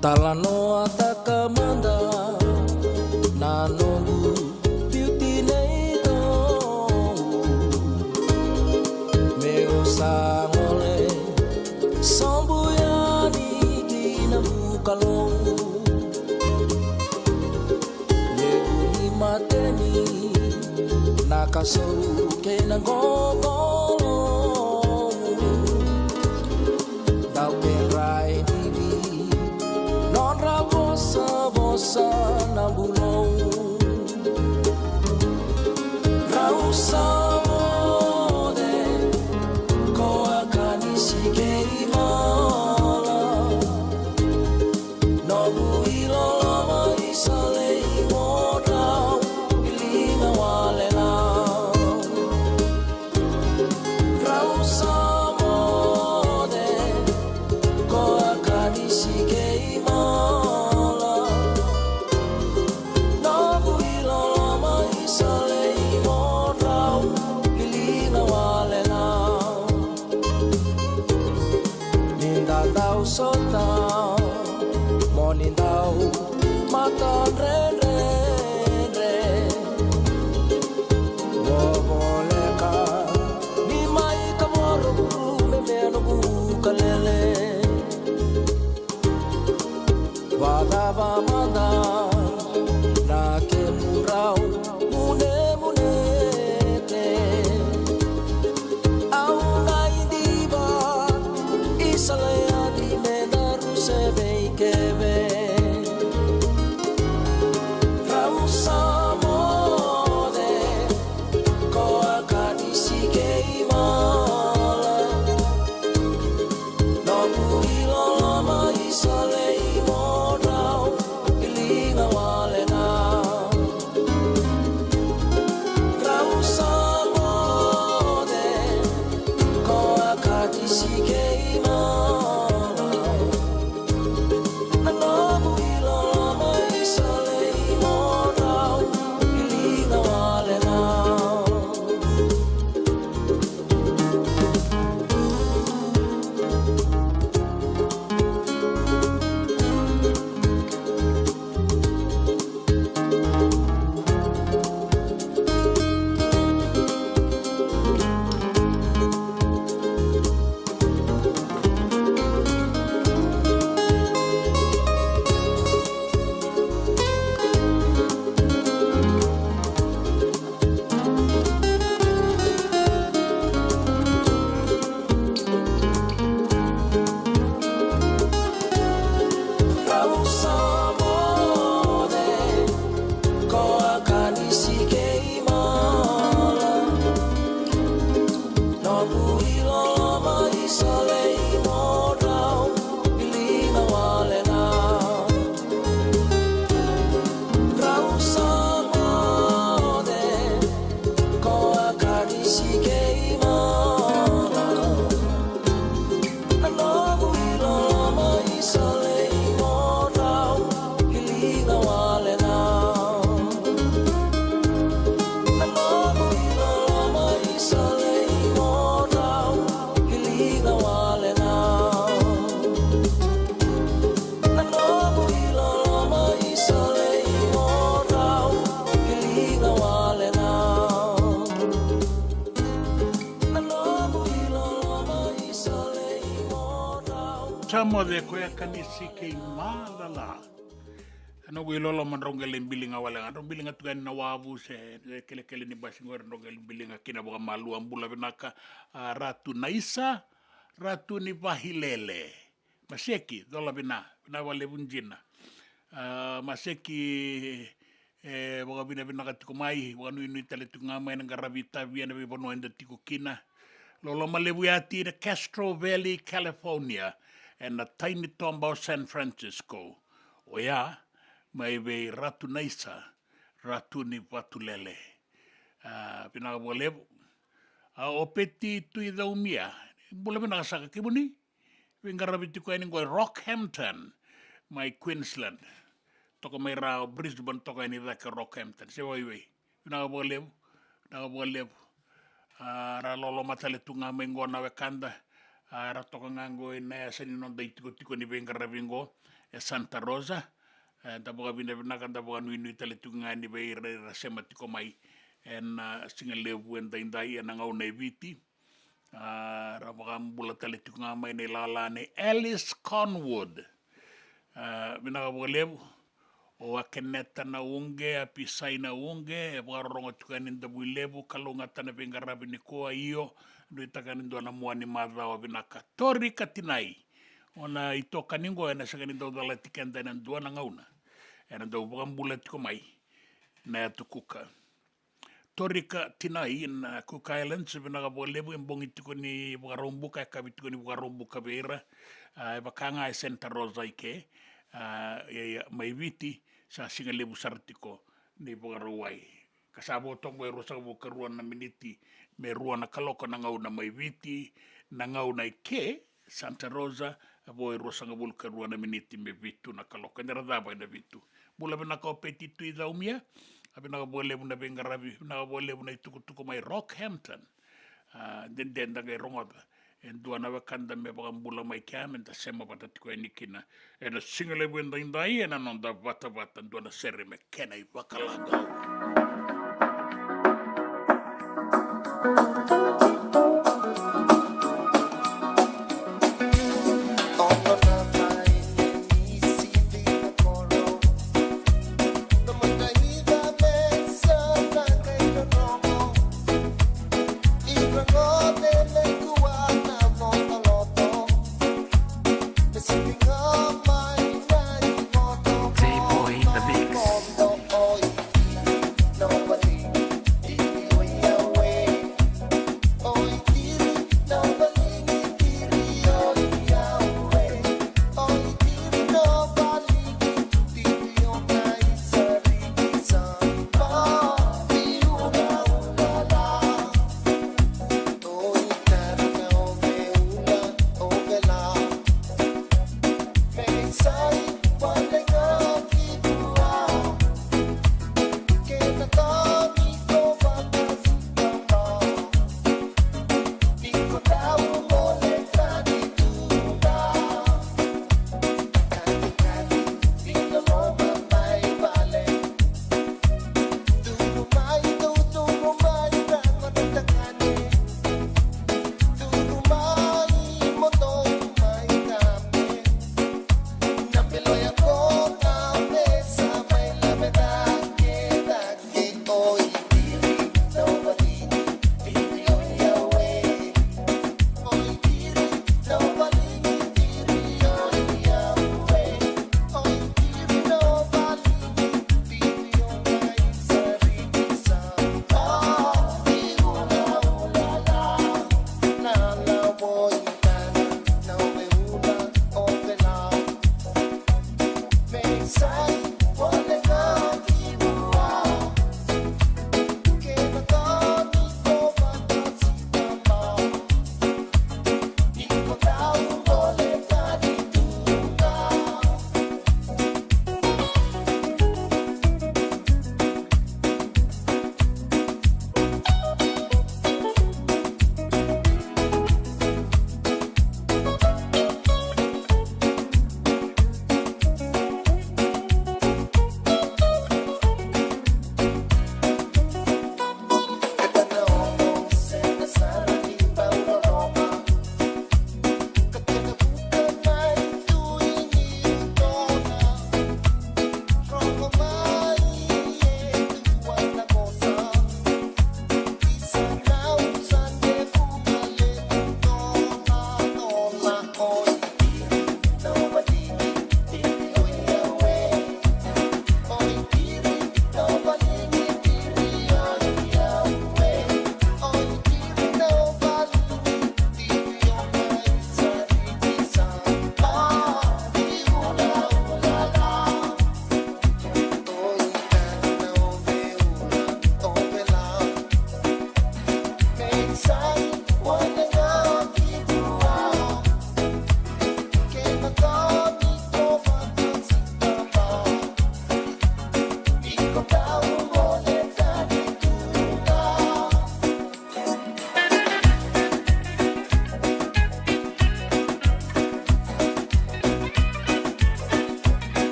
Talanoataka mada na noqu biuti nei Tou. Meu sa gole sobu yani ki na vukalou. Levu ni mateni, na kasou kei na qoqolou. Dau kedra e bibi nodra vosavosa na bulou. Rau sa moce ko Akanisi kei Mala. Noqu iloloma, isa lei mo drau, i liga wale ga. Rau sa moce ko Akanisi kei Mala. Noqu iloloma, isa lei mo drau, i liga wale ga. Ni da dau sota, mo ni dau matadredredre. Vovoleka ni mai ka voro vuru me meno vuka lele. Vacava mada na kemudrau munemunete. Au qai diva, isa lei yani me daru se veikeve. Rau sa moce ko Akanisi kei Mala. Noqu iloloma, isa lei mo drau, i liga wale ga. Rau sa moce ko Akanisi kei Mala. Na noqu iloloma, isa lei mo drau, i liga wale ga. Rau sa moce ko Akanisi kei Mala. Noqu iloloma, isa lei mo drau, i liga wale ga. Rau sa Sa moce koya ka ni sikei malala. Ena noqu iloloma drau qai lai biliga wale ga, drau biliga tu ga yani na wavu se, se kelekele ni basi qori drau qai lai biliga kina vakamalua. Bula vinaka, a, Ratu Naisa, Ratu ni Vahilele. Maseki, cola vina, vina vakalevu Jina. A, Maseki, e vakavinavinaka tiko mai, vakanuinui tale tiko ga mai na qaravi itavi ena veivanua eda tiko kina. Loloma levu ya ti na Castro Valley, California, ena tai ni toba o San Francisco. Oya, mai vei Ratu Naisa, Ratu ni Vatulele. A, vinaka vakalevu. A, o Peti Tui Caumia, bula vinaka saka, kemuni? Veiqaravi tiko yani qo e Rockhampton, mai Queensland. Toka mai ra o Brisbane, toka yani cake Rockhampton. Se vaivai. Vinaka vakalevu, vinaka vakalevu. A, ra loloma tale tu ga mai qo na wekada. A, ra toka ga qo ena yasa ni noda itikotiko ni veiqaravi qo e Santa Rosa. E, da vakavinavinaka, da vakanuinui tale tu ga yani vei ira era sema tiko mai ena, a, siga levu edaidai ena gauna e Viti. A, ra vakabula tale tiko ga mai na ilala nei Alice Cornwood. A, vinaka vakalevu. O Akeneta na Uqe, a Pisai na Uqe, e vakarorogo tiko yani Davuilevu, kalougata na veiqaravi nikua, io, nuitaka ni dua na mua ni macawa vinaka. Tori Katinai, o na itokani qo ena sega ni dau calati keda ena dua na gauna. Ena dau vakabula tiko mai na yatu Kuka. Torika Tinai na Cook Islands, vinaka vakalevu, e bogi tiko ni Vakaraubuka, e kavi tiko ni Vakaraubuka vei ira. A, e vaka ga e Santa Rosa i ke, a, ia, ia, mai Viti, sa siga levu sara tiko ni Vakarauwai. Ka sa vo toka e ruasagavulu ka rua na miniti me rua na kaloko na gauna mai Viti, na gauna i ke, Santa Rosa, a vo e ruasagavulu ka rua na miniti me vitu na kaloko. Eda ra cava ena vitu. Bula vinaka o Peti Tui Caumia, a vinaka vakalevu na veiqaravi, vinaka vakalevu na itukutuku mai Rockhampton. A, dede da qai rogoca e dua na wekada me vakabula mai kea, me da sema vata tiko yani kina ena siga levu edaidai, ena noda vatavata, dua na sere me kena ivakalaqa.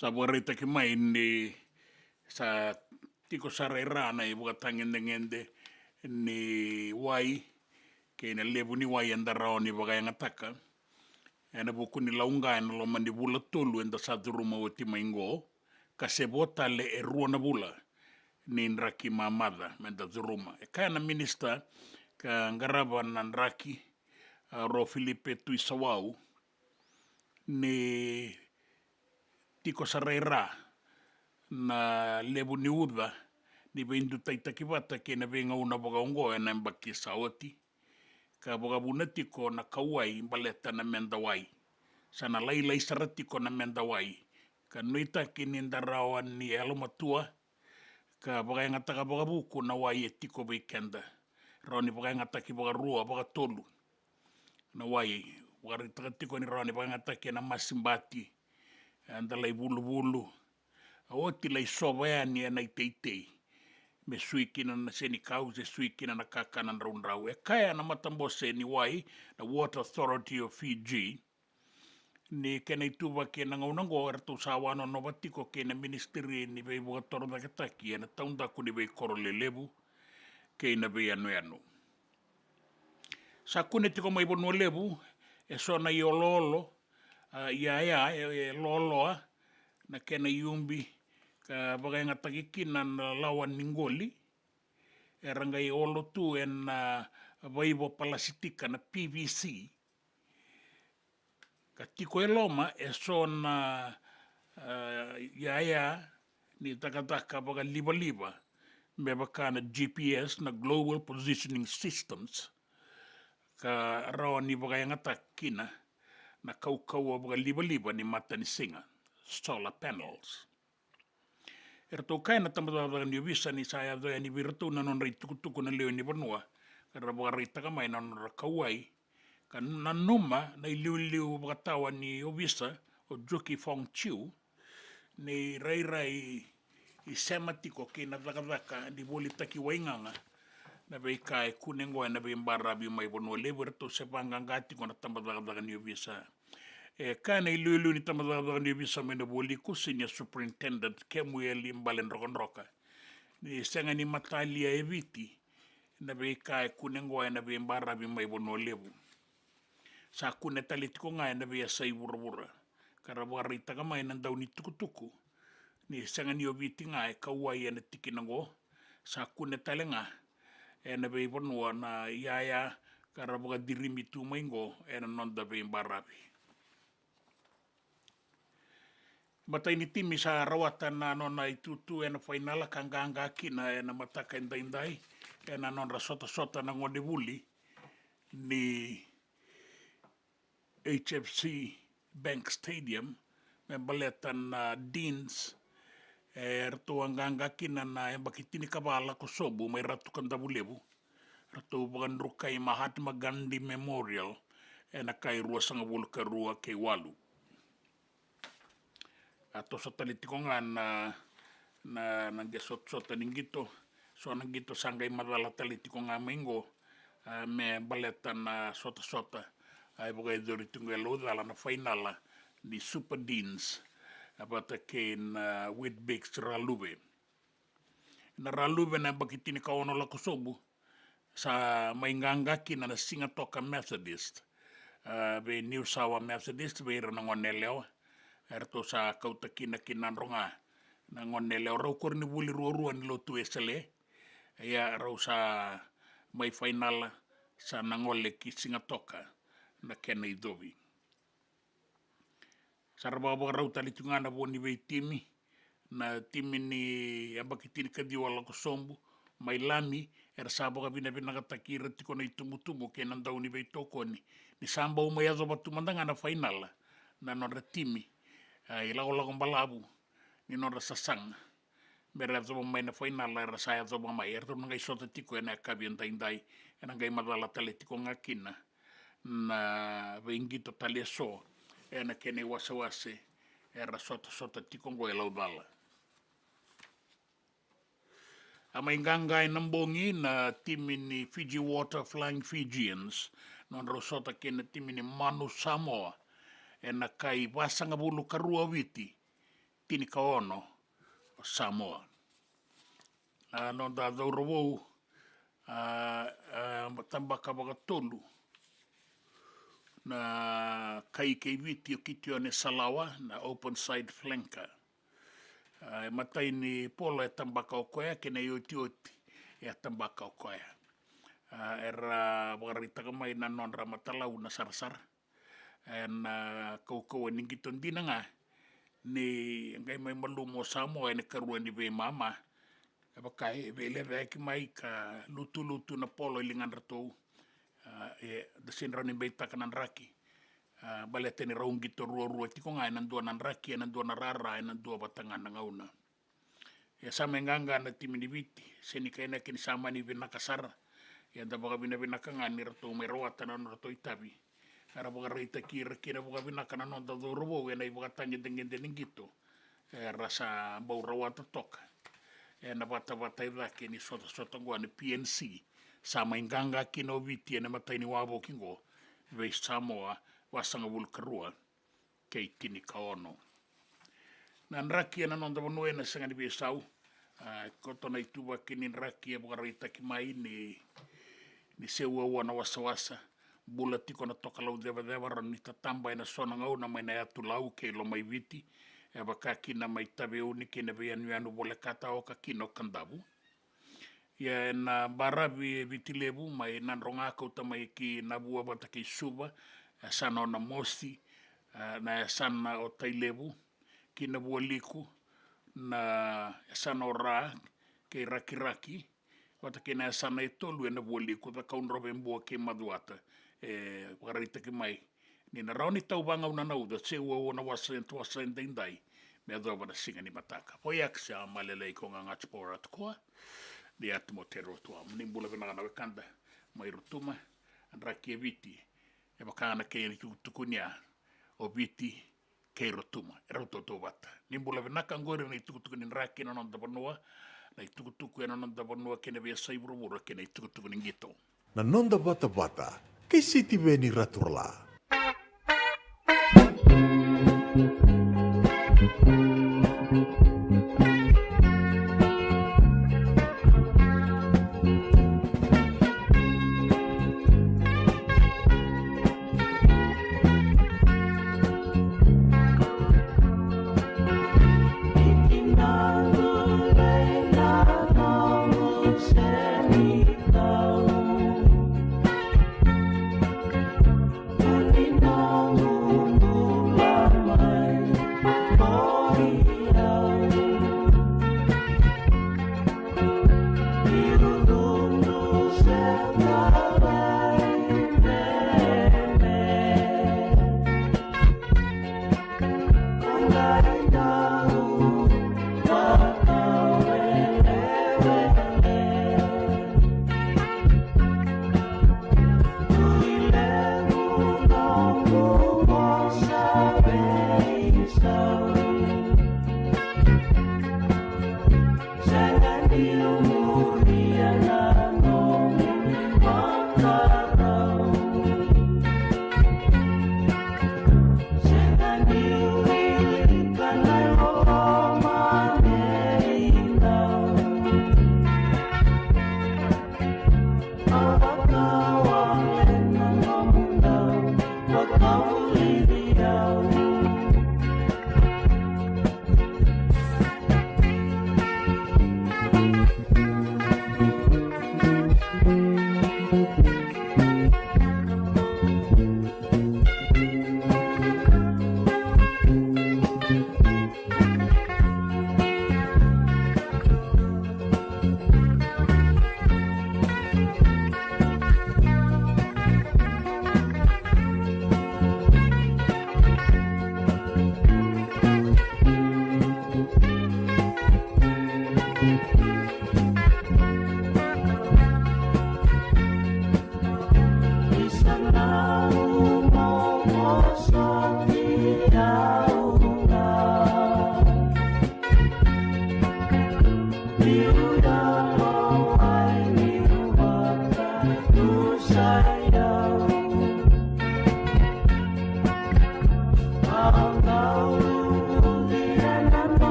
Sa vakaraitaki mai ni sa tiko sara e ra na ivakatagedegede ni wai kei na levu ni wai eda rawa ni vakayagataka ena vuku ni lauqa ena loma ni vula tolu eda sa curuma oti mai qo, ka se vo tale e rua na vula ni draki mamaca meda curuma. E kaya na minisita ka qarava na draki, a, Ro Filipe Tuisawau, ni tiko sara e ra na levu ni uca ni veidutaitaki vata kei na veigauna vakaoqo ena yabaki sa oti, ka vakavuna tiko na kauwai baleta na meda wai. Sa na lailai sara tiko na meda wai, ka nuitaki ni da rawa ni yalomatua ka vakayagataka vakavuku na wai e tiko vei keda. Rawa ni vakayagataki vakarua, vakatolu na wai. Vakaraitaka tiko ni rawa ni vakayagataki ena masibati, eda lai vuluvulu, a oti lai sova yani ena iteitei me sui kina na senikau se sui kina na kakana draudrau. E kaya na matabose ni wai, na Water Authority of Fiji, ni kena ituvaki ena gauna oqo eratou sa wanonova tiko kei na ministry ni veivakatorocaketaki ena taudaku ni veikoro lelevu kei na veiyanuyanu. Sa kune tiko mai Vanua Levu e so na ioloolo, a, iyaya, e, e loaloa na kena iubi ka vakayagataki kina na lawa ni qoli. Era qai olo tu ena, a, vaivo palasitika na P V C. Ka tiko e loma e so na, a, iyaya ni cakacaka vakalivaliva me vaka na G P S, na Global Positioning Systems, ka rawa ni vakayagataka kina na kaukauwa vakalivaliva ni matanisiga, solar panels. Eratou kaya na tabacakacaka ni ovisa ni sa yaco yani vei iratou na nodra itukutuku na lewe ni vanua, ka ra vakaraitaka mai na nodra kauwai ka nanuma na iliuliu vakatawa ni ovisa o Juki Fong Chiu ni rairai isema tiko kei na cakacaka ni volitaki waigaga na veika e kune oqo ena veibaravi mai Vanua Levu. Eratou se vaqaqa tiko na tabacakacaka ni ovisa. E kaya na iliuliu ni tabacakacaka ni ovisa mai na vualiku, Senior Superintendent Kemueli Baledrokadroka, ni sega ni matalia e Viti na veika e kune oqo ena veibaravi mai Vanua Levu. Sa kune tale tiko ga ena veiyasai vuravura, ka ra vakaraitaka mai na dau ni tukutuku ni sega ni o Viti ga e kauwai ena tikina oqo, sa kune tale ga ena veivanua na iyaya ka ra vakacirimi tu mai oqo ena noda veibaravi. Matai ni timi sa rawata na nona itutu ena fainala ka qaqa kina ena mataka edaidai ena nodra sotasota na gonevuli ni H F C Bank Stadium me baleta na Deans, e ratou a qaqa kina na yabaki tinikava lako sobu mai Ratu Kadavulevu. Ratou vakadrukai Mahatma Gandhi Memorial ena kai ruasagavulu ka rua kei walu. A toso tale tiko ga na, na, na qe sotasota ni qito. So na qito sa qai macala tale tiko ga mai qo, a, me baleta na sotasota, a, e vakayacori tiko e Laucala na fainala ni Super Deans, a, vata kei na Weet-Bix Raluve. Na Raluve na yabaki tinikaono lako sobu, sa mai qaqa kina na Sigatoka Methodist, a, vei Niusawa Methodist, vei ira na goneyalewa. Eratou sa kauta kina ki Nadroga na goneyalewa, rau koronivuli ruarua ni lotu Wesele. Ia rau sa mai fainala, sa na gole ki Sigatoka na kena icovi. Sa ra vakavakarau tale tiko ga na vo ni veitimi na timi ni yabaki tinikaciwa lako sobu mai Lami, era sa vakavinavinakataki ira tiko na itubutubu kei na dau ni veitokoni ni sa bau mai yacova tu mada ga na fainala na nodra timi, a, ilakolako balavu ni nodra sasaga me ra yacova mai na fainala era sa yacova mai. Eratou na qai sota tiko ena yakavi edaidai, ena qai macala tale tiko ga kina na veiqito tale eso ena kena iwasewase era sotasota tiko oqo e Laucala. A mai qaqa ena bogi na timi ni Fiji Water Flying Fijians, nodrau sota kei na timi ni Manu Samoa ena kai vasagavulu ka rua o Viti, tinikaono o Samoa. A noda cauravou, a, a tabaka vakatolu na kai kei Viti, o Kitione Salawa na open side flanker. A, e matai ni polo e tabaka o koya, kei na iotioti e tabaka o koya. A, era vakaraitaka mai na nodra matalau na sarasara ena kaukauwa ni qito dina ga ni qai mai malumu o Samoa ena ikarua ni veimama. E vaka e veilecayaki mai ka lutulutu na polo e ligadratou. A, e da sega ni rawa ni beitaka na draki, a, baleta ni rau qito ruarua tiko ga ena dua na draki, ena dua na rara, ena dua vata ga na gauna. Ia sa mai qaqa na timi ni Viti, sega ni kainaki ni sa mani vinaka sara. Ia da vakavinavinaka ga ni ratou mai rawata na nodratou itavi. Era vakaraitaki ira kina vakavinaka na noda cauravou ena ivakatagedegede ni qito era sa bau rawata toka ena vatavata e cake ni sotasota oqo ni P N C. Sa mai qaqa kina o Viti ena imatai ni wavoki oqo vei Samoa, vasagavulu ka rua kei tinikaono. Na draki ena noda vanua ena sega ni veisau. A, koto na ituvaki ni draki e vakaraitaki mai ni, ni seu aua na wasawasa. Bula tiko na tokalau cevaceva, rawa ni tataba ena so na gauna mai na yatu Lau kei Lomaiviti, e vaka kina mai Taveuni kei na veiyanuyanu volekata oka kina o Kadavu. Ia ena baravi e Viti Levu, mai Nadroga kauta mai ki Navua vata kei Suva, e yasana o Namosi, e, na yasana o Tailevu, ki Navualiku, na yasana o Ra kei Rakiraki, vata kei na yasana e tolu e Navualiku, Cakaudrove, Bua kei Macuata. E vakaraitaki mai ni na rawa ni tau vagauna na uca, seu aua na wasa, wasa edaidai me yacova na siga ni mataka. Foiaksi a malelei ko ga gati power atu koa. Ni atu mo teru atu a ni bula vinaka na wekada mai Rotuma, a draki e Viti. E vaka na kena itukutukuni a, o Viti kei Rotuma, e rau tautauvata. Ni bula vinaka, oqori na itukutuku ni draki ena noda vanua, na itukutuku ena noda vanua kei na veiyasai vuravura kei na itukutuku ni qito. Na noda vatavata kei Sitiveni Raturala.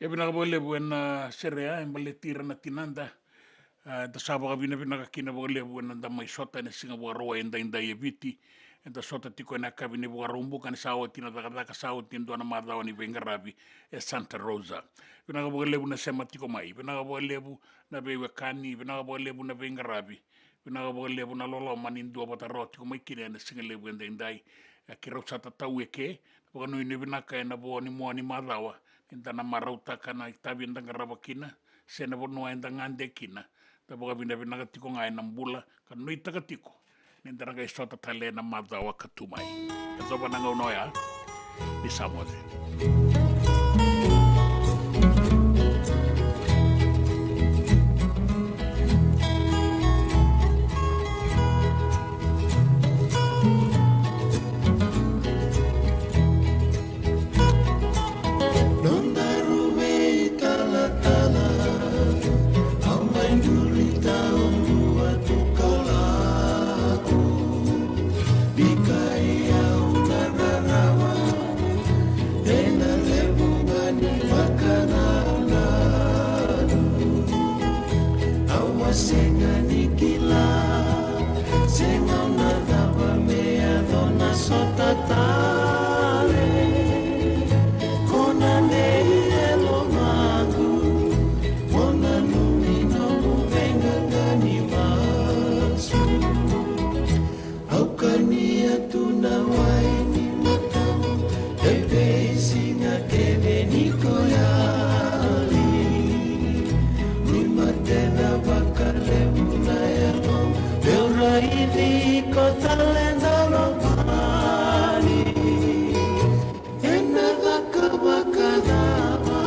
E vinaka vakalevu ena sere ya e baleti ira na tinada. A, eda sa vakavinavinaka kina vakalevu ena da mai sota ena siga Vakarauwai edaidai e Viti. Eda sota tiko ena yakavi ni Vakaraubuka ni sa oti na cakacaka, sa oti e dua na macawa ni veiqaravi e Santa Rosa. Vinaka vakalevu na sema tiko mai, vinaka vakalevu na veiwekani, vinaka vakalevu na veiqaravi. Vinaka vakalevu na loloma ni dua vata rawa tiko mai kina ena siga levu edaidai. E, keirau sa tatau eke, vakanuinui vinaka ena vo ni mua ni macawa, ni da na marautaka na itavi eda qarava kina, se na vanua eda gade kina. Da vakavinavinaka tiko ga ena bula ka nuitaka tiko ni da na qai sota tale ena macawa ka tu mai. Yacova na gauna oya. Ni sa moce. Nodaru veitalatala, au mai duri tau dua tu ka lako. Bikai au na rarawa ena levu ga ni vakanananu. Au a sega ni kila se gauna cava me yaco na sota tale. Ko na nei e lomaqu, ko na nanumi nomu veiqaqa ni masu. Au kania tu na wai ni mataqu, e veisiga kece ni ko yali. Ni matena vakalevu na yaloqu, meu raici iko tale da lomani. Ena caka vakacava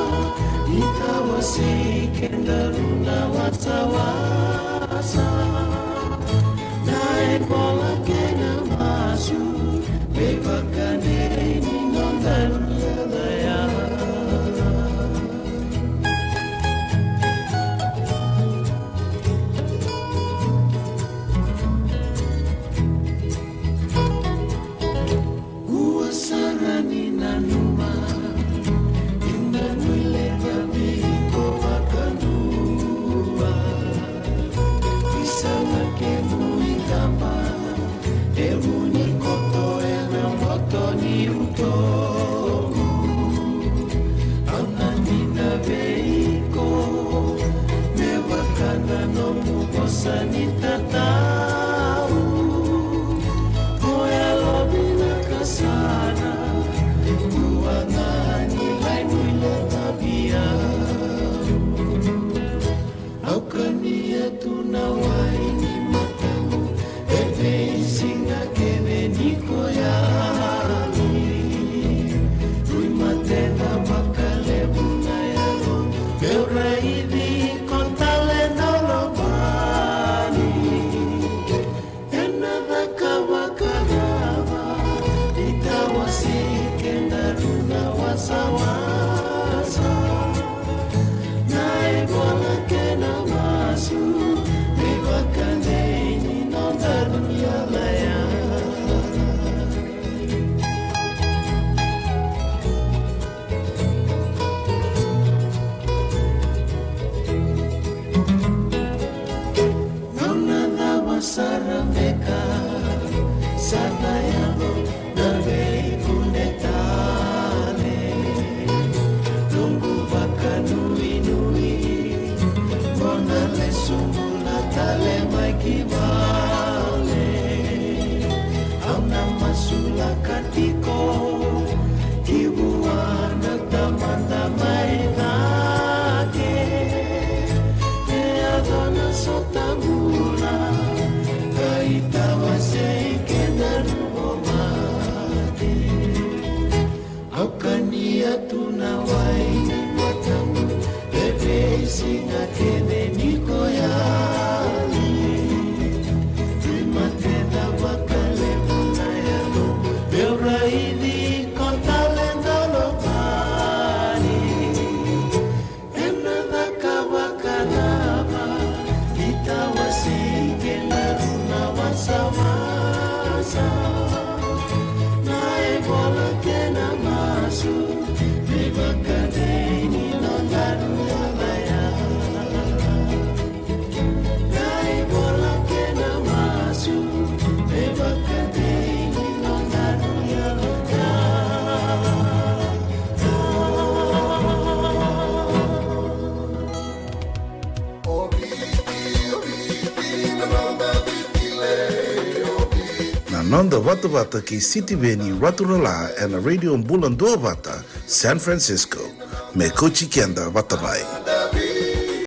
ni tawasei kedaru na wasawasa? Na ivola kei na masu me vakadei ni nodaru yalayala. Ua sara ni nanuma, ni nanumi levu vei iko vakadua. Ni sa na Noda vatavata kei Sitiveni Raturala ena Radio Bula Duavata, San Francisco. Me kauti keda vata mai.